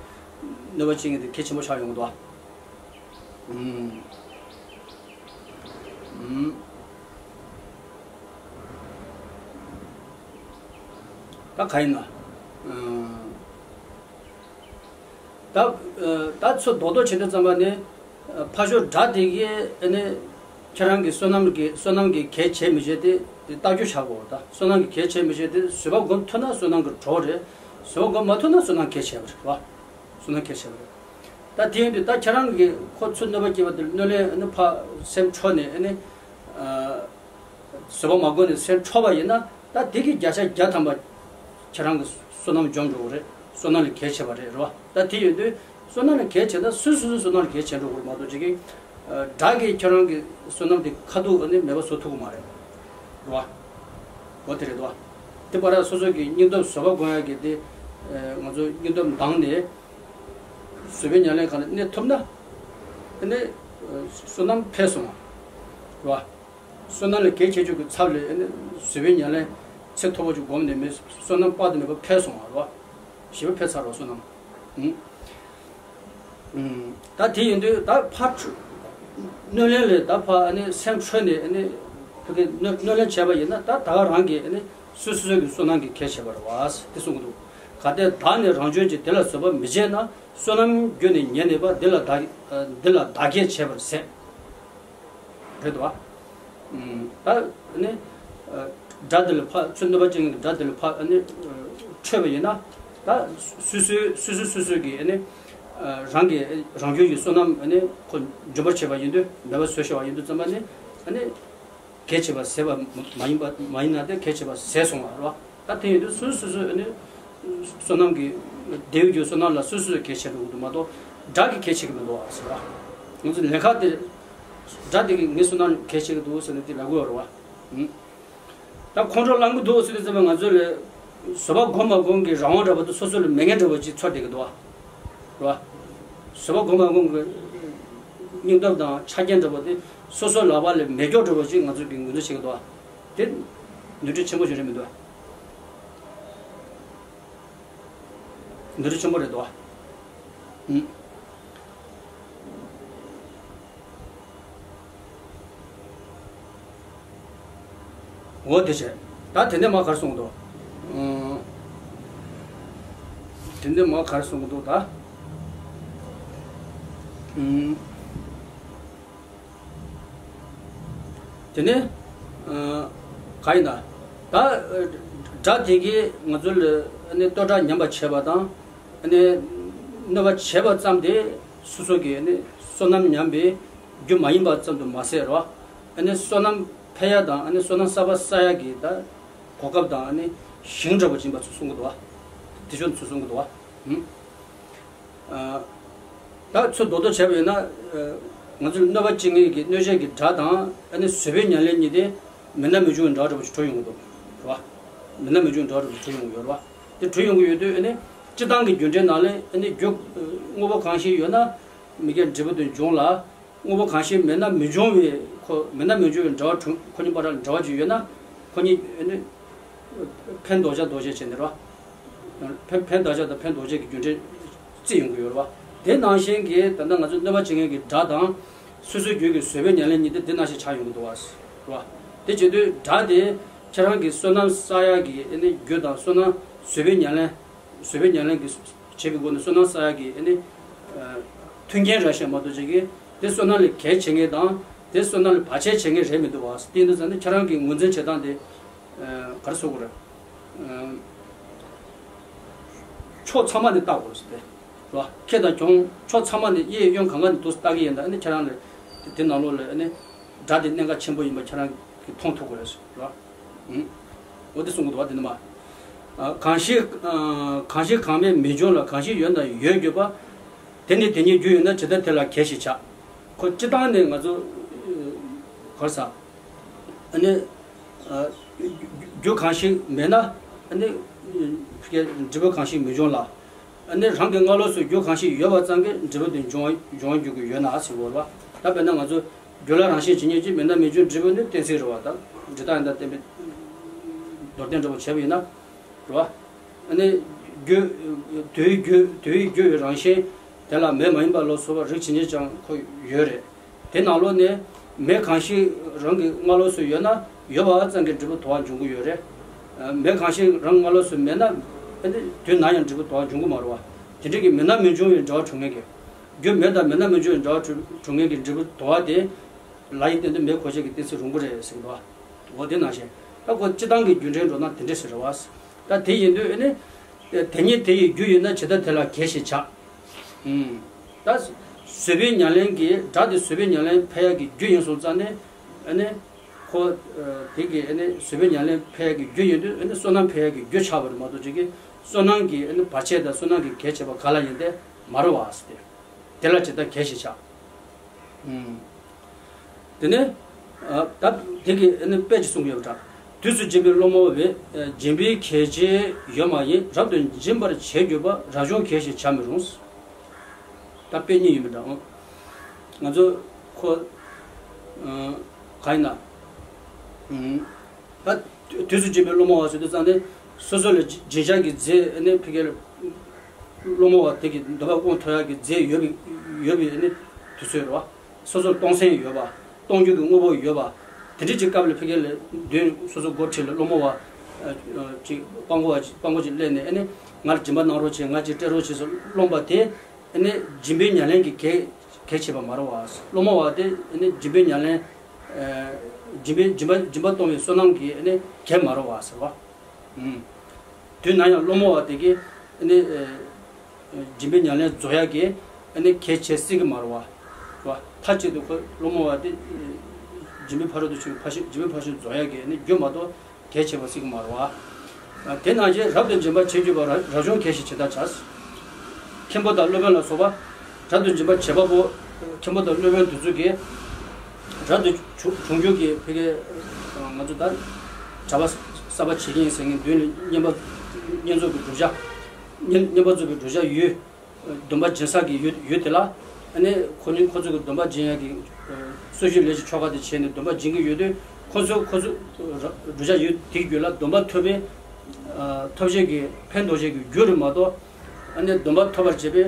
གནོད་པ་བྱེད་མཁན་དེ་གལ་ཆེན་པོ་ཆགས་ཡོང་གི་འདུག་ཨུམ། ཨུམ། ད་ག་ཡིན་ན། ཨུམ། ད་ད་ཚོ་རྡོག་རྡོག་བྱེད་དུས་ཙམ་པ་ནི་ཕར་ཕྱོགས་དགྲ་དེ་གིས་ཨ་ནི་ཁྱེད་རང་གི་བསོད་ནམས་ཀྱི་བསོད་ནམས་ཀྱི་གལ་ཆེ་མི་ཆེ་དེ་དེ་ལྟ་རྒྱུ་བྱ་དགོས་ད། བསོད་ནམས་ཀྱི་གལ་ཆེ་མི་ཆེ་དེ་བཟོད་པ་སྒོམ་ཐུབ་ན་བསོད་ནམས་ཀྱི་གྲོགས་རེད། བཟོད་པ་སྒོམ་མ་ཐུབ་ན་བསོད་ནམས་གལ་ཆེ་བ་རེད་བ། བསོད་ནམས་གལ་ཆེ་བ་རེད། ད་དེ་ཡིན་དུས་ད་ཁྱེད་རང་གིས་ཁོ་ཚོས་གནོད་པ་སྐྱེལ་བ་དེར་གནོད་ལན་ཨ་ནི་ཕར་སེམས་འཕྲོག་ནས་ཨ་ནི་བཟོད་པ་མ་བསྒོམས་ནས་སེམས་འཕྲོག་པ་ཡིན་ན་ད་དེ་གི་བརྒྱ་ཆ་བརྒྱ་ཐམ་པ་ཁྱེད་རང་གི་བསོད་ནམས་འཇོམས་འགྲོ་གི་རེད། བསོད་ནམས་ལས་གལ་ཆེ་བ་རེད་རེད་བ། ད་དེ་ཡིན་དུས་བསོད་ནམས་ལས་གལ་ཆེ་ན་སུས་སུ་སུ་བསོད་ནམས་ལས་གལ་ཆེ་འགྲོ་གི་རེད་མ་གཏོགས་ཅིག་གིས་དགྲ་གིས་ཁྱེད་རང་གི་བསོད་ནམས་དེ་ཁ་ཐུག་ཨ་ནི་མེད་པ་བཟོ་ཐུབ་ཀྱི་མ་རེད། རེད་བ། འོ་དེ་རེད་དོ། དེ་བར་སོ་སོ་གི་སྙིང་སྟོབས་བཟོད་པ་སྒོམ་ཡག་གི་དེ་ང་ཚོ་སྙིང་སྟོབས་འདང་ནས་བཟོད་པའི་ཉམས་ལེན་གང་ལ་གནས་ཐུབ་ན་ཨ་ནི་བསོད་ནམས་འཕེལ་སོང་བ་རེད་བ། བསོད་ནམས་ལས་གལ་ཆེ་ཤོས་ཀྱི་ཚབ་ལས་ཨ་ནི་བཟོད་པའི་ཉམས་ལེན་ཚད་མཐོ་པོ་ཅིག་བསྒོམས་ནས་མི་བསོད་ནམས་དཔག་ཏུ་མེད་པ་འཕེལ་སོང་བ་རེད་བ། ཞེ་པོ་འཕེལ་ཚར་བ་བསོད་ནམས། ཨུམ། ཨུམ། ད་དེ་ཡིན་དུས་ད་ཕར་འཕྲོ་གནོད་ལན་ལས་ད་ཕར་ཨ་ནི་སེམས་འཕྲོས་ནས་ཨ་ནི་ཕ་གི་གནོད་གནོད་ལན་བྱས་པ་ཡིན་ན་ད་ད་ག་རང་གིས་ཨ་ནི་སོ་སོ་སོ་གི་བསོད་ནམས་ཀྱི་གལ་ཆེ་བ་རེད་བ་དེ་གསུང་གི་འདུག་གལ་ཏེ་བདག་ནི་རང་བྱུང་གི་དེ་ལ་བཟོད་པ་མི་བྱེད་ན། བསོད་ནམས་རྒྱུ་ནི་ཉེར་གནས་པ། འདི་ལ་བདག་འདི་ལ་བདག་གིས་བྱས་པར་ཟད། རེད་དོ། ད་ནི་དགྲ་འདི་ལ་ཕར་ཚུར་གནོད་པ་ཅན་གྱི་དགྲ་འདི་ལ་ཕར་ནི་འཕྲོད་པ་ཡིན་ན་ད་སོ་སོའི་སོ་སོ་སོ་སོ་གི་ནི་རང་གི་རང་རྒྱུད་ཀྱི་བསོད་ནམས་ནི་ཁོ་འཇོམས་པར་བྱེད་པ་ཡིན་དུས་མེད་པར་བཟོ་ཤེས་པ་ཡིན་དུས་ཙམ་པ་ནི་ནི་གལ་ཆེ་བ་ཟད་པ་མ་ཡིན་པ་མ་ཡིན་ན་དེ་གལ་ཆེ་བ་ཟད་སོང་བ་རེད་བ། ད་དེ་ཡིན་དུས་སོ་སོ་སོ་སོ་ནི་བསོད་ནམས་ཀྱི་བདེ་བའི་རྒྱུ་བསོད་ནམས་ལ་སོ་སོ་སོ་གལ་ཆེ་འགྲོ་གི་འདུག་མ་གཏོགས་དགྲ་གི་གལ་ཆེ་གི་མི་འདུག་བ་ཟེར་བ། ང་ཚོ་ལས་ཀ་དེ་དགྲ་དེ་གི་ངའི་བསོད་ནམས་གལ་ཆེ་གི་འདུག་ཟེར་ནས་དེ་ལབ་དགོས་རེད་བ། ད་ཁོང་ཁྲོ་ལངས་གི་འདུག་ཟེར་དུས་ཙམ་པ་ང་ཚོ་ལས་ བཟོད་པ་སྒོམ་མ་སྒོམ་གྱི་རང་དབང་འདྲ་པོ་དེ་སོ་སོ་ལ་མེད་མཁན་འདྲ་པོ་ཅིག་ཚོར་བསྡད་ཀྱི་འདུག་བ། རེད་བ། བཟོད་པ་སྒོམ་མ་སྒོམ་གྱི་སྙིང་སྟོབས་དང་ཆ་རྐྱེན་འདྲ་པོ་དེ་སོ་སོ་ལག་པ་ལ་མེད་སྐྱོ་འདྲ་པོ་ཅིག་ང་ཚོ་གིས་ངོས་འཛིན་བྱེད་ཀྱི་འདུག་བ། དེ་ནོར་འཁྲུལ་ཆེན་པོ་ཞིག་རེད་མི་འདུག་བ། ནོར་འཁྲུལ་ཆེན་པོ་རེད་འདུག་བ། ཨུམ། འོ་དེ་བྱས། ད་དེ་ནས་མ་ག་རེ་གསུང་གི་འདུག་ཨུམ། དེ་ནས་མ་ག་རེ་གསུང་གི་འདུག་ད། ཨུམ། དེ་ནས་ཨ། ག་ཡིན་ན། ད་ཨ། དགྲ་དེ་གིས་ང་ཚོ་ལ་ཨ་ནི་བསྟོད་གྲགས་ཉམས་པ་བྱས་པ་དང་། ཨ་ནི་གནོད་པ་བྱས་པ་ཙམ་དེ་སོ་སོ་གི་ཨ་ནི་བསོད་ནམས་ཉམས་པའི་རྒྱུ་མ་ཡིན་པ་ཙམ་དུ་མ་ཟད་རོ། ཨ་ནི་བསོད་ནམས་འཕེལ་ཡ་དང་ཨ་ནི་བསོད་ནམས་གསར་པ་བསགས་ཡ་གི་ད་གོ་སྐབས་དང་ཨ་ནི་ཞིང་འདྲ་པོ་ཡིན་པ་ཚུར་གསུང་གི་འདུག་བ། དེ་ཕྱོགས་ཚུར་གསུང་གི་འདུག་བ། ཧུམ། ཨ། ད་ཚུར་རྡོག་རྡོག་བྱས་པ་ཡིན་ན། ཨ། ང་ཚོས་གནོད་པ་བྱེད་མཁན་གྱི་གནོད་བྱེད་ཀྱི་དགྲ་དང་ཨ་ནི་བཟོད་པའི་ཉམས་ལེན་གཉིས་དེ་མེད་ན་མི་འབྱུང་བའི་འདྲ་འདྲ་པོ་ཞིག་གྲུབ་ཡོང་གི་འདུག་རེད་བ། མེད་ན་མི་འབྱུང་བའི་འདྲ་འདྲ་པོ་ཞིག་གྲུབ་ཡོང་གི་ཡོད་རེད་བ། དེ་གྲུབ་ཡོང་གི་ཡོད་དུས་ཨ་ནི་སྤྱིར་བཏང་གི་རྒྱུ་འབྲས་ནང་ལ་ཨ་ནི་རྒྱུ་དངོས་པོ་གང་ཞིག་ཡོད་ན་མི་དགེ་འབྲས་བུ་དེ་འབྱུང་ལ། དངོས་པོ་གང་ཞིག་མེད་ན་མི་འབྱུང་བའི་ཁོ་མེད་ན་མི་འབྱུང་བའི་འབྲེལ་བ་གྲུབ། ཁོ་གཉིས་བར་ལ་འབྲེལ་བ་ཅིག་ཡོད་ན། ཁོ་གཉིས་ཨ་ནི་ཕན་འདོགས་ཆ་འདོགས་ཆ་བྱས་ནས་རོ། ཕན་ཕན་འདོགས་ཆ་དང་ཕན་འདོགས་ཆ་གི་རྒྱུ་འབྲས་བརྩི་ཡོང་གི་ཡོད་རེད་བ། དེ་ནང་བཞིན་གྱི་ད་ལྟ་ང་ཚོ་གནོད་པ་བྱེད་མཁན་གྱི་དགྲ་དང་། སོ་སོའི་རྒྱུད་ཀྱི་བཟོད་པའི་ཉམས་ལེན་གཉིས་དེ་དེ་ནང་བཞིན་ཆགས་ཡོང་གི་འདུག་བ། རེད་བ། དེ་བྱེད་དུས་དགྲ་དེ་ཁྱེད་རང་གི་བསོད་ནམས་བསགས་ཡག་གི་ཨ་ནི་རྒྱུ་དང་བསོད་ནམས་བཟོད་པའི་ཉམས་ལེན། བཟོད་པའི་ཉམས་ལེན་གྱི་བྱེད་པའི་སྒོ་ནས་བསོད་ནམས་བསགས་ཡག་གི་ཨ་ནི་མཐུན་རྐྱེན་རེད་ཤག་མ་གཏོགས་ཅིག་གིས་དེ་བསོད་ནམས་ལ་གལ་ཆེ་མཁན་དང་དེ་བསོད་ནམས་ལ་བར་ཆད་བྱེད་མཁན་རེད་མི་འདུག་བ། དེ་ཡིན་དུས་ཙང་ནས་ཁྱེད་རང་གི་ངོས་འཛིན་བྱེད་སྟངས་དེ་ག་རེ་ཟེར་དགོས་རེད། ཕྱོགས་ཚང་མ་ནས་བལྟ་དགོས་ཟེར་ཏེ། རེད་བ། ཁེ་དང་གྱོང་ཕྱོགས་ཚང་མ་ནས་གཡས་གཡོན་གང་ག་ནས་འདུག་བལྟ་གི་ཡིན་ད་ཨ་ནི་ཁྱེད་རང་ལ་དེ་ནང་ལོགས་ལ་ཨ་ནི་དགྲ་དེ་གནད་འགག་ཆེན་པོ་ཡིན་པ་ཁྱེད་རང་གིས་མཐོང་ཐུབ་དགོས་རེད་ཟེར། རེད་བ། ཨུམ། འོ་དེ་གསུང་གི་འདུག་བ་དེ་ནི་མ། ཨ། གང་ཞིག་ཨ། གང་ཞིག་གང་མེད་མི་འབྱུང་ལ། གང་ཞིག་ཡོད་ན་ཡོད་གྱུར་པ། དེ་ནི་དེ་ཉིད་རྒྱུ་ཡིན་ན་ཇི་ལྟར་དེ་ལ་གལ་ཞེས་བྱ། ཁོ་སྤྱིར་བཏང་ནས་ང་ཚོ་ག་རེ་ཟ། ཨ་ནི་ཨ། རྒྱུ་གང་ཞིག་མེད་ན་ཨ་ནི་འབྲས་བུ་གང་ཞིག་མི་འབྱུང་ལ། ཨ་ནི་རང་གི་སྔ་ལོགས་སུ་རྒྱུ་གང་ཞིག་ཡོད་པ་ཙམ་གྱིས་འབྲས་བུ་དེ་འབྱུང་བ་འབྱུང་བར་འགྱུར་གྱི་ཡོད་ན་ཟེར་བ་རེད་བ། ད་དཔེར་ན་ང་ཚོ་རྒྱུ་ལ་རང་བཞིན་ཇི་སྙེད་ཅིག་མེད་ན་མི་འབྱུང་འབྲས་བུ་ནི་གཏན་ཚིགས་རེད་བ། ད་འབྲས་རྟགས་ཡིན་ད་བསྟན་པའི་མདོར་བསྟན་འདྲ་པོ་བྱས་པ་ཡིན་ན་རེད་བ། ཨ་ནི་རྒྱུ་དུ་ཡི་རྒྱུ་དུ་ཡི་རྒྱུ་ཡི་རང་བཞིན་དེ་ལ་མེ་མ་ཡིན་པ་ལ་སོགས་པ་རིགས་ཇི་སྙེད་ཀྱང་ཁོ་ཡོད་རེད། དེ་ནང་ལོགས་ནས་མེ་གང་ཞིག་རང་གི་སྔ་ལོགས་སུ་ཡོད་ན་ཡོད་པ་ཙམ་གྱིས་འབྲས་བུ་དོར་བ་འབྱུང་གི་ཡོད་རེད། མེ་གང་ཞིག་རང་སྔ་ལོགས་སུ་མེད་ན་ཨ་ནི་དུས་ནམ་ཡང་འབྲས་བུ་དོར་བ་འབྱུང་གི་མ་རེད་བ། དེ་འདྲ་གི་མེད་ན་མི་འབྱུང་བའི་འབྲེལ་བ་གྲུབ་མཁན་གྱི། རྒྱུ་མེད་དང་མེད་ན་མི་འབྱུང་བའི་འབྲེལ་བ་གྲུབ་གྲུབ་མཁན་གྱི་འབྲས་བུ་དོར་བ་དེ། ལ་ཡི་སྟེང་དུ་མེ་གོ་ཆེད་ཀྱི་གཏན་ཚིགས་རུང་གི་རེད་ཟེར་གི་འདུག་བ། འོ་དེ་ནང་བཞིན་ད་ཁོ་སྤྱི་བཏང་གི་རྒྱུ་འབྲས་འགྲོ་ན་དེ་འདྲས་ཟེར་བ། ད་དེ་ཡིན་དུས་ཨ་ནི། དེ་ཉིད་དེ་ཡི་རྒྱུ་ཡིན་ན་ཇི་ལྟར་དེ་ལ་གལ་ཞེས་བྱ། ཨུམ། ད་བཟོད་པའི་ཉམས་ལེན་གྱི་དགྲ་དེ་བཟོད་པའི་ཉམས་ལེན་འཕེལ་ཡག་གི་རྒྱུ་ཡིན་སོང་ཙང་ནས་ཨ་ནི། ཁོ། དེ་གི་ཨ་ནི་བཟོད་པའི་ཉམས་ལེན་འཕེལ་ཡག་གི་རྒྱུ་ཡིན་དུས་ཨ་ནི་བསོད་ནམས་འཕེལ་ཡག་གི་རྒྱུ་ཆགས་པ་རེད་མ་གཏོགས་ཅིག་གིས་བསོད་ནམས་ཀྱི་ཨ་ནི་བར་ཆད་དང་བསོད་ནམས་ཀྱི་གལ་ཆེ་བ་ག་ལ་ཡིན་ཏེ་མ་རེད་བ་ཟེར་ཏེ། དེ་ལ་ཇི་ལྟར་གལ་ཞེས་བྱ། ཨུམ། དེ་ནས། ཨ། ད་དེ་གི་ཨ་ནི་དཔེ་ཅིག་གསུངས་ཡོད་པ་འདྲ། དུས་སུ་སྦྱིན་པའི་སློང་མོ་བས། སྦྱིན་པའི་གལ་ཆེ་ཡོད་མ་ཡིན། རབ་ཏུ་སྦྱིན་པར་བྱེད་གྱུར་པ། རབ་བྱུང་གལ་ཞེས་བྱ་མི་རུང་། ད་དཔེ་གཉིས་ཡོད་པ་འདྲ། ང་ཚོ་ཁོ། ཨ། ག་ཡིན་ན། ཨུམ། ད་དུས་སུ་སྦྱིན་པའི་སློང་མོ་བ་ཟེར་དུས་ཙང་ནས་སོ་སོ་ལ་སྦྱིན་བྱ་གི་རྫས་ནི་ཕ་གིར་སློང་མོ་བ་དེ་གི་འདོད་པ་སྐོང་ཐུབ་ཡག་གི་རྫས་ཡོད་པའི་ཡོད་པའི་ནི་དུས་ཚོད་རེད་བ། སོ་སོར་གཏོང་སེམས་ཡོད་པ། གཏོང་རྒྱུ་གི་དངོས་པོ་ཡོད་པ། དེ་འདྲ་ཅིག་སྐབས་ལ་ཕ་གིར་ལ་མདུན་སོ་སོ་སྒོ་ཁྲིད་ལ་སློང་མོ་བ་ཅིག་དཔང་པོ་བ་ཅིག་དཔང་པོ་ཅིག་སླེབས་ནས་ཨ་ནི་ང་ལ་སྦྱིན་པ་གནང་རོགས་བྱེད། ང་ཅིག་སྤྲད་རོགས་བྱེད་ཟེར་སློང་པ་དེ། ཨ་ནི་སྦྱིན་པའི་ཉམས་ལེན་གྱི་གལ་གལ་ཆེ་བ་མ་རེད་བ། སློང་མོ་བ་དེ་ཨ་ནི་སྦྱིན་པའི་ཉམས་ལེན། ཨ། སྦྱིན་པའི་སྦྱིན་པ་སྦྱིན་པ་གཏོང་བའི་བསོད་ནམས་ཀྱི་ཨ་ནི་གལ་མ་རེད་བ་ཟེར་བ། ཨུམ། དུས་ནམ་ཡང་སློང་མོ་བ་དེ་གིས་ཨ་ནི། ཨ། སྦྱིན་པའི་ཉམས་ལེན་རྫོགས་ཡག་གི་ཨ་ནི་གལ་ཆེ་སྲིད་ཀྱི་མ་རེད་བ། རེད་བ། མཐའ་གཅིག་ཏུ་ཁོ་སློང་མོ་བ་དེ་སྦྱིན་པའི་ཕ་རོལ་ཏུ་ཕྱིན་ཕར་ཕྱིན་སྦྱིན་པའི་ཕར་ཕྱིན་རྫོགས་ཡག་གི་ཨ་ནི་རྒྱུ་མ་གཏོགས། གལ་ཆེ་བ་ཞིག་མ་རེད་བ། དེ་ནང་བཞིན་རབ་ཏུ་སྦྱིན་པར་བྱེད་གྱུར་པ། རབ་བྱུང་གལ་ཞེས་ཇི་ལྟར་བྱ། མཁན་པོ་དང་སློབ་དཔོན་ལ་སོགས་པ། རབ་ཏུ་སྦྱིན་པར་བྱེད་པ་པོ། མཁན་པོ་དང་སློབ་དཔོན་དེ་ཚོ་གིས་རབ་ཏུ་བྱུང་བྱུང་རྒྱུ་གི་ཕ་གི་ང་ཚོ་ད་གྲྭ་པ་གསར་པ་བྱེད་ཀྱི་ཡིན་ཟེར་མཁན་མདུན་ལ་བསྙེན་པ་ བསྙེན་རྫོགས་ཀྱི་བསྒྲུབ་བྱ། བསྙེན་བསྙེན་པ་རྫོགས་པའི་བསྒྲུབ་བྱ་ཡོད། སྡོམ་པ་སྦྱིན་ས་གི་ཡུལ་ཡུལ་དེ་ལ། ཨ་ནི་ཁོ་ཁོ་ཚོ་གི་སྡོམ་པ་སྦྱིན་ཡ་གི་སྲོག་ཞུ་ལས་ཀྱི་ཆོ་ག་དེ་བྱས་ནས་སྡོམ་པ་སྦྱིན་གྱི་ཡོད་དུས། ཁོ་ཚོ་ཁོ་ཚོ་བསྒྲུབ་བྱ་ཡུལ་དེའི་རྒྱུད་ལ་སྡོམ་པ་ཐོབ་པའི་ཐོབ་བྱེད་ཀྱི་ཕན་འདོགས་བྱེད་ཀྱི་རྒྱུ་རེད་མ་གཏོགས། ཨ་ནི་སྡོམ་པ་ཐོབ་པར་བྱེད་པའི་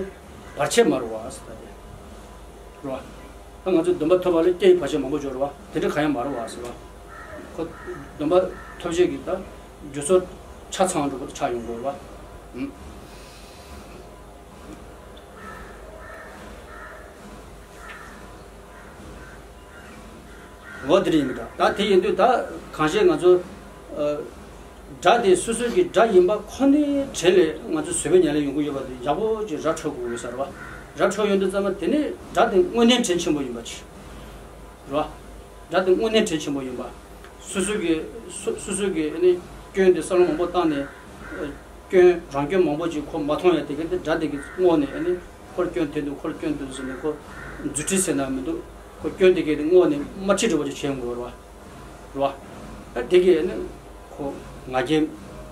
བར་ཆད་མ་རུང་བ་ཟེར་ད་དེ། རེད་བ། ད་ང་ཚོས་སྡོམ་པ་ཐོབ་པ་ལ་སྐྱེ་བའི་བར་ཆད་མང་པོ་འབྱོར་བ་དེ་འདྲ་གང་ཡང་མ་རུང་བ་ཟེར་བ། ཁོ་སྡོམ་པ་ཐོབ་བྱེད་ཀྱི་ད་རྒྱུ་ཚོགས་ཆ་ཚང་འགྲོ་པོ་ཆགས་ཡོང་དགོས་རེད་བ། ཨུམ། འོ་དེ་འདྲ་ཡིན་པ་འདྲ། ད་དེ་ཡིན་དུས་ད་གང་ཤེས་ང་ཚོ། ཨ། སྒྲ་དེ་སོ་སོའི་གི་སྒྲ་ཡིན་པ་ཁོ་ནའི་གྲས་ལས་ང་ཚོ་བཟོད་པའི་ཉམས་ལེན་ཡོང་གི་ཡོད་པ་དེ་ཡག་པོ་ཅིག་ར་འཕྲོད་དགོས་ཡོད་ས་རེད་བ། ར་འཕྲོད་ཡོང་དུས་ཙམ་པ་དེ་ནི་སྒྲ་དེ་དངོས་གནས་དྲིན་ཆེན་པོ་ཡིན་པ་ཅིག་རེད་བ། སྒྲ་དེ་དངོས་གནས་དྲིན་ཆེན་པོ་ཡིན་པ། སོ་སོ་གི་སོ་སོ་སོ་གི་ཨ་ནི་སྐྱོན་དེ་བསམ་བློ་མང་པོ་བཏང་ནས། ཨ། སྐྱོན་རང་སྐྱོན་མང་པོ་ཅིག་ཁོ་མ་མཐོང་ཡ་དེ་ག་དེ་སྒྲ་དེ་གི་དངོས་གནས་ཨ་ནི་ཁོར་སྐྱོན་དེ་འདུག་ཁོར་སྐྱོན་དེ་འདུག་ཟེར་ནས་ཁོ་རྫུ་འཕྲུལ་ཟེར་ན་མི་འདུག་ཁོ་སྐྱོན་དེ་ག་དེ་དངོས་གནས་དམར་ཁྲིད་འདྲ་བོ་ཅིག་བྱེད་དགོས་རེད་བ། རེད་བ། ཨ། དེ་གི་ཨ་ནི་ཁོ་ང་རྒྱལ་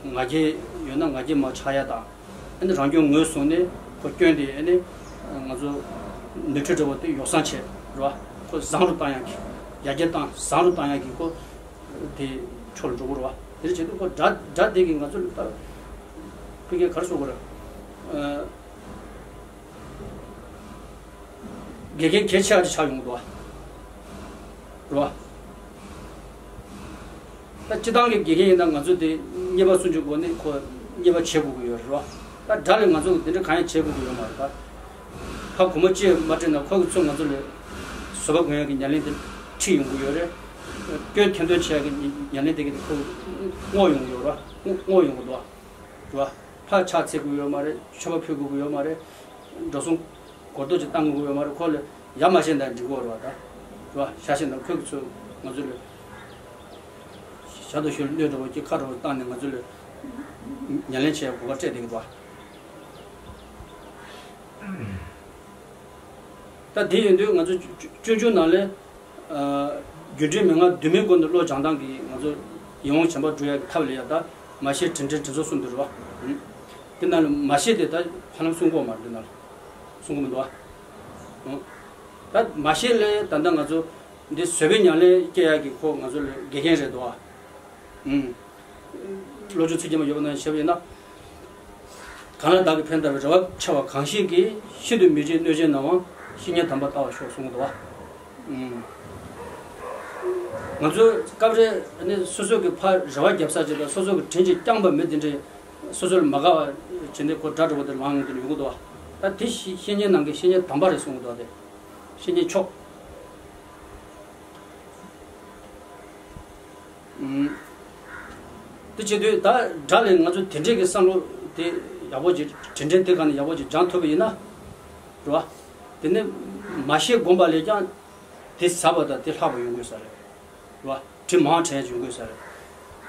ང་རྒྱལ་ཡོད་ན་ང་རྒྱལ་མར་ཆག་ཡ་དང་། ཨ་ནི་རང་སྐྱོན་ངོས་བཟུང་ནས་ཁོ་སྐྱོན་དེ་ཨ་ནི་ང་ཚོ་ནུས་ཁྲོད་འདྲ་བོ་དེ་ཡོ་བསྲང་བྱས་རེད་བ། ཁོ་བཟང་རུ་བཏང་ཡག་གི་ཡར་རྒྱས་བཏང་བཟང་རུ་བཏང་ཡག་གི་ཁོ་དེ་འཕྲོ་ལ་འགྲོ་གི་རེད་བ། དེ་འདྲ་བྱེད་དུས་ཁོ་སྒྲ་སྒྲ་དེ་གི་ང་ཚོ་ལ་ད་ཕ་གིར་ག་རེ་ཟེར་དགོས་རེད། ཨ། དགེ་རྒན་གལ་ཆེ་བ་ཅིག་ཆགས་ཡོང་གི་འདུག་བ། རེད་བ། ད་སྤྱིར་བཏང་གི་དགེ་རྒན་ཡིན་ན་ང་ཚོ་དེ་མཉེས་པ་སུམ་ཅུ་སྒོ་ནས་ཁོ་མཉེས་པ་བྱེད་དགོས་ཀྱི་ཡོད་རེད་བ། ད་སྒྲ་ལས་ང་ཚོ་དེ་འདྲ་གང་ཡང་བྱེད་དགོས་ཀྱི་ཡོད་མ་རེད་ད། ཕ་བུ་མོ་གཅིག་མ་སྤྲད་ན་ཁོ་གི་ཚུར་ང་ཚོ་ལ་བཟོད་པ་སྒོམ་ཡག་གི་ཉམས་ལེན་དེ་ཁྲིད་ཡོང་གི་ཡོད་རེད། སྐྱོན་ཐེར་འདོན་བྱེད་ཡག་གི་ཉམས་ལེན་དེ་གི་ཁོ་བསྔོག་ཡོང་གི་ཡོད་རེད་བ། བསྔོག་ཡོང་གི་འདུག་བ། རེད་བ། ཕར་ཕྱག་འཚལ་དགོས་ཡོད་མ་རེད། མཆོད་པ་ཕུལ་དགོས་ཀྱི་ཡོད་མ་རེད། འགྲོ་སོང་སྒོར་རྡོག་ཅིག་བཏང་དགོས་ཀྱི་ཡོད་མ་རེད། ཁོ་ལ་ཡ་མ་བྱས་ན་འགྲིག་གི་རེད་བ་ད། རེད་བ། ཞག་བྱས་ན་ཁོས་ཚོ་ང་ཚོ་ལ་ཞག་དང་ཞོལ་སྣོད་འདྲ་བོ་ཅིག་ཁ་འདྲ་བོ་བཏང་ནས་ང་ཚོ་ལ་ཉམས་ལེན་བྱེད་ཡ་གོ་སྐབས་སྤྲད་བསྡད་ཀྱི་འདུག་བ། ད་དེ་ཡིན་དུས་ང་ཚོ་སྤྱོད་འཇུག་ནང་ལས། ཨ། རྒྱུ་འབྲས་མན་ངག་བདུན་མའི་སྒོ་ནས་བློ་སྦྱང་སྟངས་ཀྱིས་ང་ཚོ་ཡིད་འོང་བྱམས་པ་སྒྲུབ་ཡག་གི་ཐབས་ལ་ཡ་ད་མ་ཤེས་དྲིན་དྲན་དྲིན་གཟོ་གསུམ་དུ་རེད་བ། ཨང་། དེ་ནང་ལ་མ་ཤེས་དེ་ད་ཧ་ལམ་གསུང་གི་ཡོད་མ་རེད། དེ་ནང་ལ་གསུང་གི་མི་འདུག་བ། ཨང་། ད་མ་ཤེས་ལས་ད་ལྟ་ང་ཚོ་འདི་བཟོད་པའི་ཉམས་ལེན་སྐྱེ་ཡག་གི་ཁོ་ང་ཚོ་ལ་དགེ་རྒན་རེད་འདུག་བ། ཨང་། བློ་སྦྱོང་ཚིག་བརྒྱད་མ་ཡོད་པ་ནང་བཞིན་བྱས་པ་ཡིན་ན། གང་ལ་བདག་གིས་ཕན་བཏགས་པའི་རེ་བ་ཆེ་བ་གང་ཞིག་གིས། ཤིན་ཏུ་མི་འཇིགས་གནོད་བྱེད་ན་འང་། བཤེས་གཉེན་དམ་པར་ལྟ་བར་ཤོག་གསུངས་འདུག་བ། ཨུམ། ང་ཚོས་སྐབས་རེ་ནི་སོ་སོ་གི་ཕར་རེ་བ་བརྒྱབ་ས་ཅིག་དང་སོ་སོ་གི་དྲིན་གྱིས་བསྐྱངས་པ་མི་དེ་འདྲའི་སོ་སོར་མ་དགའ་བ་བྱས་ནས་ཁོ་དགྲ་འདྲ་བོ་དེ་ལངས་ཡོང་དུས་ཡོང་གི་འདུག་བ། ད་དེ་བཤེས་བཤེས་གཉེན་ནང་གི་བཤེས་གཉེན་དམ་པ་རེད་གསུངས་འདུག་བ། དེ་བཤེས་གཉེན་མཆོག་ཨུམ། དེ་བྱེད་དུས་ད་དགྲ་ལས་ང་ཚོ་དེ་འདྲས་ཀྱི་བསམ་བློ་དེ་ཡག་པོ་ཅིག་དྲིན་དྲན་དེ་ག་ནས་ཡག་པོ་ཅིག་སྦྱང་ཐུབ་པ་ཡིན་ན། རེད་བ། དེ་ནི་མ་ཤེས་སྒོམ་པ་ལས་ཀྱང་དེ་ཟབ་པ་དང་དེ་ལྷག་པ་ཡོང་དགོས་ས་རེད། རེད་བ། དྲིན་མང་དྲན་ཡ་ཅིག་ཡོང་དགོས་ས་རེད།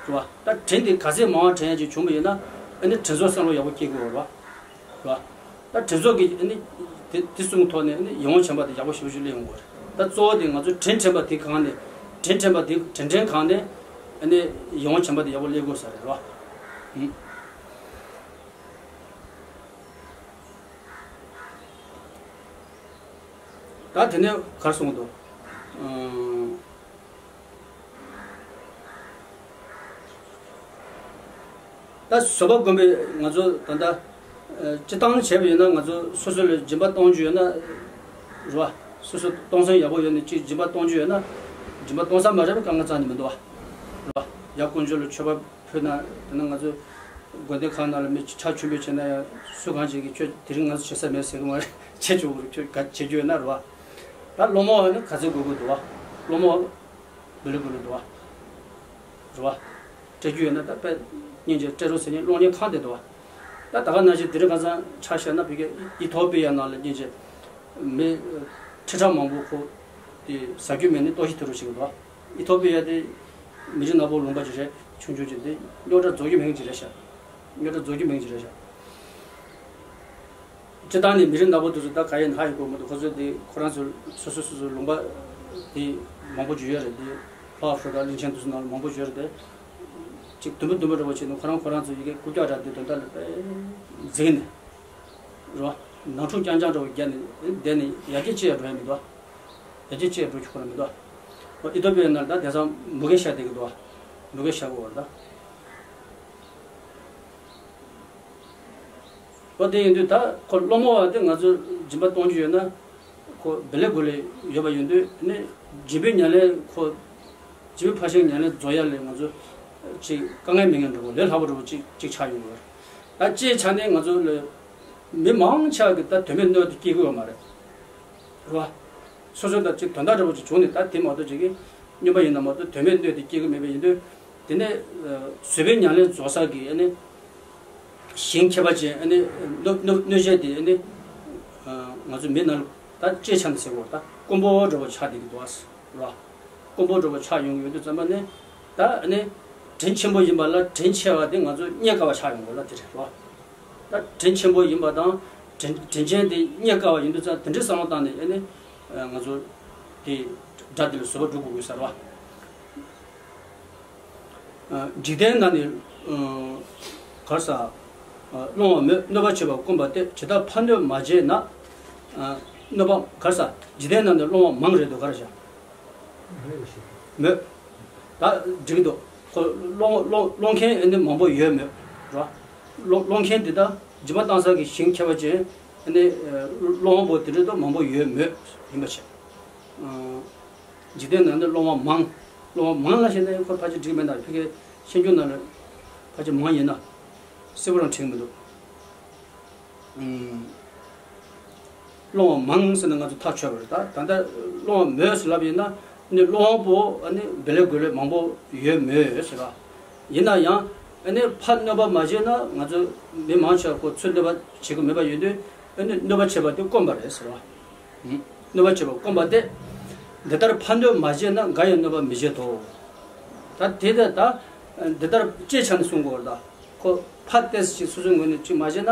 རེད་བ། ད་དྲིན་དེ་ག་ཚད་མང་དྲན་ཡ་ཅིག་བྱུང་བ་ཡིན་ན་ཨ་ནི་དྲིན་གཟོ་བསམ་བློ་ཡག་པོ་སྐྱེ་དགོས་རེད་བ། རེད་བ། ད་དྲིན་གཟོ་གི་ཨ་ནི་དེ་དེ་གསུངས་ཐོག་ནས་ཨ་ནི་ཡིད་འོང་བྱམས་པ་དེ་ཡག་པོ་ཞེ་པོ་ཅིག་སླེབས་ཡོང་གི་རེད། ད་གཙོ་བོ་དེ་ང་ཚོ་དྲིན་དྲན་པ་དེ་གང་ནས་དྲིན་དྲན་པ་དེ་དྲིན་དྲན་གང་ནས་ཨ་ནི་ཡིད་འོང་བྱམས་པ་དེ་ཡག་པོ་སླེབས་དགོས་ས་རེད་རོ། ཨུམ། ད་དེ་ནས་ག་རེ་གསུངས་འདུག་ཨུམ། ད་བཟོད་པ་སྒོམ་པའི་ང་ཚོ་ད་ལྟ་ཨ་སྤྱི་བཏང་བྱས་པ་ཡིན་ན་ང་ཚོ་སོ་སོ་ལ་སྦྱིན་པ་གཏོང་རྒྱུ་ཡོད་ན་རེད་བ། སོ་སོ་གཏོང་སེམས་ཡག་པོ་ཡོད་ནས་ཅིག་སྦྱིན་པ་གཏོང་རྒྱུ་ཡོད་ན་སྦྱིན་པ་གཏོང་ས་མ་རེད་པ་དཀའ་ངལ་རྩ་ནས་མི་འདུག་བ། རེད་བ། ཡ་དཀོན་མཆོག་ལ་མཆོད་པ་ཕུལ་ན་དེ་ན་ང་ཚོ་དགོན་སྡེ་ཁག་ནང་ལ་མི་ཕྱག་མཆོད་འབུལ་བྱས་ན་ཡང་སུ་གང་ཞིག་གིས་ཁྱོད་དེ་རིང་ང་ཚོ་བྱེད་ས་མེད་ཟེར་གི་མ་རེད། བྱེད་ཆོག་གི་རེད། ཁྱོད་ག་བྱེད་རྒྱུ་ཡོད་ན་རེད་བ། ད་སློང་མོ་ནི་ག་ཚོད་དགོས་དགོས་འདུག་བ། སློང་མོ་འབུལ་ལེ་འབུལ་ལེ་འདུག་བ། རེད་བ། སྤྲད་རྒྱུ་ཡོད་ན་ད་དཔེ་སྙིང་རྗེ་སྤྲད་རོགས་ཟེར་ནས་སློང་མཁན་གང་དེ་འདུག་བ། ད་ད་ག་ནང་བཞིན་དེ་རིང་ཁ་སང་ཆ་བཞག་ན་བི་གའི་ཨི་ཐོ་པི་ཡ་ནང་ལ་སྙིང་རྗེ་མི་ཁྲི་ཕྲག་མང་པོ་ཁོ་དེ་ཟ་རྒྱུ་མེད་ནས་ལྟོགས་ཤི་ཐེབས་རོགས་བྱེད་ཀྱི་འདུག་བ། ཨི་ཐོ་པི་ཡ་དེ་མི་རིགས་ནག་པོ་ལུང་པ་ཅིག་རེད། ཆུང་ཆུང་ཅིག་དེ་རྙོག་དྲ་རྫོགས་རྒྱུ་མེད་མཁན་ཅིག་རེད་ཤག་རྙོག་དྲ་རྫོགས་རྒྱུ་མེད་མཁན་ཅིག་རེད་ཤག་སྤྱིར་བཏང་ནས་མི་རིགས་ནག་པོ་དེ་ཚོ་ད་ག་ཡིན་ཧ་ཡོད་གོ་མི་འདུག་ཁོ་ཚོ་དེ་ཁོ་རང་ཚོ་སོ་སོ་སོ་སོ་ལུང་པ་དེ་མང་པོ་ཅིག་ཡོད་རེད། དེ་ལྷོ་ཨ་ཧྥི་རི་ཀ་གླིང་ཆེན་དེ་ཚོ་ནང་ལ་མང་པོ་ཅིག་ཡོད་རེད་དེ། ཅིག་དུམ་བུ་དུམ་བུ་འདྲ་བོ་བྱས་ནས་ཁོ་རང་ཁོ་རང་ཚོ་ཡི་གེ་རྐུབ་བཀྱག་འདྲ་དེ་དོན་དག་ལ་དཔེ་འཛིང་ནས་རོ། ནང་འཁྲུག་རྐྱང་རྐྱང་འདྲ་བོ་བརྒྱབ་ནས་བསྡད་ནས་ཡར་རྒྱས་ཅི་ཡང་འགྲོ་ཡ་མི་འདུག་ཡར་རྒྱས་ཅི་ཡང་འགྲོ་ཆོག་གི་མི་འདུག་ཨི་ཐོ་པི་ཡ་ནང་ད་དེང་སང་མུ་གེ་ཤ་བསྡད་ཀྱི་འདུག་མུ་གེ་ཤ་གོ་བར་ད། ཨོ་དེ་ཡིན་དུས་ད་ཁོ་སློང་མོ་བ་དེ་ང་ཚོ་སྦྱིན་པ་གཏོང་རྒྱུ་ཡོད་ན་ཁོ་བེ་ལེ་གོ་ལེ་ཡོད་པ་ཡིན་དུས་ནི་སྦྱིན་པའི་ཉམས་ལེན་ཁོ་སྦྱིན་པའི་ཕར་ཕྱིན་ཉམས་ལེན་རྫོགས་ཡ་ལས་ང་ཚོ་ཅིག་དཀའ་ངལ་མེད་མཁན་འདྲ་པོ་ལས་སླ་པོ་འདྲ་པོ་ཅིག་ཅིག་ཆགས་ཡོང་གི་རེད། ད་སྤྱིའི་ཆ་ནས་ང་ཚོ་ལ་མི་མང་ཆེ་བ་གི་ད་དོན་མེད་གནོད་དེ་སྐྱེལ་གི་ཡོད་མ་རེད། རེད་བ། སོ་སོ་ད་ཅིག་དོན་དག་འདྲ་པོ་ཅིག་བྱུང་ནས་ད་དེ་མ་གཏོགས་ཅིག་གི་སྨྱོན་པ་ཡིན་ན་མ་གཏོགས་དོན་མེད་གནོད་དེ་སྐྱེལ་གི་མེད་པ་ཡིན་དུས། དེ་ནས་བཟོད་པའི་ཉམས་ལེན་རྫོགས་ས་གི་ཨ་ནི་ཞིང་ཁྱད་པར་ཅན་ཨ་ནི་གནོད་གནོད་གནོད་བྱེད་དེ་ཨ་ནི་ང་ཚོ་མི་ནང་ད་སྤྱིའི་ཆ་ནས་ཟེར་དགོས་ད་དཀོན་པོ་འདྲ་པོ་ཆགས་བསྡད་ཀྱི་འདུག་ཨ་ཟེར་བ། དཀོན་པོ་འདྲ་པོ་ཆགས་ཡོང་གི་ཡོད་དུས་ཙམ་པ་ནི་ད་ཨ་ནི་དྲིན་ཆེན་པོ་ཡིན་པ་ལ་དྲིན་ཆེ་བ་དེ་ང་ཚོ་རྙེད་དཀའ་བ་ཆགས་ཡོང་དགོས་ལ་དེ་རེད་བ། ད་དྲིན་ཆེན་པོ་ཡིན་པ་དང་དྲིན་དྲིན་ཆེན་དེ་རྙེད་དཀའ་བ་ཡིན་དུས་ཙང་དེ་འདྲའི་བསམ་བློ་བཏང་ནས་ཨ་ནི་ང་ཚོ་དེ་དགྲ་དེ་ལ་བཟོད་པ་སྒྲུབ་དགོས་ཀྱི་ཟེར་བ། འཇིག་རྟེན་ན་ནི་གར་ས་སློང་བ་མོས་གནོད་པ་བྱེད་པ་བཀོན་པ་སྟེ་ཇི་ལྟར་ཕར་གནོད་མ་བྱས་ན། གནོད་པ་གར་ས་འཇིག་རྟེན་ན་ནི་སློང་བ་མང་རེད་དོ་གར་བཞག་མོས། ད་འགྲིག་གི་འདུག་ཁོ་སློང་སློང་སློང་མཁན་ཨ་ནི་མང་པོ་ཡོད་མོད་ར། སློང་སློང་མཁན་འདི་དག་སྦྱིན་པ་བཏང་ས་གི་ཞིང་ཁྱད་པར་ཅན་ཨ་ནི་སློང་བ་པོ་དེ་འདྲ་དུ་མང་པོ་ཡོད་མོད་ཡིན་པ་བྱས། འཇིག་རྟེན་ནང་ནས་སློང་བ་མང་། སློང་བ་མང་ལ་བྱས་ན་ཁོ་ཕལ་ཆེར་འགྲིག་མེད་ན་ཕ་གི་ཤེས་རྒྱུ་ནང་ལ་ཕལ་ཆེར་མང་ཡིན་ན་གསལ་པོ་རང་དྲན་མི་འདུག་སློང་བ་མང་ཟེར་ན་ང་ཚོ་ཐག་ཆོད་པ་རེད། ད་ད་ལྟ་སློང་བ་མོས་ཟེར་ལབ་ཡིན་ན་ནི་སློང་བ་པོ་ཨ་ནི་བེ་ལེ་གོ་ལེ་མང་པོ་ཡོད་མོད་ཟེར་བ། ཡིན་ན་ཡང་ཨ་ནི་ཕར་གནོད་པ་མ་བྱས་ན་ང་ཚོ་མི་མང་ཆེ་བ་ཁོ་ཚུར་གནོད་པ་བྱེད་ཀྱི་མེད་པ་ཡོད་དུས་ཨ་ནི་གནོད་པ་བྱེད་པ་དེ་དཀོན་པ་རེད་ཟེར་བ། གནོད་པ་བྱེད་པ་དཀོན་པ་སྟེ། འདི་ལྟར་ཕར་གནོད་མ་བྱས་ན་འགའ་ཡང་གནོད་པ་མི་བྱེད་དོ། ད་དེ་ལྟར་ད་འདི་ལྟར་སྤྱིའི་ཆ་ནས་གསུང་དགོས་རེད་ད། ཁོ་ཕར་ཏོག་ཙམ་ཅིག་སོ་སོའི་ངོས་ནས་ཅིག་མ་བྱས་ན།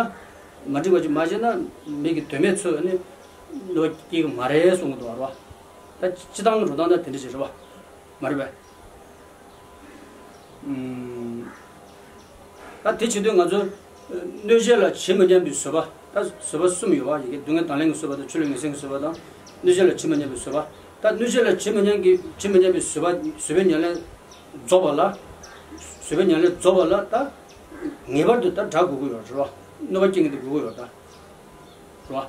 མ་འགྲིག་པ་ཅིག་མ་བྱས་ན་མི་གི་དོན་མེད་ཚོས་ནི་གནོད་པ་སྐྱེལ་གི་མ་རེད་གསུང་གི་འདུག་བ། ད་སྤྱིར་བཏང་གི་འགྲོ་སྟངས་ད་དེ་འདྲ་ཅིག་རེད་བ། མ་རེད་པས། ད་དེ་བྱེད་དུས་ང་ཚོ་གནོད་བྱེད་ལ་ཇི་མི་སྙམ་པའི་བཟོད་པ། ད་བཟོད་པ་གསུམ་ཡོད་པ་ཡི་གེ་སྡུག་བསྔལ་དང་ལེན་གྱི་བཟོད་པ་དང་ཆོས་ལུགས་ངན་སེམས་ཀྱི་བཟོད་པ་དང་གནོད་བྱེད་ལ་ཇི་མི་སྙམ་པའི་བཟོད་པ། ད་གནོད་བྱེད་ལ་ཇི་མི་སྙམ་གྱི་ཇི་མི་སྙམ་པའི་བཟོད་པ་བཟོད་པའི་ཉམས་ལེན་རྫོགས་པ་ལ། བཟོད་པའི་ཉམས་ལེན་རྫོགས་པ་ལ་ད་ངེས་པར་དུ་ད་དགྲ་དགོས་ཀྱི་ཡོད་རེད་བ། གནོད་པ་སྐྱེལ་མཁན་དེ་དགོས་ཀྱི་ཡོད་ད། རེད་བ།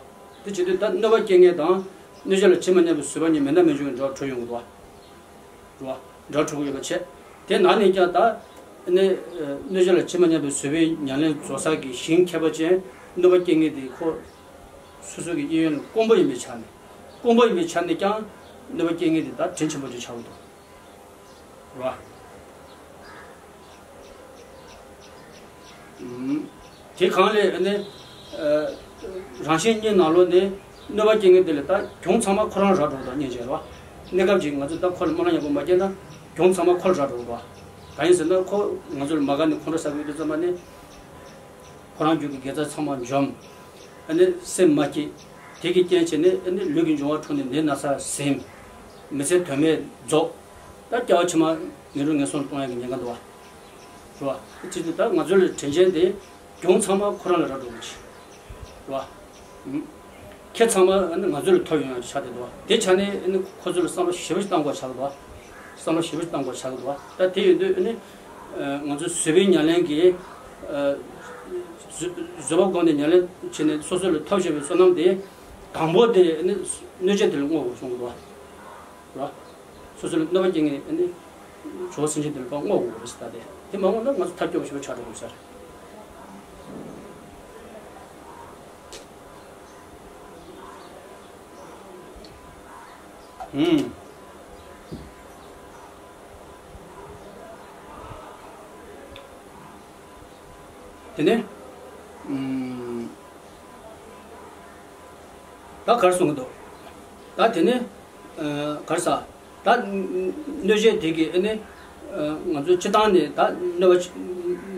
དེ་བྱེད་དུས་ད་གནོད་པ་སྐྱེལ་མཁན་དང་གནོད་བྱེད་ལ་ཇི་མི་སྙམ་པའི་བཟོད་པ་གཉིས་མེད་ན་མི་འབྱུང་བའི་འབྲེལ་བ་འཕྲོད་ཡོང་གི་འདུག་བ། རེད་བ། འབྲེལ་བ་འཕྲོད་ཀྱི་ཡོད་པ་བྱས། དེ་ནང་ནས་ཀྱང་ད་ནི་གནོད་བྱེད་ལ་ཇི་མི་སྙམ་པའི་བཟོད་པའི་ཉམས་ལེན་རྫོགས་ས་གི་ཞིང་ཁྱད་པར་ཅན་གནོད་པ་སྐྱེལ་མཁན་དེ་ཁོ་སོ་སོ་གི་གཡས་གཡོན་ལ་དཀོན་པོ་ཡིན་པའི་ཆ་ནས། དཀོན་པོ་ཡིན་པའི་ཆ་ནས་ཀྱང་གནོད་པ་སྐྱེལ་མཁན་དེ་ད་དྲིན་ཆེན་པོ་ཅིག་ཆགས་ཀྱི་འདུག་རེད་བ། དེ་གང་ལས་ནི། རང་གཞན་གཉིས་ནང་ལོགས་ནས་གནོད་པ་སྐྱེལ་མཁན་དེ་ལ་ད་གྱོང་ཚང་མ་ཁོ་རང་རག་འགྲོ་འདུག་སྙིང་རྗེ་རེད་བ། གནས་སྐབས་ཅིག་ང་ཚོས་ད་ཁོ་ལ་སྨོན་ལམ་ཡག་པོ་མ་སྐྱེས་ན་གྱོང་ཚང་མ་ཁོ་ལ་རག་འགྲོ་འདུག་བ། གང་ཡིན་ཟེར་ན་ཁོ་ང་ཚོ་ལ་མ་དགའ་ནས་ཁོང་ཁྲོ་ཟ་གི་ཡོད་དུས་ཙམ་པ་ནི། ཁོ་རང་རྒྱུད་ཀྱི་དགེ་རྩ་ཚང་མ་འཇོམས། ཨ་ནི་སེམས་མ་སྐྱིད། དེ་གི་རྐྱེན་བྱས་ནས་ཨ་ནི་ལུས་ཀྱི་འབྱུང་བ་འཁྲུགས་ནས་ནད་ན་ཚ་ཟིན། མི་ཚེ་དོན་མེད་རྫོགས། ད་སྐྱེ་བ་ཕྱི་མ་ངན་འགྲོ་ངན་སོང་ལ་གཏོང་ཡག་གི་ཉེན་ཁ་འདུག་བ། རེད་བ། དེ་བྱེད་དུས་ད་ང་ཚོ་ལ་དྲིན་ཆེན་དེ་གྱོང་ཚང་མ་ཁོ་རང་ལ་རག་འགྲོ་གི་རེད་བ། ཁེ་ཚང་མ་ཨ་ནི་ང་ཚོ་ལ་ཐོབ་ཡོང་ཡག་ཆགས་བསྡད་འདུག་བ། དེ་ཆ་ནས་ཨ་ནི་ཁོ་ཚོ་ལ་བསམ་བློ་ཞེ་པོ་ཞིག་བཏང་དགོས་ཆགས་འདུག་བ། བསམ་བློ་ཞེ་པོ་ཞིག་བཏང་དགོས་ཆགས་འདུག་བ། ད་དེ་ཡིན་དུས་ཨ་ནི། ང་ཚོ་བཟོད་པའི་ཉམས་ལེན་གྱིས། བཟོད་པ་སྒོམ་ནས་ཉམས་ལེན་བྱས་ནས་སོ་སོ་ལ་ཐོབ་བཞིན་པའི་བསོད་ནམས་དེ། དང་པོ་དེ་ནི་གནོད་བྱེད་དེ་ལ་བསྔོ་དགོས་གསུང་གི་འདུག་བ། རེད་བ། སོ་སོ་ལ་གནོད་པ་སྐྱེལ་མཁན་ནི་ཇོ་བོ་སེམས་ཅན་དེ་ལ་ཕར་བསྔོ་དགོས་རེད་ཟེར། ད་དེ་དེ་མ་བསྔོ་ན་ང་ཚོ་ཐབས་སྐྱོ་པོ་ཞེ་པོ་ཆགས་འགྲོ་དགོས་ས་རེད། ཧུམ། དེ་ནས། ཨུམ། ད་ག་རེ་གསུང་གི་འདུག་ད་དེ་ནས། ཨ། ག་རེ་ཟ། ད་གནོད་བྱེད་དེ་གིས་ཨ་ནི། ཨ། ང་ཚོ་སྤྱིར་བཏང་ནས་ད་གནོད་པ་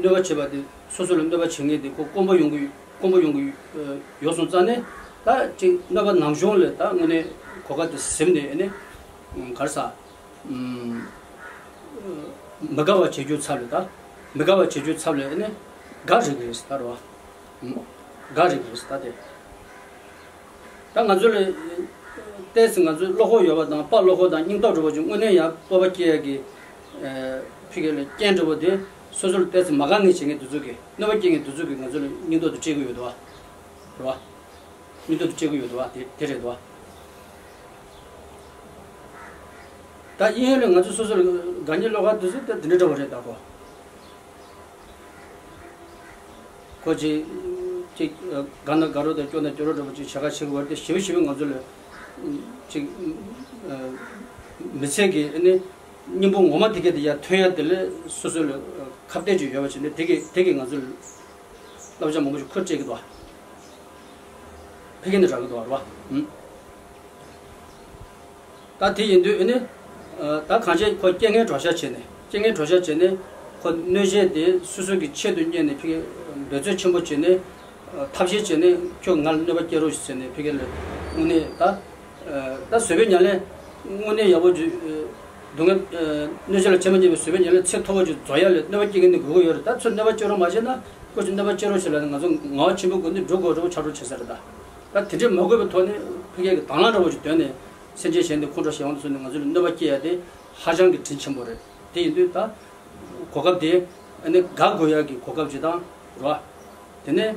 གནོད་པ་བྱེད་པ་དེ་སོ་སོ་ལ་གནོད་པ་བྱེད་མཁན་དེ་ཁོ་དཀོན་པོ་ཡོང་གི་དཀོན་པོ་ཡོང་གི་ཡོད་སོང་ཙང་ནས། ད་ཅིག་གནོད་པ་ནམ་བྱུང་ལ་ད་དངོས་གནས་གོ་སྐབས་དེ་ཟིན་ནས་ཨ་ནི། ག་རེ་ཟ། ཨུམ། མི་དགའ་བ་བྱེད་རྒྱུ་ཚབ་ལ་ད། མི་དགའ་བ་བྱེད་རྒྱུའི་ཚབ་ལ་ཨ་ནི་དགའ་རིག་གི་རེད་ཟེར་ད་རེད་བ། དགའ་རིག་གི་རེད་ཟེར་ད་དེ། ད་ང་ཚོ་ལ་ཏོག་ཙམ་ང་ཚོའི་བློ་ཁོག་ཡོད་པ་དང་དཔའ་བློ་ཁོག་དང་སྙིང་སྟོབས་འདྲ་པོ་ཅིག་དངོས་གནས་ཡང་སྤོབས་པ་སྐྱེ་ཡ་གི་ཕ་གི་ལ་རྐྱེན་འདྲ་པོ་དེ་སོ་སོ་ལ་ཏོག་ཙམ་མ་དགའ་ངེས་བྱེད་མཁན་དེ་ཚོ་གི་གནོད་པ་སྐྱེལ་མཁན་དེ་ཚོ་གི་ང་ཚོ་ལ་སྙིང་སྟོབས་དེ་སྤྲད་ཀྱི་ཡོད་དོ། རེད་བ། མི་འདུག་སྤྲད་ཀྱི་ཡོད་དོ། དེ་དེ་རེད་དོ། ད་གཡས་གཡོན་ལ་ང་ཚོ་སོ་སོར་དགའ་ཉེ་བློ་དགའ་དེ་ཚོ་ད་དེ་འདྲ་འདྲ་བོ་རེད་ད་གོ། ཁོ་ཅིག་ཅིག་དགའ་ན་དགའ་རོགས་དང་སྐྱོ་ན་སྐྱོ་རོགས་འདྲ་བོ་ཅིག་བྱ་དགའ་བྱེད་ཀྱི་བར་དེ་ཞེ་པོ་ཞེ་པོ་ང་ཚོ་ལ་ཅིག་མི་ཚེ་གི་ཨ་ནི་སྙིང་པོ་ངོ་མ་དེ་ག་དེ་ཡར་ཐོན་ཡ་དེ་ལ་སོ་སོ་ལ་ཁ་གཏད་ཅིག་ཡོད་པ་བྱས་ནས་དེ་གི་དེ་གི་ང་ཚོ་ལ་བསླབ་བྱ་མང་པོ་ཞིག་ཁོ་སྤྲད་ཀྱི་འདུག་ཕ་གི་ནས་རག་གི་འདུག་བ། ད་དེ་ཡིན་དུས་ཨ་ནི་ད་གང་ཅི་ཁོ་རྐྱེན་ངན་གྲོགས་ཤ་བྱས་ནས་རྐྱེན་ངན་གྲོགས་ཤ་བྱས་ནས་ཁོ་གནོད་བྱེད་དེ་སོ་སོ་གི་ཆེད་དུ་གཉེར་ནས་ཕ་གི་འབད་རྩོལ་ཆེན་པོ་བྱས་ནས་ཐབས་ཤེས་བྱས་ནས་ཁྱོད་ང་ལ་གནོད་པ་སྐྱེལ་རོགས་ཞེས་ཟེར་ནས་ཕ་གི་ལ་དངོས་གནས་ད། ད་བཟོད་པའི་ཉམས་ལེན་དངོས་གནས་ཡག་པོ་ཅིག་སྡུག་བསྔལ་གནོད་བྱེད་ལ་ཆགས་མ་ཉེས་པའི་བཟོད་པའི་ཉམས་ལེན་ཚད་མཐོ་བོ་ཅིག་རྫོགས་ཡ་ལ་གནོད་པ་སྐྱེལ་མཁན་ནི་དགོས་ཀྱི་ཡོད་རེད། ད་ཚུར་གནོད་པ་སྐྱེལ་རོགས་མ་བྱས་ན་ཁོ་ཚོས་གནོད་པ་སྐྱེལ་རོགས་བྱེད་ལ་ང་ཚོ་ངག་ཆེན་པོ་དགོས་འདི་འགྲོ་དགོས་འགྲོ་ཆགས་རོགས་བྱེད་ས་རེད། ད་ད་དེ་འདྲས་མ་དགོས་པའི་ཐོག་ནས་ཕ་གིའི་གི་དང་བླངས་འདྲ་བོ་ཅིག་བཏོན་ནས་སེམས་ཅན་གཞན་དེ་ཁོང་ཁྲོ་ཞེ་དབང་དུ་སོང་ནས་ང་ཚོ་ལ་གནོད་པ་སྐྱེལ་ཡ་དེ་ཧ་ཅང་གི་དྲིན་ཆེན་པོ་རེད། དེ་ཡིན་དུས་ད་གོ་སྐབས་དེ་ཨ་ནི་དགའ་དགོས་ཡ་གི་གོ་སྐབས་ཅིག་དང་རེད་བ། དེ་ནས་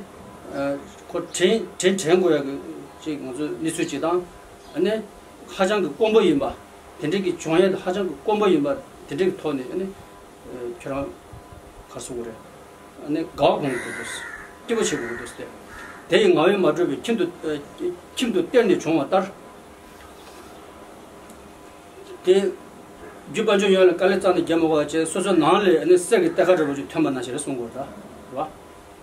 ཁོ་དྲན་དྲན་དྲན་དགོས་ཡ་གི་ཅིག་ང་ཚོ་གནས་ཚུལ་ཅིག་དང་ཨ་ནི་ཧ་ཅང་གི་དཀོན་པོ་ཡིན་པ། དེ་འདྲའི་གི་བྱུང་ཡ་དེ་ཧ་ཅང་གི་དཀོན་པོ་ཡིན་པ་དེ་འདྲའི་གི་ཐོག་ནས་ཨ་ནི་ཁྱོད་རང་ག་རེ་ཟེར་དགོས་རེད། ཨ་ནི་དགའ་བ་སྒོམ་དགོས་འདུག་སྐྱིད་པོ་བྱེད་དགོས་འདུག་སྟེ། དེ་ཡི་ངལ་བས་མ་གྲོལ་བའི་ཁྱིམ་དུ་ཁྱིམ་དུ་གཏེར་ནས་བྱུང་བ་ལྟར། དེ། རྒྱུ་དཔལ་འབྱོར་ཡོད་ལ་དཀའ་ལས་རྩ་ནས་རྒྱག་མི་དགོས་པ་བྱས་སོ་སོའི་ནང་ལ་ཨ་ནི་གསེར་གྱི་གཏེར་ཁ་འདྲ་བོ་ཞིག་ཐོན་པ་ནང་བཞིན་རེད་གསུང་དགོས་རེད་ད། རེད་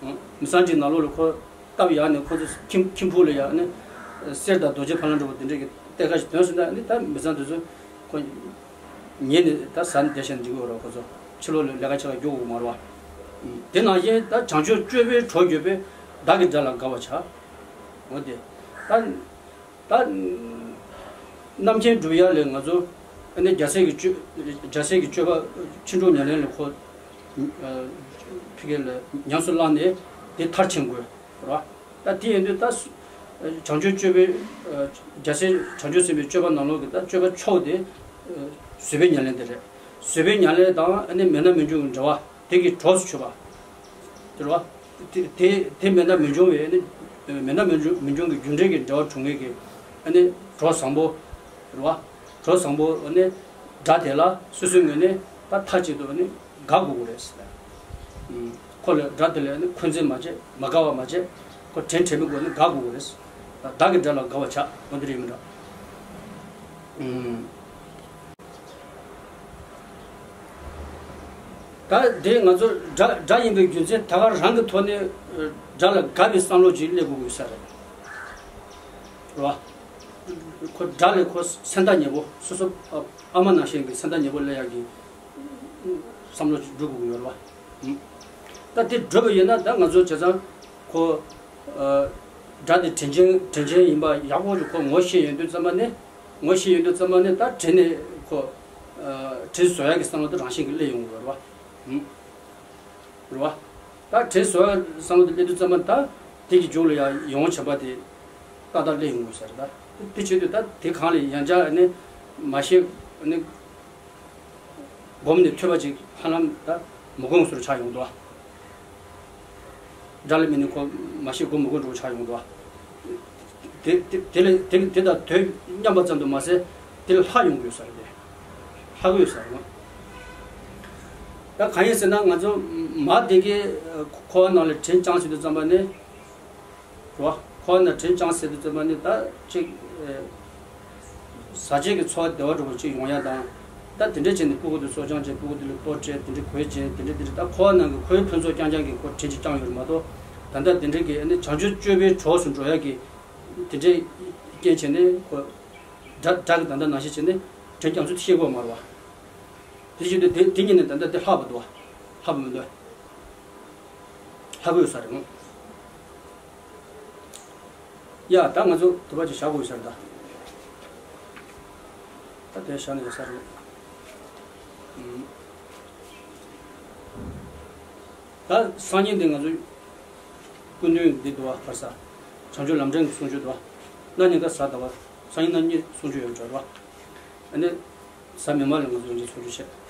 བ། མི་ཚང་གཅིག་ནང་ལོགས་ལ་ཁོ་སྟབས་ཡག་ནས་ཁོ་ཚོ་ཁྱིམ་ཁྱིམ་ཕུག་ལ་ཡ་ཨ་ནི་གསེར་དང་རྡོ་རྗེ་ཕ་ལམ་འདྲ་བོ་དེ་འདྲས་ཀྱི་གཏེར་ཁ་ཞིག་ཐོན་སོང་ན་ཨ་ནི་ད་མི་ཚང་དེ་ཚོ་ཁོ་ཉལ་ནས་ད་ཟ་ནས་བསྡད་བཞག་ན་འགྲིག་གི་ཡོད་རེད། ཁོ་ཚོ་ཕྱི་ལོགས་ལ་ལས་ཀ་བྱེད་ག་རྒྱུག་དགོས་མ་རེད་བ། དེ་ནང་བཞིན་ད་བྱང་ཆུབ་སྤྱོད་པའི་གྲོགས་གྱུར་པས་བདག་གི་དགྲ་ལ་དགའ་བར་བྱ། འོ་དེ། ད། ད། རྣམ་མཁྱེན་སྒྲུབ་ཡ་ལས་ང་ཚོ་ཨ་ནི་རྒྱལ་སྲས་ཀྱི་སྤྱོད་རྒྱལ་སྲས་ཀྱི་སྤྱོད་པ་ཕྱིན་དྲུག་ཉམས་ལེན་ལ་ཁོ་ཕ་གི་ལ་ཉམས་སུ་བླངས་ནས་དེ་མཐར་ཕྱིན་དགོས་རེད་བ། ད་དེ་ཡིན་དུས་ད་བྱང་ཆུབ་སྤྱོད་པའི་རྒྱལ་སྲས་བྱང་ཆུབ་སེམས་དཔའི་སྤྱོད་པ་ནང་ལོགས་ཀྱི་ད་སྤྱོད་པ་མཆོག་དེ་བཟོད་པའི་ཉམས་ལེན་དེ་རེད། བཟོད་པའི་ཉམས་ལེན་དང་ཨ་ནི་མེད་ན་མི་འབྱུང་གི་འབྲེལ་བ། དེ་གི་གྲོགས་སུ་གྱུར་པ། དེ་རེད་བ། དེ་དེ་དེ་མེད་ན་མི་འབྱུང་བའི་ནི། མེད་ན་མི་འབྱུང་མི་འབྱུང་གི་རྒྱུ་འབྲས་ཀྱི་འབྲེལ་བ་གྲུབ་མཁན་གྱི་ཨ་ནི་གྲོགས་བཟང་པོ། རེད་བ། གྲོགས་བཟང་པོ་ཨ་ནི་དགྲ་དེ་ལ་སོ་སོའི་ངོས་ནས་ད་མཐའ་གཅིག་ཏུ་ཨ་ནི་དགའ་དགོས་ཀྱི་རེད་ཟེར། ཁོ་ལ་དགྲ་དེ་ལ་ཨ་ནི་འཁོན་འཛིན་མ་བྱེད་མ་དགའ་བ་མ་བྱེད། ཁོ་དྲན་དྲན་མི་དགོས་ནི་དགའ་དགོས་ཀྱི་རེད། བདག་གི་དགྲ་ལ་དགའ་བར་བྱ། འོ་འདི་རེད་མི་འདྲ། ད་དེ་ང་ཚོ་དགྲ་དགྲ་ཡིན་པའི་རྒྱུ་མཚན་ད་ག་རང་གི་ཐོག་ནས་དགྲ་ལ་དགའ་བའི་བསམ་བློ་ཅིག་སླེབས་དགོས་ཀྱི་ས་རེད། རེད་བ། ཁོ་དགྲ་ལས་ཁོ་སེམས་ཐག་ཉེ་པོ་སོ་སོ་ཨ་མ་ནང་བཞིན་གྱི་སེམས་ཐག་ཉེ་པོ་སླེབས་ཡག་གི་བསམ་བློ་ཅིག་འགྲོ་དགོས་ཀྱི་ཡོད་རེད་བ། ད་དེ་འགྲུབ་པ་ཡིན་ན་ད་ང་ཚོ་བྱས་ཙང་ཁོ་དགྲ་དེ་དྲིན་ཆེན་དྲིན་ཆེན་ཡིན་པ་ཡག་པོ་ཅིག་ཁོ་ངོ་ཤེས་ཡོང་དུས་ཙམ་པ་ནས། ངོ་ཤེས་ཡོང་དུས་ཙམ་པ་ནས་ད་དྲིན་ནས་ཁོ། དྲིན་གཟོ་ཡག་གི་བསམ་བློ་དེ་རང་བཞིན་གྱིས་སླེབས་ཡོང་གི་ཡོད་རེད་བ། རེད་བ། ད་དྲིན་གཟོ་ཡག་བསམ་བློ་དེ་སླེབས་དུས་ཙམ་པ་ད་དེ་གི་མཇུག་ལ་ཡང་ཡོང་བྱེད་པ་དེ་ཏག་ཏག་སླེབས་ཡོང་གི་ཡོད་ས་རེད་ད། དེ་བྱེད་དུས་ད་དེ་གང་ལ་ཡང་བསྐྱར་ནི་མ་ཤེས་ནི། སྒོམ་ནས་ཐོས་པ་ཅིག་ཧ་ལམ་ད་མི་དགོས་བཟོ་འདྲ་ཆགས་ཡོང་འདུག་བ། དགྲ་ལ་མི་ནི་ཁོ་མ་ཤེས་སྒོམ་མི་དགོས་འདྲ་ཆགས་ཡོང་འདུག་བ། དེ་དེ་དེ་ལས་དེ་དེ་དང་དོན་མཉམ་པ་ཙམ་དུ་མ་ཟད་དེ་ལས་ལྷག་ཡོང་གི་ཡོད་ས་རེད་དེ། ལྷག་གི་ཡོད་ས་རེད་བ། ད་གང་ཡིན་ཟེར་ན་ང་ཚོ་མ་དེ་གའི་འཁོར་བ་ནང་ལ་དྲིན་བསྐྱངས་ཟེར་དུས་ཙམ་པ་ནི། རེད་བ། འཁོར་བ་ནང་དྲིན་བསྐྱངས་ཟེར་དུས་ཙམ་པ་ནི་ད་ཅིག་ཟག་བཅས་ཀྱི་ཚོར་བ་བདེ་བ་འདྲ་པོ་ཅིག་ཡོང་ཡ་དང་། ད་དེ་འདྲ་བྱས་ནས་སྤུ་གུ་དེ་གསོ་སྐྱོང་བྱས་སྤུ་གུ་དེ་ལ་ལྟོ་སྤྲད་དེ་འདྲ་གོས་གྱོན་དེ་འདྲ་དེ་འདྲ་ད་འཁོར་བ་ནང་གི་ཁོའི་ཕུན་ཚོགས་རྐྱང་རྐྱང་གི་ཁོ་དྲིན་ཅིག་བསྐྱངས་ཡོད་རེད་མ་གཏོགས། ད་ལྟ་དེ་འདྲ་གི་ཨ་ནི་བྱང་ཆུབ་སྤྱོད་པའི་གྲོགས་སུ་འགྲོ་ཡ་གི་དེ་འདྲའི་རྐྱེན་བྱས་ནས་ཁོ་དགྲ་དགྲ་གི་ད་ལྟ་ནང་བཞིན་བྱས་ནས་དྲིན་བསྐྱངས་ཚུལ་དེ་ཤེས་དགོས་མ་རེད་བ། དེ་བཞིན་དུ་དེ་དེ་ཉིད་ནས་ད་ལྟ་དེ་ལྷག་པ་འདུག་བ། ལྷག་པ་མི་འདུག་བ། ལྷག་གི་ཡོད་ས་རེད་མོ། ཡ་ད་ང་ཚོ་དུ་བ་ཅིག་བཞག་དགོས་ཡོད་ས་རེད་ད། ད་དེ་བཞག་ནས་ཡོད་ས་རེད། ཨུམ། ད་སང་ཉིན་འདི་ང་ཚོ་སྐུ་མདུན་འདི་འདུག་བ། ག་རེ་ཟ། བྱང་ཆུབ་ལམ་འབྲས་ཀྱི་གསུང་ཆོས་འདུག་བ། གནངས་ཉིན་ད་གཟའ་ཟླ་བ། སང་ཉིན་གནངས་ཉིན་གསུང་ཆོས་ཡོད་འགྲོ་བ། ཨ་ནི་གཟའ་མིག་དམར་ལ་ང་ཚོ་ཡོང་རྒྱུ་ཚོགས་ཞུགས་བྱས།